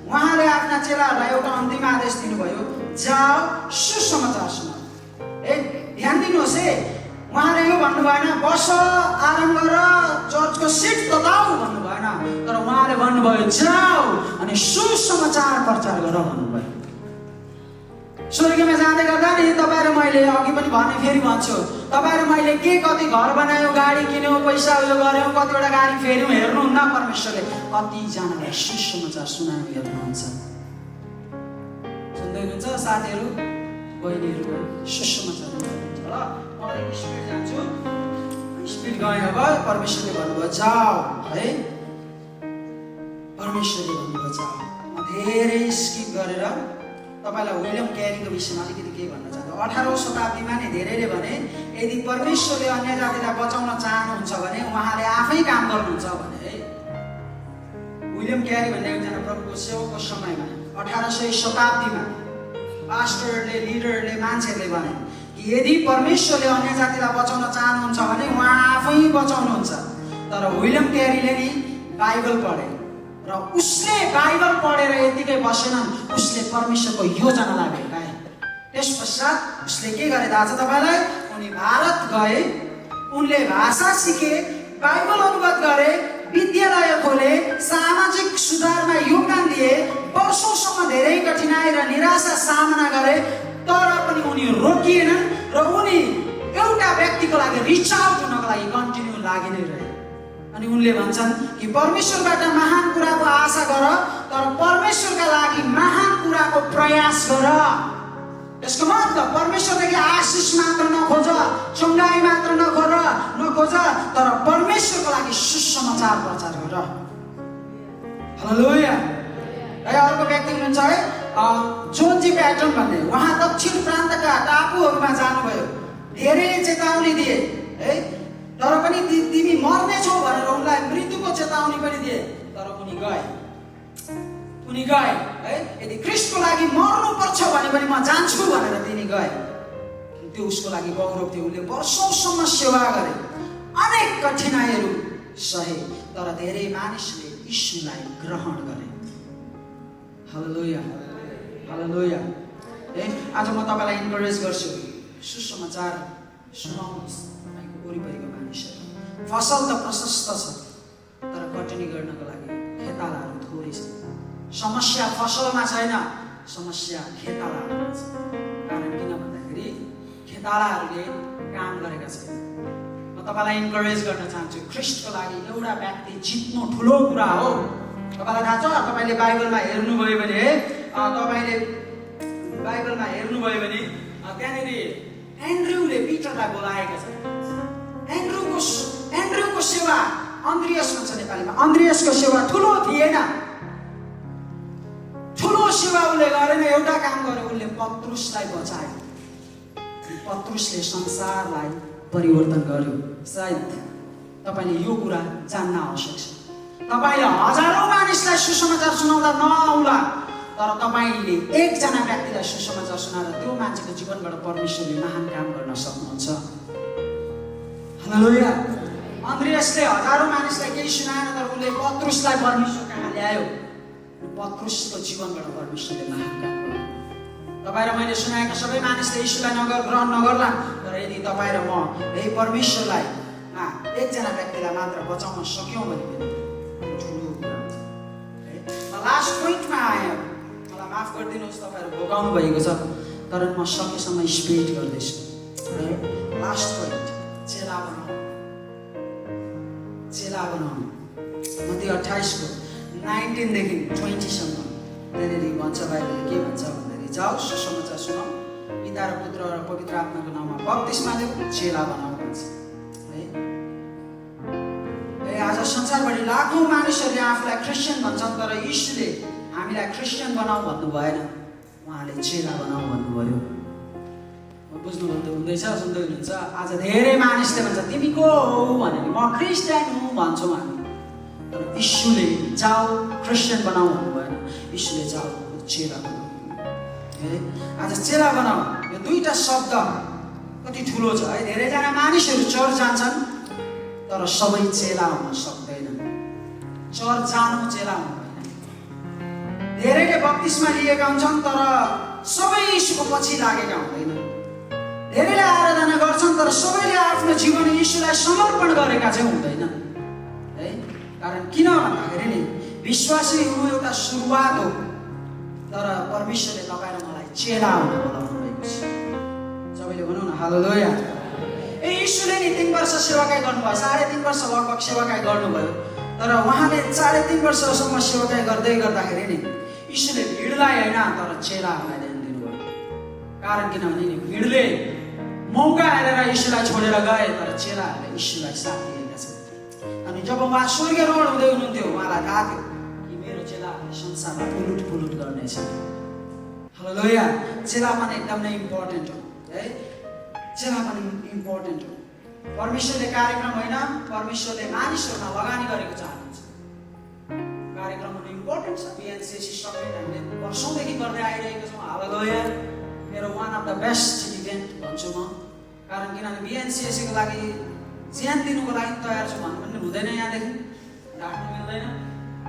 उहाँले आफ्ना चेलाहरूलाई एउटा अन्तिम आदेश दिनुभयो, जाओ सुसमाचार सुनाऊ। ध्यान दिनुहोस् है, उहाँले यो भन्नु भएन बस आराम गर चर्चको सिट तताऊ भन्नु भएन, तर उहाँले भन्नुभयो जाऊ अनि सुसमाचार प्रचार गर भन्नुभयो। स्वर्गमा जाँदै गर्दा नि तपाईँहरू मैले अघि पनि भने फेरि भन्छु, तपाईँहरू मैले के कति घर बनायो, गाडी किन्यो, पैसा उयो गऱ्यौँ, कतिवटा गाडी फेर्यौँ, हेर्नुहुन्न परमेश्वरले कतिजनालाई सुसमाचार सुनायो हेर्नुहुन्छ। सुन्दै हुनुहुन्छ साथीहरू बहिनीहरू? सुसमाचार ल म स्पिड जान्छु, स्पिड गएँ। अब परमेश्वरले भन्नुभयो जाऊ है, परमेश्वरले भन्नुभयो जाऊ। म धेरै स्किप गरेर तपाईँलाई विलियम क्यारीको विषयमा अलिकति के भन्न चाहन्छु। 18औं शताब्दीमा नि धेरैले भने यदि परमेश्वरले अन्य जातिलाई बचाउन चाहनुहुन्छ भने उहाँले आफै काम गर्नुहुन्छ भने है। विलियम क्यारी भन्ने एकजना प्रभुको सेवकको समयमा 1800 शताब्दीमा पास्टरले, लिडरले, मान्छेहरूले भने कि यदि परमेश्वरले अन्य जातिलाई बचाउन चाहनुहुन्छ भने उहाँ आफै बचाउनुहुन्छ। तर विलियम क्यारीले नि बाइबल पढे र उसले बाइबल पढेर यतिकै बसेनन्, उसले परमेश्वरको योजनालाई भेटाए। त्यस पश्चात उसले के गरे थाहा छ तपाईँलाई? उनी भारत गए, उनले भाषा सिके, बाइबल अनुवाद गरे, विद्यालय खोले, सामाजिक सुधारमा योगदान दिए, वर्षौंसम्म धेरै कठिनाई र निराशा सामना गरे, तर पनि उनी रोकिएनन् र उनी एउटा व्यक्तिको लागि रिच आउट हुनको लागि कन्टिन्यू लागि नै रहे। अनि उनले भन्छन् कि परमेश्वरबाट महान कुराको आशा गर, तर परमेश्वरका लागि महान कुराको प्रयास गर। यसको मतलब परमेश्वरदेखि आशिष मात्र नखोज, चङ्गाई मात्र नखोज, तर परमेश्वरको लागि सुसमाचार प्रचार गर। हालेलुया। अर्को व्यक्ति हुनुहुन्छ है जोन जी प्याटन भन्ने, उहाँ दक्षिण प्रान्तका टापुहरूमा जानुभयो, धेरै चेतावनी दिए है, तर पनि तिमी मर्नेछौ भनेर उनलाई मृत्युको चेतावनी पनि दिए, तर उनी गए है। यदि ख्रिस्टको लागि मर्नु पर्छ भने पनि म जान्छु भनेर तिनी गए। त्यो उसको लागि गौरव थियो। उनले वर्षौंसम्म सेवा गरे, अनेक कठिनाइहरू सहे, तर धेरै मानिसले यीशुलाई ग्रहण गरे। हालेलुया हालेलुया। आज म तपाईँलाई इन्करेज गर्छु, सुसमाचार सुनाउनुहोस् तपाईँको वरिपरिको मानिसहरू। फसल त प्रशस्त छ तर कटनी गर्नको लागि खेतालाहरू थोरै छ। समस्या फसलमा छैन, समस्या खेतालाहरूमा छ। कारण किन भन्दाखेरि खेतालाहरूले काम गरेका छैन। म तपाईँलाई इन्करेज गर्न चाहन्छु, ख्रिस्टको लागि एउटा व्यक्ति जित्नु ठुलो कुरा हो। तपाईँलाई थाहा छ, तपाईँले बाइबलमा हेर्नुभयो भने त्यहाँनिर एन्ड्रुले पिटरलाई बोलाएका छन्। एन्ड्रुको सेवा, अन्द्रियस भन्छ नेपालीमा, अन्द्रियसको सेवा ठुलो थिएन, ठुलो सेवा उसले गरेन, एउटा काम गर्यो, उसले पत्रुसलाई बचायो। पत्रुसले संसारलाई परिवर्तन गर्यो। सायद तपाईँले यो कुरा जान्न आवश्यक छ। तपाईँले हजारौँ मानिसलाई सुसमाचार सुनाउँदा नआउला, तर तपाईँले एकजना व्यक्तिलाई सुसमाचार सुनाएर त्यो मान्छेको जीवनबाट परमेश्वरले महान काम गर्न सक्नुहुन्छ। हालेलुया। अन्द्रियासले हजारौँ मानिसलाई केही सुनाएन, तर उसले पत्रुसलाई परमेश्वर कहाँ ल्यायो। पत्रुसको जीवनबाट परमेश्वरले महान काम गर्यो। तपाईँ र मैले सुनाएका सबै मानिसले यीशुलाई ग्रहण नगर्ला, तर यदि तपाईँ र म यही परमेश्वरलाई एकजना व्यक्तिलाई मात्र बचाउन सक्यौँ भने पनि ठुलो कुरा हुन्छ। लास्ट पोइन्टमा आयो, मलाई माफ गरिदिनुहोस्, तपाईँहरू भोगाउनु भएको छ, तर म सकेसम्म स्पिड गर्दैछु। लास्ट पोइन्ट, चेला बनाउनु। चेला बनाउनु मत्ती 28 को 19 देखि 20 सम्म त्यहाँनिर भन्छ, बाइबलले के भन्छ भन्दाखेरि जाऊ सुसमाचार सुनाऊ, पिता र पुत्र र पवित्र आत्माको नाममा बप्तिस्मा लिऊ, चेला बनाऊ भन्छ है। आज संसारभरि लाखौँ मानिसहरूले आफूलाई क्रिस्चियन भन्छन्, तर यीशुले हामीलाई क्रिस्चियन बनाऊ भन्नु भएन, उहाँले चेला बनाऊ भन्नुभयो। बुझ्नुभन्दा हुँदैछ, सुन्दै हुनुहुन्छ। आज धेरै मानिसले भन्छ तिमी को हौ भनेर, म क्रिस्चियन हुँ भन्छौँ हामी, तर यीशुले जाऊ क्रिस्चियन बनाऊ भन्नु भएन, यीशुले जाऊ चेला बनाऊ है। आज चेला बनाऊ यो दुईटा शब्द कति ठुलो छ है। धेरैजना मानिसहरू चर्च जान्छन्, तर सबै चेला हुन सक्दैन। चर्च जानु चेला हुँदैन। धेरैले बप्तिस्मा लिएका हुन्छन्, तर सबै यीशुको पछि लागेका हुँदैन। धेरैले आराधना गर्छन्, तर सबैले आफ्नो जीवन यीशुलाई समर्पण गरेका चाहिँ हुँदैन है। कारण किन भन्दाखेरि नि विश्वासी हुनु एउटा सुरुवात हो, तर परमेश्वरले तपाईँ र मलाई चेला हुन बोलाउनु भएको छ। सबैले भनौँ न हालेलुया। यीशुले नि 3 वर्ष सेवाकाई गर्नुभयो, 3.5 वर्ष लगभग सेवाकाई गर्नुभयो, तर उहाँले 3.5 वर्षसम्म सेवाकाई गर्दै गर्दाखेरि नि यीशुले भिडलाई होइन, तर चेलाहरूलाई ध्यान दिनुभयो। कारण किनभने नि भिडले मौका हेरेर यीशुलाई छोडेर गए, तर चेलाहरूले यीशुलाई साथ दिएका छन्। अनि जब उहाँ स्वर्गरोहण हुँदै हुनुहुन्थ्यो, उहाँलाई थाहा थियो कि मेरो चेलाहरूले संसारलाई पुलुट गर्नेछ। हालेलुया। चेला पनि एकदम नै इम्पोर्टेन्ट हो है। चेला पनि इम्पोर्टेन्ट हो। परमेश्वरले कार्यक्रम होइन, परमेश्वरले मानिसहरूमा लगानी गरेको चाहनुहुन्छ। कार्यक्रम हुनु इम्पोर्टेन्ट छ। बिएनसिएसी सबै हामीले वर्षौँदेखि गर्दै आइरहेको छौँ। हालेलुया। मेरो one of the best event भन्छु म, कारण किनभने बिएनसिएसीको लागि ज्यान दिनुको लागि तयार छु भन्नु पनि हुँदैन, यहाँदेखि ढाक्नु मिल्दैन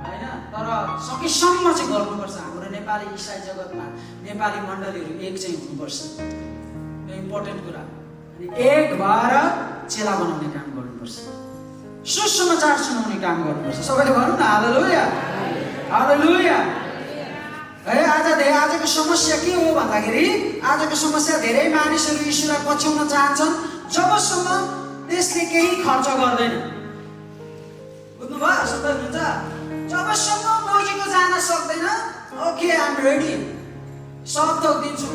होइन। तर सकेसम्म चाहिँ गर्नुपर्छ। हाम्रो नेपाली इसाई जगतमा नेपाली मण्डलीहरू एक चाहिँ हुनुपर्छ, यो इम्पोर्टेन्ट कुरा। अनि एक भएर चेला बनाउने काम गर्नुपर्छ, सुसमाचार सुनाउने काम गर्नुपर्छ। सबैले भनौँ न हालेलुया, हालेलुया है। आजको समस्या के हो भन्दाखेरि, आजको समस्या धेरै मानिसहरू यीशुलाई पछ्याउन चाहन्छन् जबसम्म त्यसले केही खर्च गर्दैन। बुझ्नुभयो? सबै हुन्छ। जबसम्म गोजीको जान सक्दैन, ओके आइ एम रेडी, सब थोक दिन्छु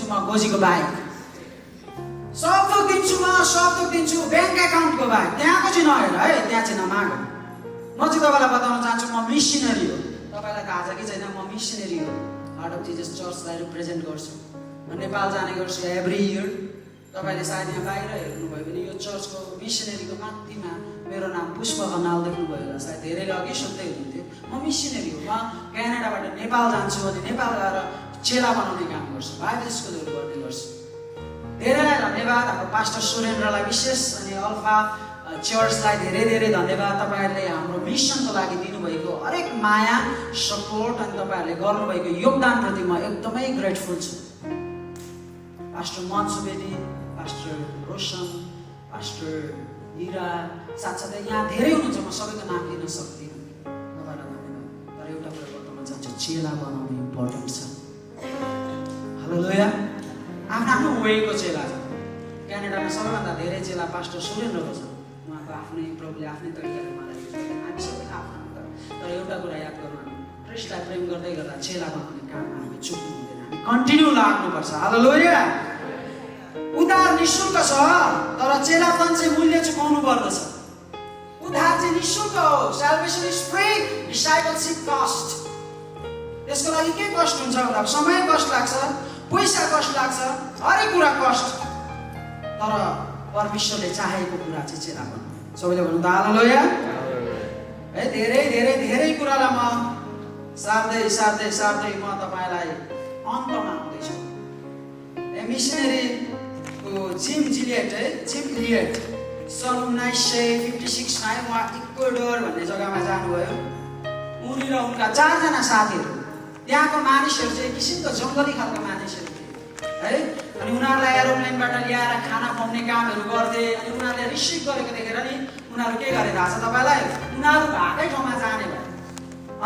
म गोजीको बाहेक, सब थोक दिन्छु ब्याङ्क एकाउन्टको बाहेक। त्यहाँको चाहिँ नहेर है, त्यहाँ चाहिँ नमाग। म चाहिँ तपाईँलाई बताउन चाहन्छु, म मिसनरी हो। तपाईँलाई थाहा छ कि छैन, म मिसनरी हो। हार्ट अफ जिजस चर्चलाई रिप्रेजेन्ट गर्छु। म नेपाल जाने गर्छु एभ्री इयर। तपाईँले सायद यहाँ बाहिर हेर्नुभयो भने यो चर्चको मिसनरीको माथिमा मेरो नाम पुष्प खनाल देख्नुभयो होला, सायद धेरैले अघि सोध्दै हुनुहुन्थ्यो। म मिसनरी हो। म क्यानाडाबाट नेपाल जान्छु अनि नेपाल गएर चेला बनाउने काम गर्छु, बाइबल स्कुलहरू गर्ने गर्छु। धेरैलाई धन्यवाद, हाम्रो पास्टर सुरेन्द्रलाई विशेष, अनि अल्फा चर्चलाई धेरै धेरै धन्यवाद। तपाईँहरूले हाम्रो मिसनको लागि दिनुभएको हरेक माया, सपोर्ट अनि तपाईँहरूले गर्नुभएको योगदानप्रति म एकदमै ग्रेटफुल छु। पास्टर मन सुवेदी, पास्टर रोशन, पास्टर हिरा, साथसाथै यहाँ धेरै हुनुहुन्छ, म सबैको नाम लिन सक्दिनँ। तपाईँलाई धन्यवाद। तर एउटा कुरा बताउन चाहन्छु, चेला बनाउनु इम्पोर्टेन्ट छ। हालेलुया। आफ्नो वेको चेला छ। क्यानाडामा सबैभन्दा धेरै चेला पास्टर सुरेन्द्रको छ। उहाँको आफ्नै प्रभुले आफ्नै तरिकाले मलाई हामी सबैको आफ्नो। तर एउटा कुरा याद गर्नु, ख्रिस्टलाई प्रेम गर्दै गर्दा चेला बनाउने काममा हामी चुक्नु हुँदैन, हामी कन्टिन्यू लाग्नुपर्छ। हालेलुया। उद्धार निःशुल्क छ, तर चेलापन चाहिँ मूल्य चुकाउनु पर्दछ। उद्धार चाहिँ निःशुल्क हो, salvation is free, discipleship cost. त्यसको लागि के कष्ट हुन्छ भन्दा समय कष्ट लाग्छ, पैसा कष्ट लाग्छ, हरेक कुरा कष्ट। तर परमेश्वरले चाहेको कुरा चाहिँ चेला बन्नु। सबैले भन्नु त हालेलुया। है धेरै धेरै धेरै कुरालाई म सार्दै सार्दै सार्दै म तपाईँलाई अन्तमा आउँदैछु। मिसनरीको जिम इलियट सन् 1956 मा उहाँ इक्वेडोर भन्ने जग्गामा जानुभयो। उनी र उनका 4 जना साथीहरू, त्यहाँको मानिसहरू चाहिँ किसिमको जङ्गली खालको मानिसहरू थिए है। अनि उनीहरूलाई एरोप्लेनबाट ल्याएर खाना खुवाउने कामहरू गर्थे। अनि उनीहरूले रिसिभ गरेको देखेर नि उनीहरू के गरे थाहा छ तपाईँलाई? उनीहरू भएकै ठाउँमा जाने भयो।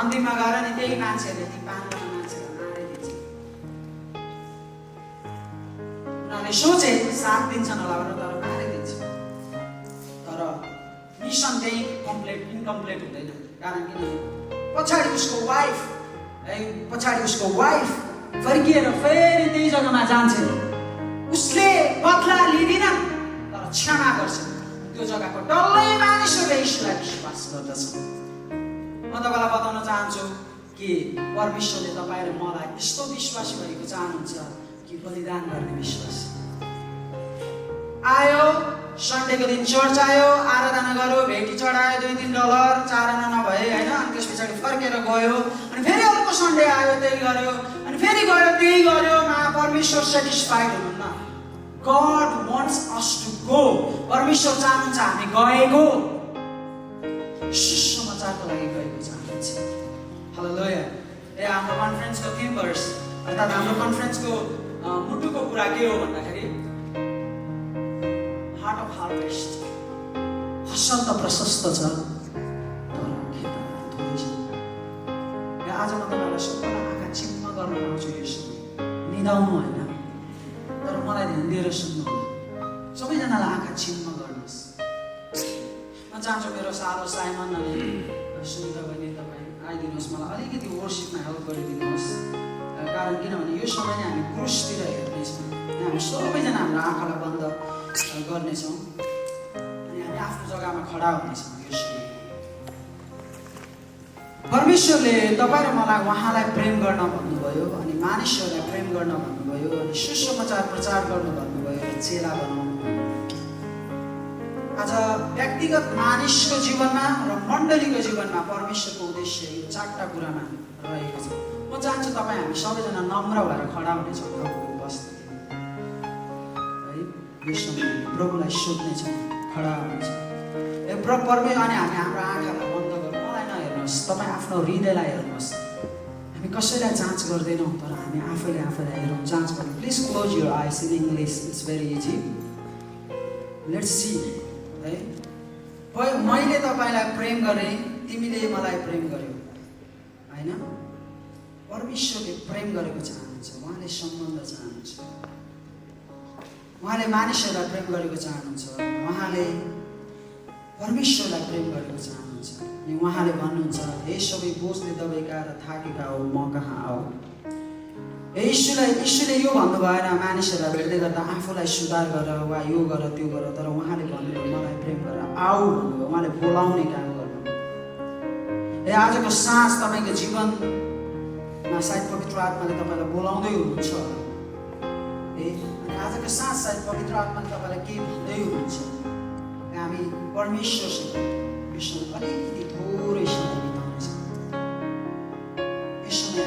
अन्तिममा गएर नि त्यही मान्छेहरूले ती 5 जना मान्छेहरू मारिदिन्छ। उनीहरूले सोचे साथ दिन्छन् होला भनेर, तर मारिदिन्छ। तर मिसन त्यही इन्कम्प्लिट हुँदैन। कारण किनभने पछाडि उसको वाइफ फर्किएर फेरि त्यही जग्गामा जान्छ। उसले बदला लिँदैन तर क्षमा गर्छ। त्यो जग्गाको डल्लै मानिसहरूले ईश्वरलाई विश्वास गर्दछन्। म तपाईँलाई बताउन चाहन्छु कि परमेश्वरले तपाईँ र मलाई यस्तो विश्वास गरेको चाहनुहुन्छ कि बलिदान गर्ने विश्वास। आयो सन्डेको दिन चर्च आयो, आराधना गर्यो, भेटी चढायो, $2-3 4 आना नभए होइन। अनि त्यस पछाडि फर्केर गयो। अनि फेरि अर्को सन्डे आयो, त्यही गर्यो। अनि फेरि गयो, त्यही गर्यो। परमेश्वर सेटिस्फाइड हुनुहुन्न। God wants us to go. परमेश्वर चाहनुहुन्छ हामी गएको, सुसमाचारको लागि गएको चाहनुहुन्छ। हालेलुया। हाम्रो कन्फरेन्सको थीम वर्स अर्थात् हाम्रो कन्फरेन्सको मुटुको कुरा के हो भन्दाखेरि हार्ट अफ हार्भेस्ट। फसल त प्रशस्त छ तर खेतहरू थोरै छ। आज म तपाईँलाई सबैलाई आँखा चिम्म गर्न आउँछु। यसो निदाउनु होइन, तर मलाई ध्यान दिएर सुन्नु होला। सबैजनालाई आँखा चिम्म गर्नुहोस्। म चाहन्छु मेरो सालो साइमन अनि सुनिता बहिनी तपाईँ आइदिनुहोस्, मलाई अलिकति वर्सिपमा हेल्प गरिदिनुहोस्। कारण किनभने यो समय नै हामी क्रुसतिर हेर्नेछौँ। हामी सबैजना हाम्रो आँखालाई बन्द गर्नेछौँ अनि हामी आफ्नो जग्गामा खडा हुनेछौँ। यो समय परमेश्वरले तपाईँ र मलाई उहाँलाई प्रेम गर्न भन्नुभयो, अनि मानिसहरूलाई प्रेम गर्न भन्नुभयो, अनि सुसमाचार प्रचार गर्नु भन्नुभयो, र चेला बनाउनु। आज व्यक्तिगत मानिसको जीवनमा र मण्डलीको जीवनमा परमेश्वरको उद्देश्य यो 4टा कुरामा रहेको छ। म चाहन्छु तपाईँ हामी सबैजना नम्र भएर खडा हुनेछौँ प्रभुको उपस्थितिमा है। यो समय प्रभुलाई सोध्नेछौँ, खडा हुनेछौँ। अनि हामी हाम्रो आँखालाई बन्द गर्नु। मलाई नहेर्नुहोस्, तपाईँ आफ्नो हृदयलाई हेर्नुहोस्। हामी कसैलाई जाँच गर्दैनौँ, तर हामी आफैले आफैलाई हेरौँ, जाँच गर्नु। प्लिज क्लोज युर आइज in English, it's very easy. Let's see है। मैले तपाईँलाई प्रेम गरेँ, तिमीले मलाई प्रेम गर्यौ होइन। परमेश्वरले प्रेम गरेको चाहनुहुन्छ, उहाँले सम्बन्ध चाहनुहुन्छ, उहाँले मानिसहरूलाई प्रेम गरेको चाहनुहुन्छ, उहाँले परमेश्वरलाई प्रेम गरेको चाहनुहुन्छ। अनि उहाँले भन्नुहुन्छ, हे सबै बोझले दबाएका र थाकेका हो, म कहाँ आऊ। यीशुले यो भन्नु भएन मानिसहरूलाई भेट्दै गर्दा आफूलाई सुधार गर वा यो गर त्यो गर, तर उहाँले भन्नुभयो मलाई प्रेम गर, आऊ भन्नुभयो। उहाँले बोलाउने काम गर्नु। आजको साँझ तपाईँको जीवनमा सायद पवित्र आत्माले तपाईँलाई बोलाउँदै हुनुहुन्छ। अनि आजको साँझ सायद पवित्र आत्माले तपाईँलाई केही भन्दै हुनुहुन्छ। हामी परमेश्वरसँग यो समय अलिकति थोरै समय बिताउनेछ। यस समय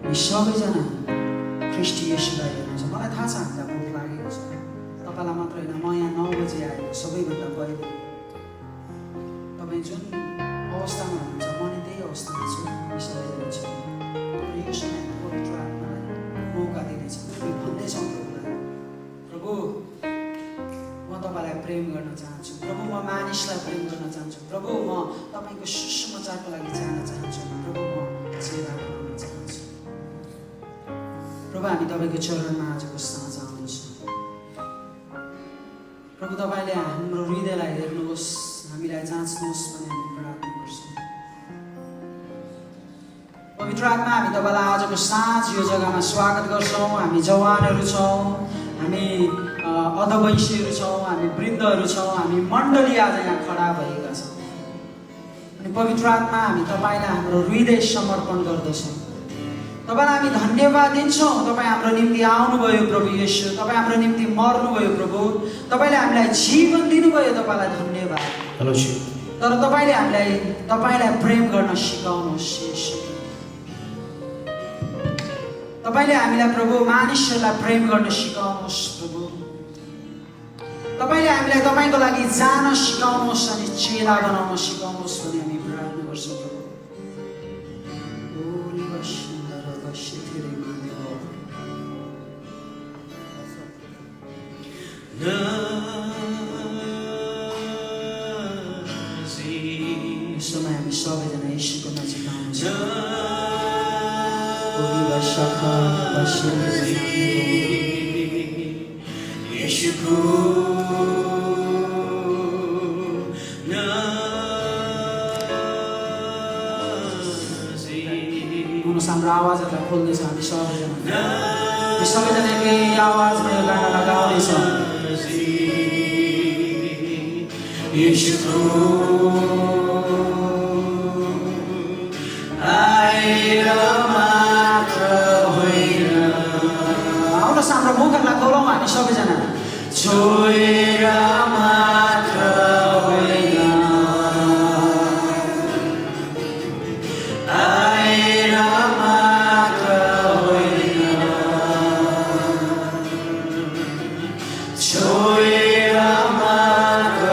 हामी सबैजना ख्रिस्टी येशूलाई हेर्नुहुन्छ। मलाई थाहा छ हामीलाई भोक लागेको छ। तपाईँलाई मात्र होइन, म यहाँ 9 बजी आएको सबैभन्दा पहिले। तपाईँ जुन अवस्थामा हुनुहुन्छ म नि त्यही अवस्थामा छु, सबैजना छु। यो समय पवित्र आत्मालाई मौका दिनेछौँ। हामी भन्दैछौँ प्रभुलाई, प्रभु म तपाईँलाई प्रेम गर्न चाहन्छु। प्रभु म मानिसलाई प्रेम गर्न चाहन्छु। प्रभु म तपाईँको सुसमाचारको लागि जान चाहन्छु। प्रभु म चेला बनाउन चाहन्छु। प्रभु हामी तपाईँको चरणमा आजको साँझ आउँछौँ। प्रभु तपाईँले हाम्रो हृदयलाई हेर्नुहोस्, हामीलाई जाँच्नुहोस् भन्ने हामी प्रार्थना गर्छौँ। पवित्र आत्मा हामी तपाईँलाई आजको साँझ यो जग्गामा स्वागत गर्छौँ। हामी जवानहरू छौँ, हामी अधवैँसीहरू छौँ, हामी वृद्धहरू छौँ, हामी मण्डली आज यहाँ खडा भएका छौँ। अनि पवित्र आत्मा हामी तपाईँलाई हाम्रो हृदय समर्पण गर्दछौँ। तपाईँलाई हामी धन्यवाद दिन्छौँ। तपाईँ हाम्रो निम्ति आउनुभयो प्रभु येशू, तपाईँ हाम्रो निम्ति मर्नुभयो प्रभु, तपाईँले हामीलाई जीवन दिनुभयो, तपाईँलाई धन्यवाद। तर तपाईँले तपाईँलाई प्रेम गर्न सिकाउनुहोस् येशू। तपाईँले हामीलाई प्रभु मानिसहरूलाई प्रेम गर्न सिकाउनुहोस् प्रभु। तपाईँले हामीलाई तपाईँको लागि जान सिकाउनुहोस् अनि चेला बनाउन सिकाउनुहोस् भन्ने हामी प्रार्थना गर्छौँ प्रभु। समय हामी सबैजना येशूको नजिक आउँछौँ। हाम्रो आवाजहरूलाई खोल्दैछ। हामी सबैजना एकै आवाजमा यो गानालाई गाउँदैछौँ। आउनुहोस् हाम्रो मुखहरूलाई खोलौँ हामी सबैजना। छोएर मात्र होइन, आएर मात्र होइन, छोएर मात्र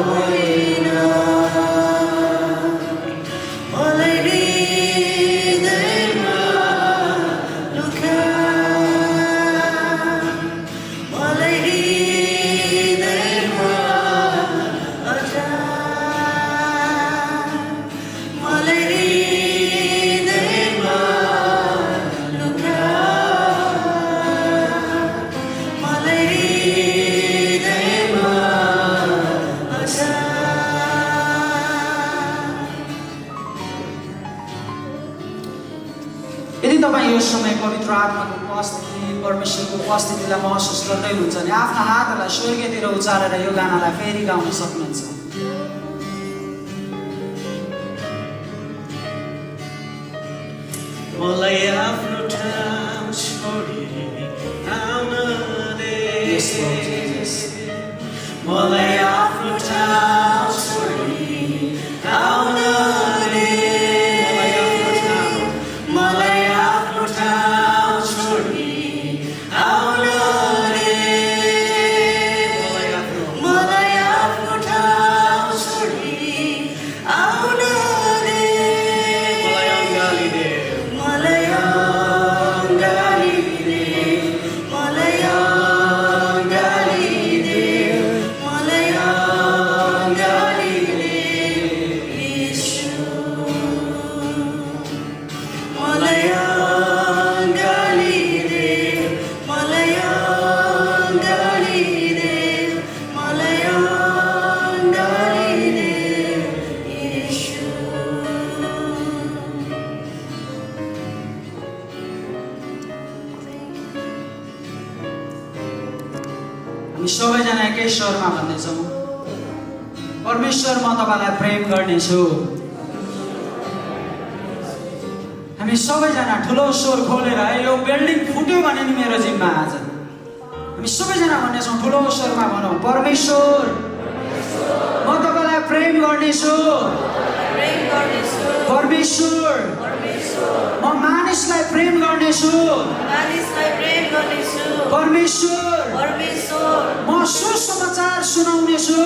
होइन, मलाई हृदयमा लुका, मलाई हृदयमा अटा, मलाई हृदयमा लुका, मलाई हृदयमा अटा। यदि तपाईँ यो समय पवित्र आत्माको उपस्थिति, परमेश्वरको उपस्थितिलाई महसुस गर्दै हुनुहुन्छ भने आफ्ना हातहरूलाई स्वर्गतिर उचालेर यो गानालाई फेरि गाउन सक्नुहुन्छ। मलाई आफ्नो ठाउँ छोडी आउन दे, मलाई आफ्नो ठाउँ छोडी आउन दे, मलाई आफ्नो ठाउँ छोडी आउन दे, मलाई आफ्नो ठाउँ छोडी आउन दे, मलाई अँगाली दे, मलाई अँगाली दे, मलाई अँगाली दे, मलाई अँगाली दे येशू, मलाई अँगाली दे, मलाई अँगाली दे, मलाई अँगाली दे येशू। हामी सबैजना एकै स्वरमा भन्दैछौँ, परमेश्वर म तपाईँलाई प्रेम गर्नेछु। हामी सबैजना ठुलो स्वर खोलेर यो बिल्डिङ फुट्यो भने नि मेरो जिम्मा आज हामी सबैजना भन्नेछौँ, ठुलो स्वरमा भनौँ, परमेश्वर म तपाईँलाई प्रेम गर्नेछु। परमेश्वर म मानिसलाई प्रेम गर्नेछु। परमेश्वर म सुसमाचार सुनाउनेछु।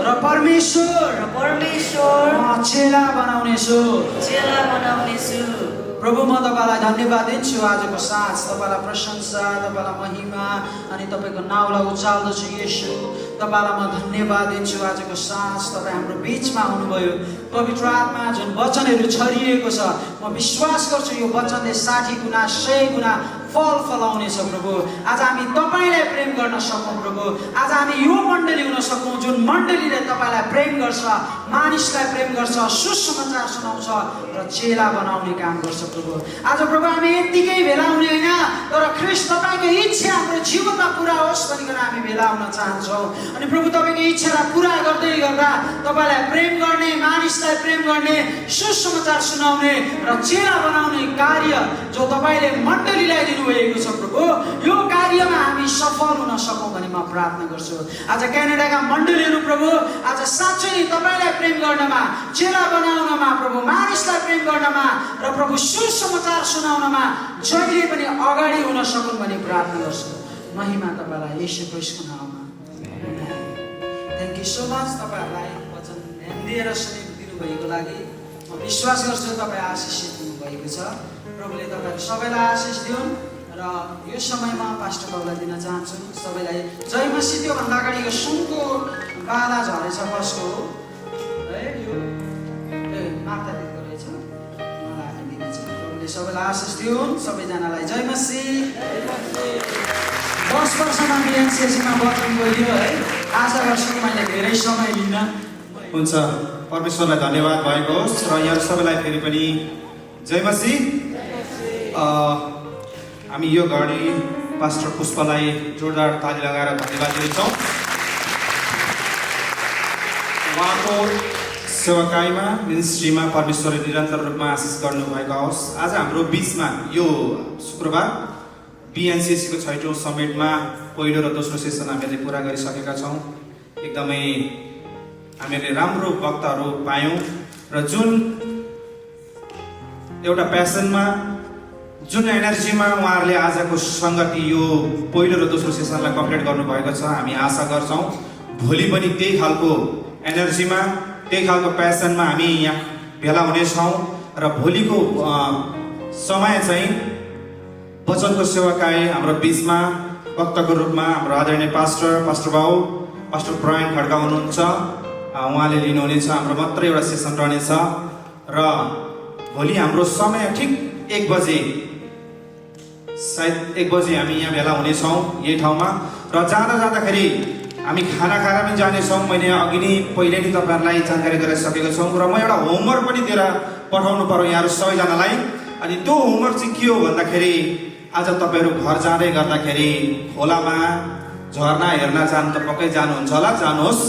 र परमेश्वर म चेला बनाउनेछु। प्रभु म तपाईँलाई धन्यवाद दिन्छु आजको साँझ, तपाईँलाई प्रशंसा, तपाईँलाई महिमा अनि तपाईँको नाउँलाई उचाल्दछु येशू। तपाईँलाई म धन्यवाद दिन्छु आजको साँझ तपाईँ हाम्रो बिचमा हुनुभयो। पवित्र आत्मा जुन वचनहरू छरिएको छ म विश्वास गर्छु यो वचनले 60 गुणा 100 गुणा फल फलाउनेछ प्रभु। आज हामी तपाईँलाई प्रेम गर्न सकौँ प्रभु। आज हामी यो मण्डली हुन सकौँ जुन मण्डलीले तपाईँलाई प्रेम गर्छ, मानिसलाई प्रेम गर्छ, सुसमाचार सुनाउँछ र चेला बनाउने काम गर्छ प्रभु। आज प्रभु हामी यत्तिकै भेला हुने होइन, तर ख्रीष्ट तपाईँको इच्छा हाम्रो जीवनमा पुरा होस् भनिकन हामी भेला हुन चाहन्छौँ। अनि प्रभु तपाईँको इच्छालाई पुरा गर्दै गर्दा तपाईँलाई प्रेम गर्ने, मानिसलाई प्रेम गर्ने, सुसमाचार सुनाउने र चेला बनाउने कार्य जो तपाईँले मण्डलीलाई दिनुभएको छ प्रभु, यो कार्यमा हामी सफल हुन सकौँ भनी म प्रार्थना गर्छु। आज क्यानाडाका मण्डलीहरू प्रभु आज साँच्चै नै तपाईँलाई प्रेम गर्नमा, चेला बनाउनमा प्रभु, मानिसलाई प्रेम गर्नमा र प्रभु सुसमाचार सुनाउनमा जहिले पनि अगाडि हुन सकुन् भनी प्रार्थना गर्छु। महिमा तपाईँलाई येशू ख्रीष्टको नाममा। Thank you so much. तपाईँहरूलाई वचन ध्यान दिएर सुनिदिनु भएको लागि म विश्वास गर्छु तपाईँ आशिषित हुनुभएको छ। प्रभुले तपाईँहरू सबैलाई आशिष दिउन्। र यो समयमा पास्टर बाबुलाई दिन चाहन्छु सबैलाई जय मसीह। त्योभन्दा अगाडि यो सुनको बाला झरेछ कसको हो है? यो माता दिदीको रहेछ, मलाई हामी दिनेछ। प्रभुले सबैलाई आशिष दिउन्। सबैजनालाई जय मसीह। 10 वर्षमा बिएनसिएसीमा वचन बोलियो है। आशा गर्छु मैले धेरै समय लिन। हुन्छ, परमेश्वरलाई धन्यवाद भएको होस्। र यहाँ सबैलाई फेरि पनि जय मसीह। हामी यो घडी पास्टर पुष्पलाई जोरदार ताली लगाएर धन्यवाद दिन्छौँ। उहाँको सेवाकाईमा, मिनिस्ट्रीमा परमेश्वरले निरन्तर रूपमा आशिष गर्नुभएको होस्। आज हाम्रो बिचमा यो शुक्रबार बिएनसिसीको 6औं समिटमा पहिलो र दोस्रो सेसन हामीले पुरा गरिसकेका छौँ। एकदमै हामीले राम्रो वक्ताहरू पायौँ र जुन एउटा प्यासनमा, जुन एनर्जीमा उहाँहरूले आजको सङ्गति यो पहिलो र दोस्रो सेसनलाई कम्प्लिट गर्नुभएको छ, हामी आशा गर्छौँ भोलि पनि त्यही खालको एनर्जीमा, त्यही खालको प्यासनमा हामी यहाँ भेला हुनेछौँ। र भोलिको समय चाहिँ वचनको सेवाकाई हाम्रो बिचमा वक्ताको रूपमा हाम्रो आदरणीय पास्टर बाबु पास्टर ब्रायन खड्का हुनुहुन्छ। उहाँले लिनुहुनेछ। हाम्रो मात्रै एउटा सेसन रहनेछ र भोलि हाम्रो समय ठिक 1 बजे, सायद 1 बजे हामी यहाँ भेला हुनेछौँ यही ठाउँमा। र जाँदाखेरि हामी खाना खाएर पनि जानेछौँ। मैले अघि नै पहिले नै तपाईँहरूलाई जानकारी गराइसकेको छौँ र म एउटा होमवर्क पनि दिएर पठाउनु पर्यो यहाँहरू सबैजनालाई। अनि त्यो होमवर्क चाहिँ के हो भन्दाखेरि आज तपाईँहरू घर जाँदै गर्दाखेरि खोलामा झरना हेर्न जानु त पक्कै जानुहुन्छ होला, जानुहोस्।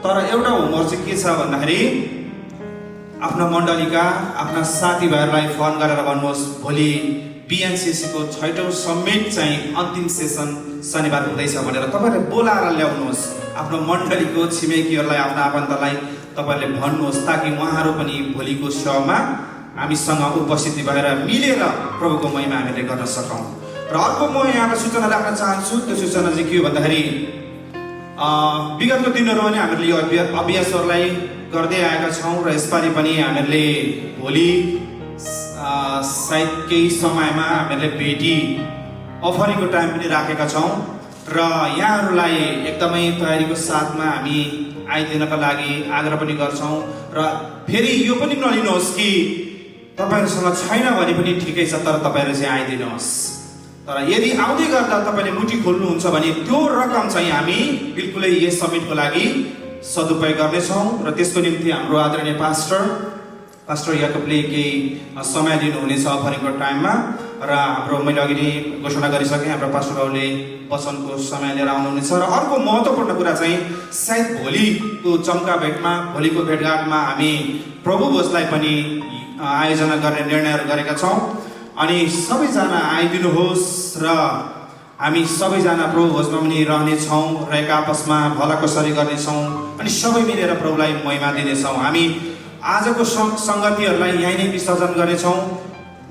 तर एउटा होमवर्क चाहिँ के छ भन्दाखेरि आफ्ना मण्डलीका, आफ्ना साथीभाइहरूलाई फोन गरेर भन्नुहोस् भोलि बिएनसिसीको 6औं समिट चाहिँ अन्तिम सेसन शनिबार हुँदैछ भनेर तपाईँहरूले बोलाएर ल्याउनुहोस्। आफ्नो मण्डलीको छिमेकीहरूलाई, आफ्ना आफन्तलाई तपाईँहरूले भन्नुहोस् ताकि उहाँहरू पनि भोलिको सेवामा हामीसँग उपस्थिति भएर मिलेर प्रभुको महिमा हामीले गर्न सकौँ। र अर्को म यहाँबाट सूचना राख्न चाहन्छु। त्यो सूचना चाहिँ के हो भन्दाखेरि विगतको दिनहरूमा नै हामीले यो अभ्यासहरूलाई गर्दै आएका छौँ र यसपालि पनि हामीहरूले भोलि सायद केही समयमा हामीहरूले भेटी अफरिङको टाइम पनि राखेका छौँ र यहाँहरूलाई एकदमै तयारीको साथमा हामी आइदिनका लागि आग्रह पनि गर्छौँ। र फेरि यो पनि नलिनुहोस् कि तपाईँहरूसँग छैन भने पनि ठिकै छ, तर तपाईँहरू चाहिँ आइदिनुहोस्। तर यदि आउँदै गर्दा तपाईँले मुठी खोल्नुहुन्छ भने त्यो रकम चाहिँ हामी बिल्कुलै यस समिटको लागि सदुपयोग गर्नेछौँ। र त्यसको निम्ति हाम्रो आदरणीय पास्टर याकुबले केही समय दिनुहुनेछ अफरिङको टाइममा। र हाम्रो मैले अघि नै घोषणा गरिसकेँ, हाम्रो पास्टर बाबुले वचनको समय लिएर आउनुहुनेछ। र अर्को महत्त्वपूर्ण कुरा चाहिँ सायद भोलिको चम्का भेटमा, भोलिको भेटघाटमा हामी प्रभु भोजलाई पनि आयोजना गर्ने निर्णयहरू गरेका छौँ। अनि सबैजना आइदिनुहोस् र हामी सबैजना प्रभु भोजमा पनि रहनेछौँ र एक आपसमा भलाकुसारी गर्नेछौँ अनि सबै मिलेर प्रभुलाई महिमा दिनेछौँ। हामी आजको सङ्गतिहरूलाई यहीँ नै विसर्जन गर्नेछौँ।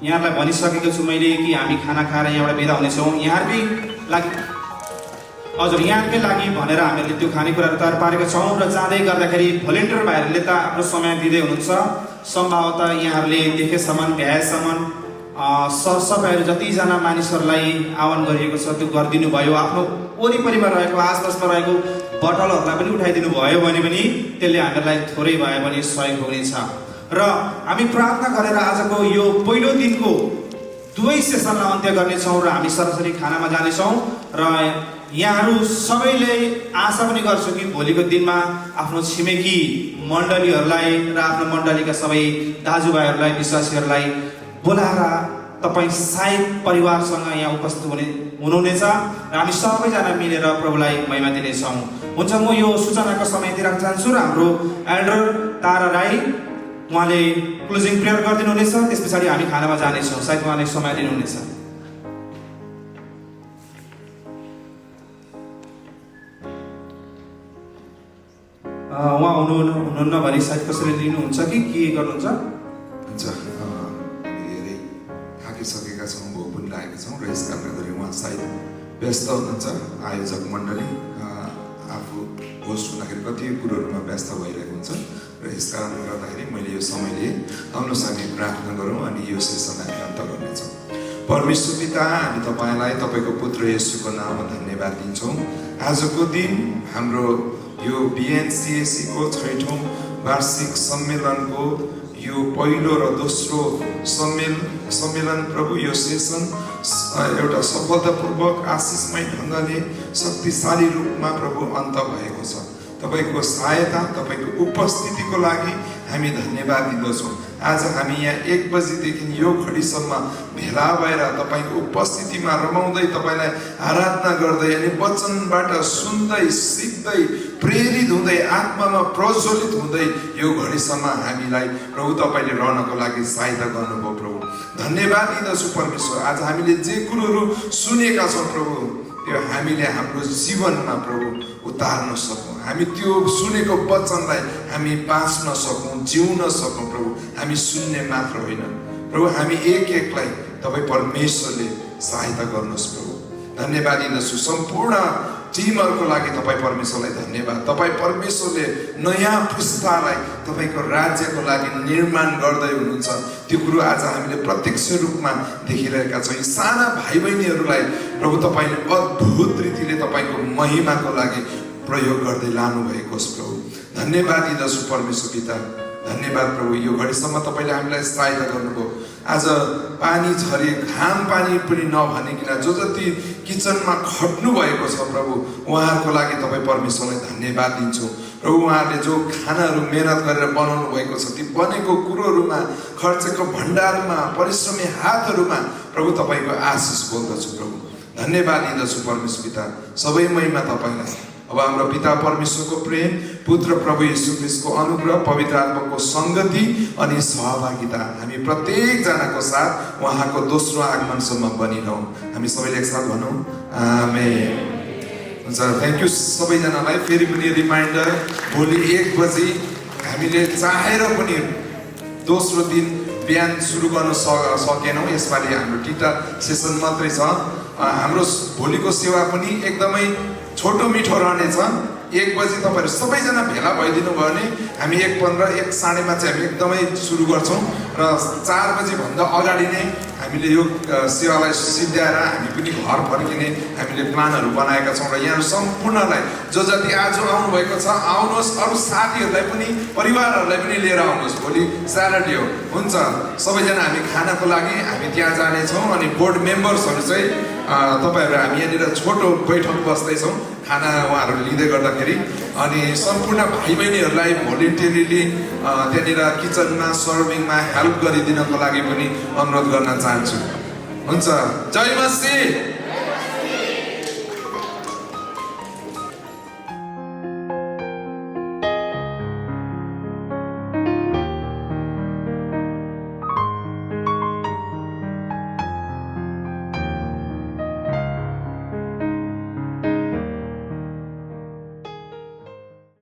यहाँहरूलाई भनिसकेको छु मैले कि हामी खाना खाएर यहाँबाट बिदा हुनेछौँ। यहाँहरूकै लागि हजुर, यहाँकै लागि भनेर हामीले त्यो खानेकुराहरू तयार पारेका छौँ। र जाँदै गर्दाखेरि भोलिन्टियर भाइहरूले त आफ्नो समय दिँदै हुनुहुन्छ। सम्भवतः यहाँहरूले देखेसम्म भ्याएसम्म सरसफाइहरू जतिजना मानिसहरूलाई आह्वान गरिएको छ त्यो गरिदिनु भयो। आफ्नो वरिपरिमा रहेको, आसपासमा रहेको बोतलहरूलाई पनि उठाइदिनु भयो भने पनि त्यसले हामीलाई थोरै भए पनि सहयोग हुनेछ। र हामी प्रार्थना गरेर आजको यो पहिलो दिनको 2 सेसनलाई अन्त्य गर्नेछौँ र हामी सरासरी खानामा जानेछौँ। र यहाँहरू सबैले आशा पनि गर्छु कि भोलिको दिनमा आफ्नो छिमेकी मण्डलीहरूलाई र आफ्नो मण्डलीका सबै दाजुभाइहरूलाई, विश्वासीहरूलाई बोलाएर तपाईँ सायद परिवारसँग यहाँ उपस्थित हुनुहुनेछ र हामी सबैजना मिलेर प्रभुलाई महिमा दिनेछौँ। हुन्छ, म यो सूचनाको समय दिइराख्न चाहन्छु र हाम्रो एल्डर तारा राई उहाँले क्लोजिङ प्रेयर गरिदिनुहुनेछ। त्यस पछाडि हामी खानामा जानेछौँ। सायद उहाँले समय दिनुहुनेछ। उहाँ हुनुहुन्न भने सायद कसैले लिनुहुन्छ कि के गर्नुहुन्छ? हुन्छ, धेरै थाकिसकेका छौँ, भोक पनि लागेका छौँ र यस कारणले गर्दा उहाँ सायद व्यस्त हुनुहुन्छ। आयोजक मण्डली आफू होस्ट हुँदाखेरि कति कुरोहरूमा व्यस्त भइरहेको हुन्छ र यस कारणले गर्दाखेरि मैले यो समय लिएँ। आउनुहोस् हामी प्रार्थना गरौँ अनि यो सेसनलाई हामी अन्त गर्नेछौँ। परमेश्वर पिता, हामी तपाईँलाई तपाईँको पुत्र येशूको नाममा धन्यवाद दिन्छौँ। आजको दिन हाम्रो यो बिएनसिएसीको 6औं वार्षिक सम्मेलनको यो पहिलो र दोस्रो सम्मेलन प्रभु यो सेसन एउटा सफलतापूर्वक आशिषमय ढङ्गले शक्तिशाली रूपमा प्रभु अन्त भएको छ। तपाईँको सहायता, तपाईँको उपस्थितिको लागि हामी धन्यवाद दिँदछौँ। आज हामी यहाँ 1 बजीदेखि यो घडीसम्म भेला भएर तपाईँको उपस्थितिमा रमाउँदै तपाईँलाई आराधना गर्दै अनि वचनबाट सुन्दै सिक्दै प्रेरित हुँदै आत्मामा प्रज्वलित हुँदै यो घडीसम्म हामीलाई प्रभु तपाईँले रहनको लागि सहायता गर्नुभयो। प्रभु धन्यवाद दिँदछु परमेश्वर। आज हामीले जे कुरोहरू सुनेका छौँ प्रभु, त्यो हामीले हाम्रो जीवनमा प्रभु उतार्न सकौँ। हामी त्यो सुनेको वचनलाई हामी बाँच्न सकौँ, जिउन सकौँ। प्रभु हामी सुन्ने मात्र होइन प्रभु, हामी एक एकलाई तपाईँ परमेश्वरले सहायता गर्नुहोस्। प्रभु धन्यवाद दिँदछु। सम्पूर्ण टिमहरूको लागि तपाईँ परमेश्वरलाई धन्यवाद। तपाईँ परमेश्वरले नयाँ पुस्तालाई तपाईँको राज्यको लागि निर्माण गर्दै हुनुहुन्छ। त्यो कुरो आज हामीले प्रत्यक्ष रूपमा देखिरहेका छौँ। साना भाइ बहिनीहरूलाई प्रभु तपाईँले अद्भुत रीतिले तपाईँको महिमाको लागि प्रयोग गर्दै लानुभएको छ। प्रभु धन्यवाद दिँदछु परमेश्वर पिता। धन्यवाद प्रभु, यो घडीसम्म तपाईँले हामीलाई सहायता गर्नुभयो। आज पानी झरे, घाम पानी पनि नभनिकन जो जति किचनमा खट्नु भएको छ प्रभु, उहाँहरूको लागि तपाईँ परमेश्वरलाई धन्यवाद दिन्छु। प्रभु उहाँहरूले जो खानाहरू मेहनत गरेर बनाउनु भएको छ, ती बनेको कुरोहरूमा, खर्चेको भण्डारमा, परिश्रमी हातहरूमा प्रभु तपाईँको आशिष बोल्दछु। प्रभु धन्यवाद दिँदछु परमेश्वर पिता। सबै महिमा तपाईँलाई। अब हाम्रो पिता परमेश्वरको प्रेम, पुत्र प्रभु येशू ख्रीष्टको अनुग्रह, पवित्र आत्माको सङ्गति अनि सहभागिता हामी प्रत्येकजनाको साथ उहाँको दोस्रो आगमनसम्म बनिरहँ। हामी सबैले एकसाथ भनौँ आमेन। हुन्छ, थ्याङ्क यू सबैजनालाई। फेरि पनि रिमाइन्डर, भोलि 1 बजी हामीले चाहेर पनि दोस्रो दिन बिहान सुरु गर्न सकेनौँ। यसपालि हाम्रो टिटा सेसन मात्रै छ। हाम्रो भोलिको सेवा पनि एकदमै छोटो मिठो रहनेछ। 1 बजी तपाईँहरू सबैजना भेला भइदिनु भयो भने हामी 1:15, 1:30मा चाहिँ हामी एकदमै सुरु गर्छौँ र 4 बजीभन्दा अगाडि नै हामीले यो सेवालाई सिद्ध्याएर हामी पनि घर फर्किने हामीले प्लानहरू बनाएका छौँ। र यहाँ सम्पूर्णलाई जो जति आज आउनुभएको छ आउनुहोस्, अरू साथीहरूलाई पनि परिवारहरूलाई पनि लिएर आउनुहोस्। भोलि स्याटरडे हो। हुन्छ, सबैजना हामी खानाको लागि हामी त्यहाँ जानेछौँ। अनि बोर्ड मेम्बर्सहरू चाहिँ तपाईँहरू हामी यहाँनिर छोटो बैठक बस्दैछौँ खाना उहाँहरू लिँदै गर्दाखेरि। अनि सम्पूर्ण भाइ बहिनीहरूलाई भोलिन्टियरली त्यहाँनिर किचनमा सर्भिङमा हेल्प गरिदिनको लागि पनि अनुरोध गर्न चाहन्छु। हुन्छ, जय मसीह।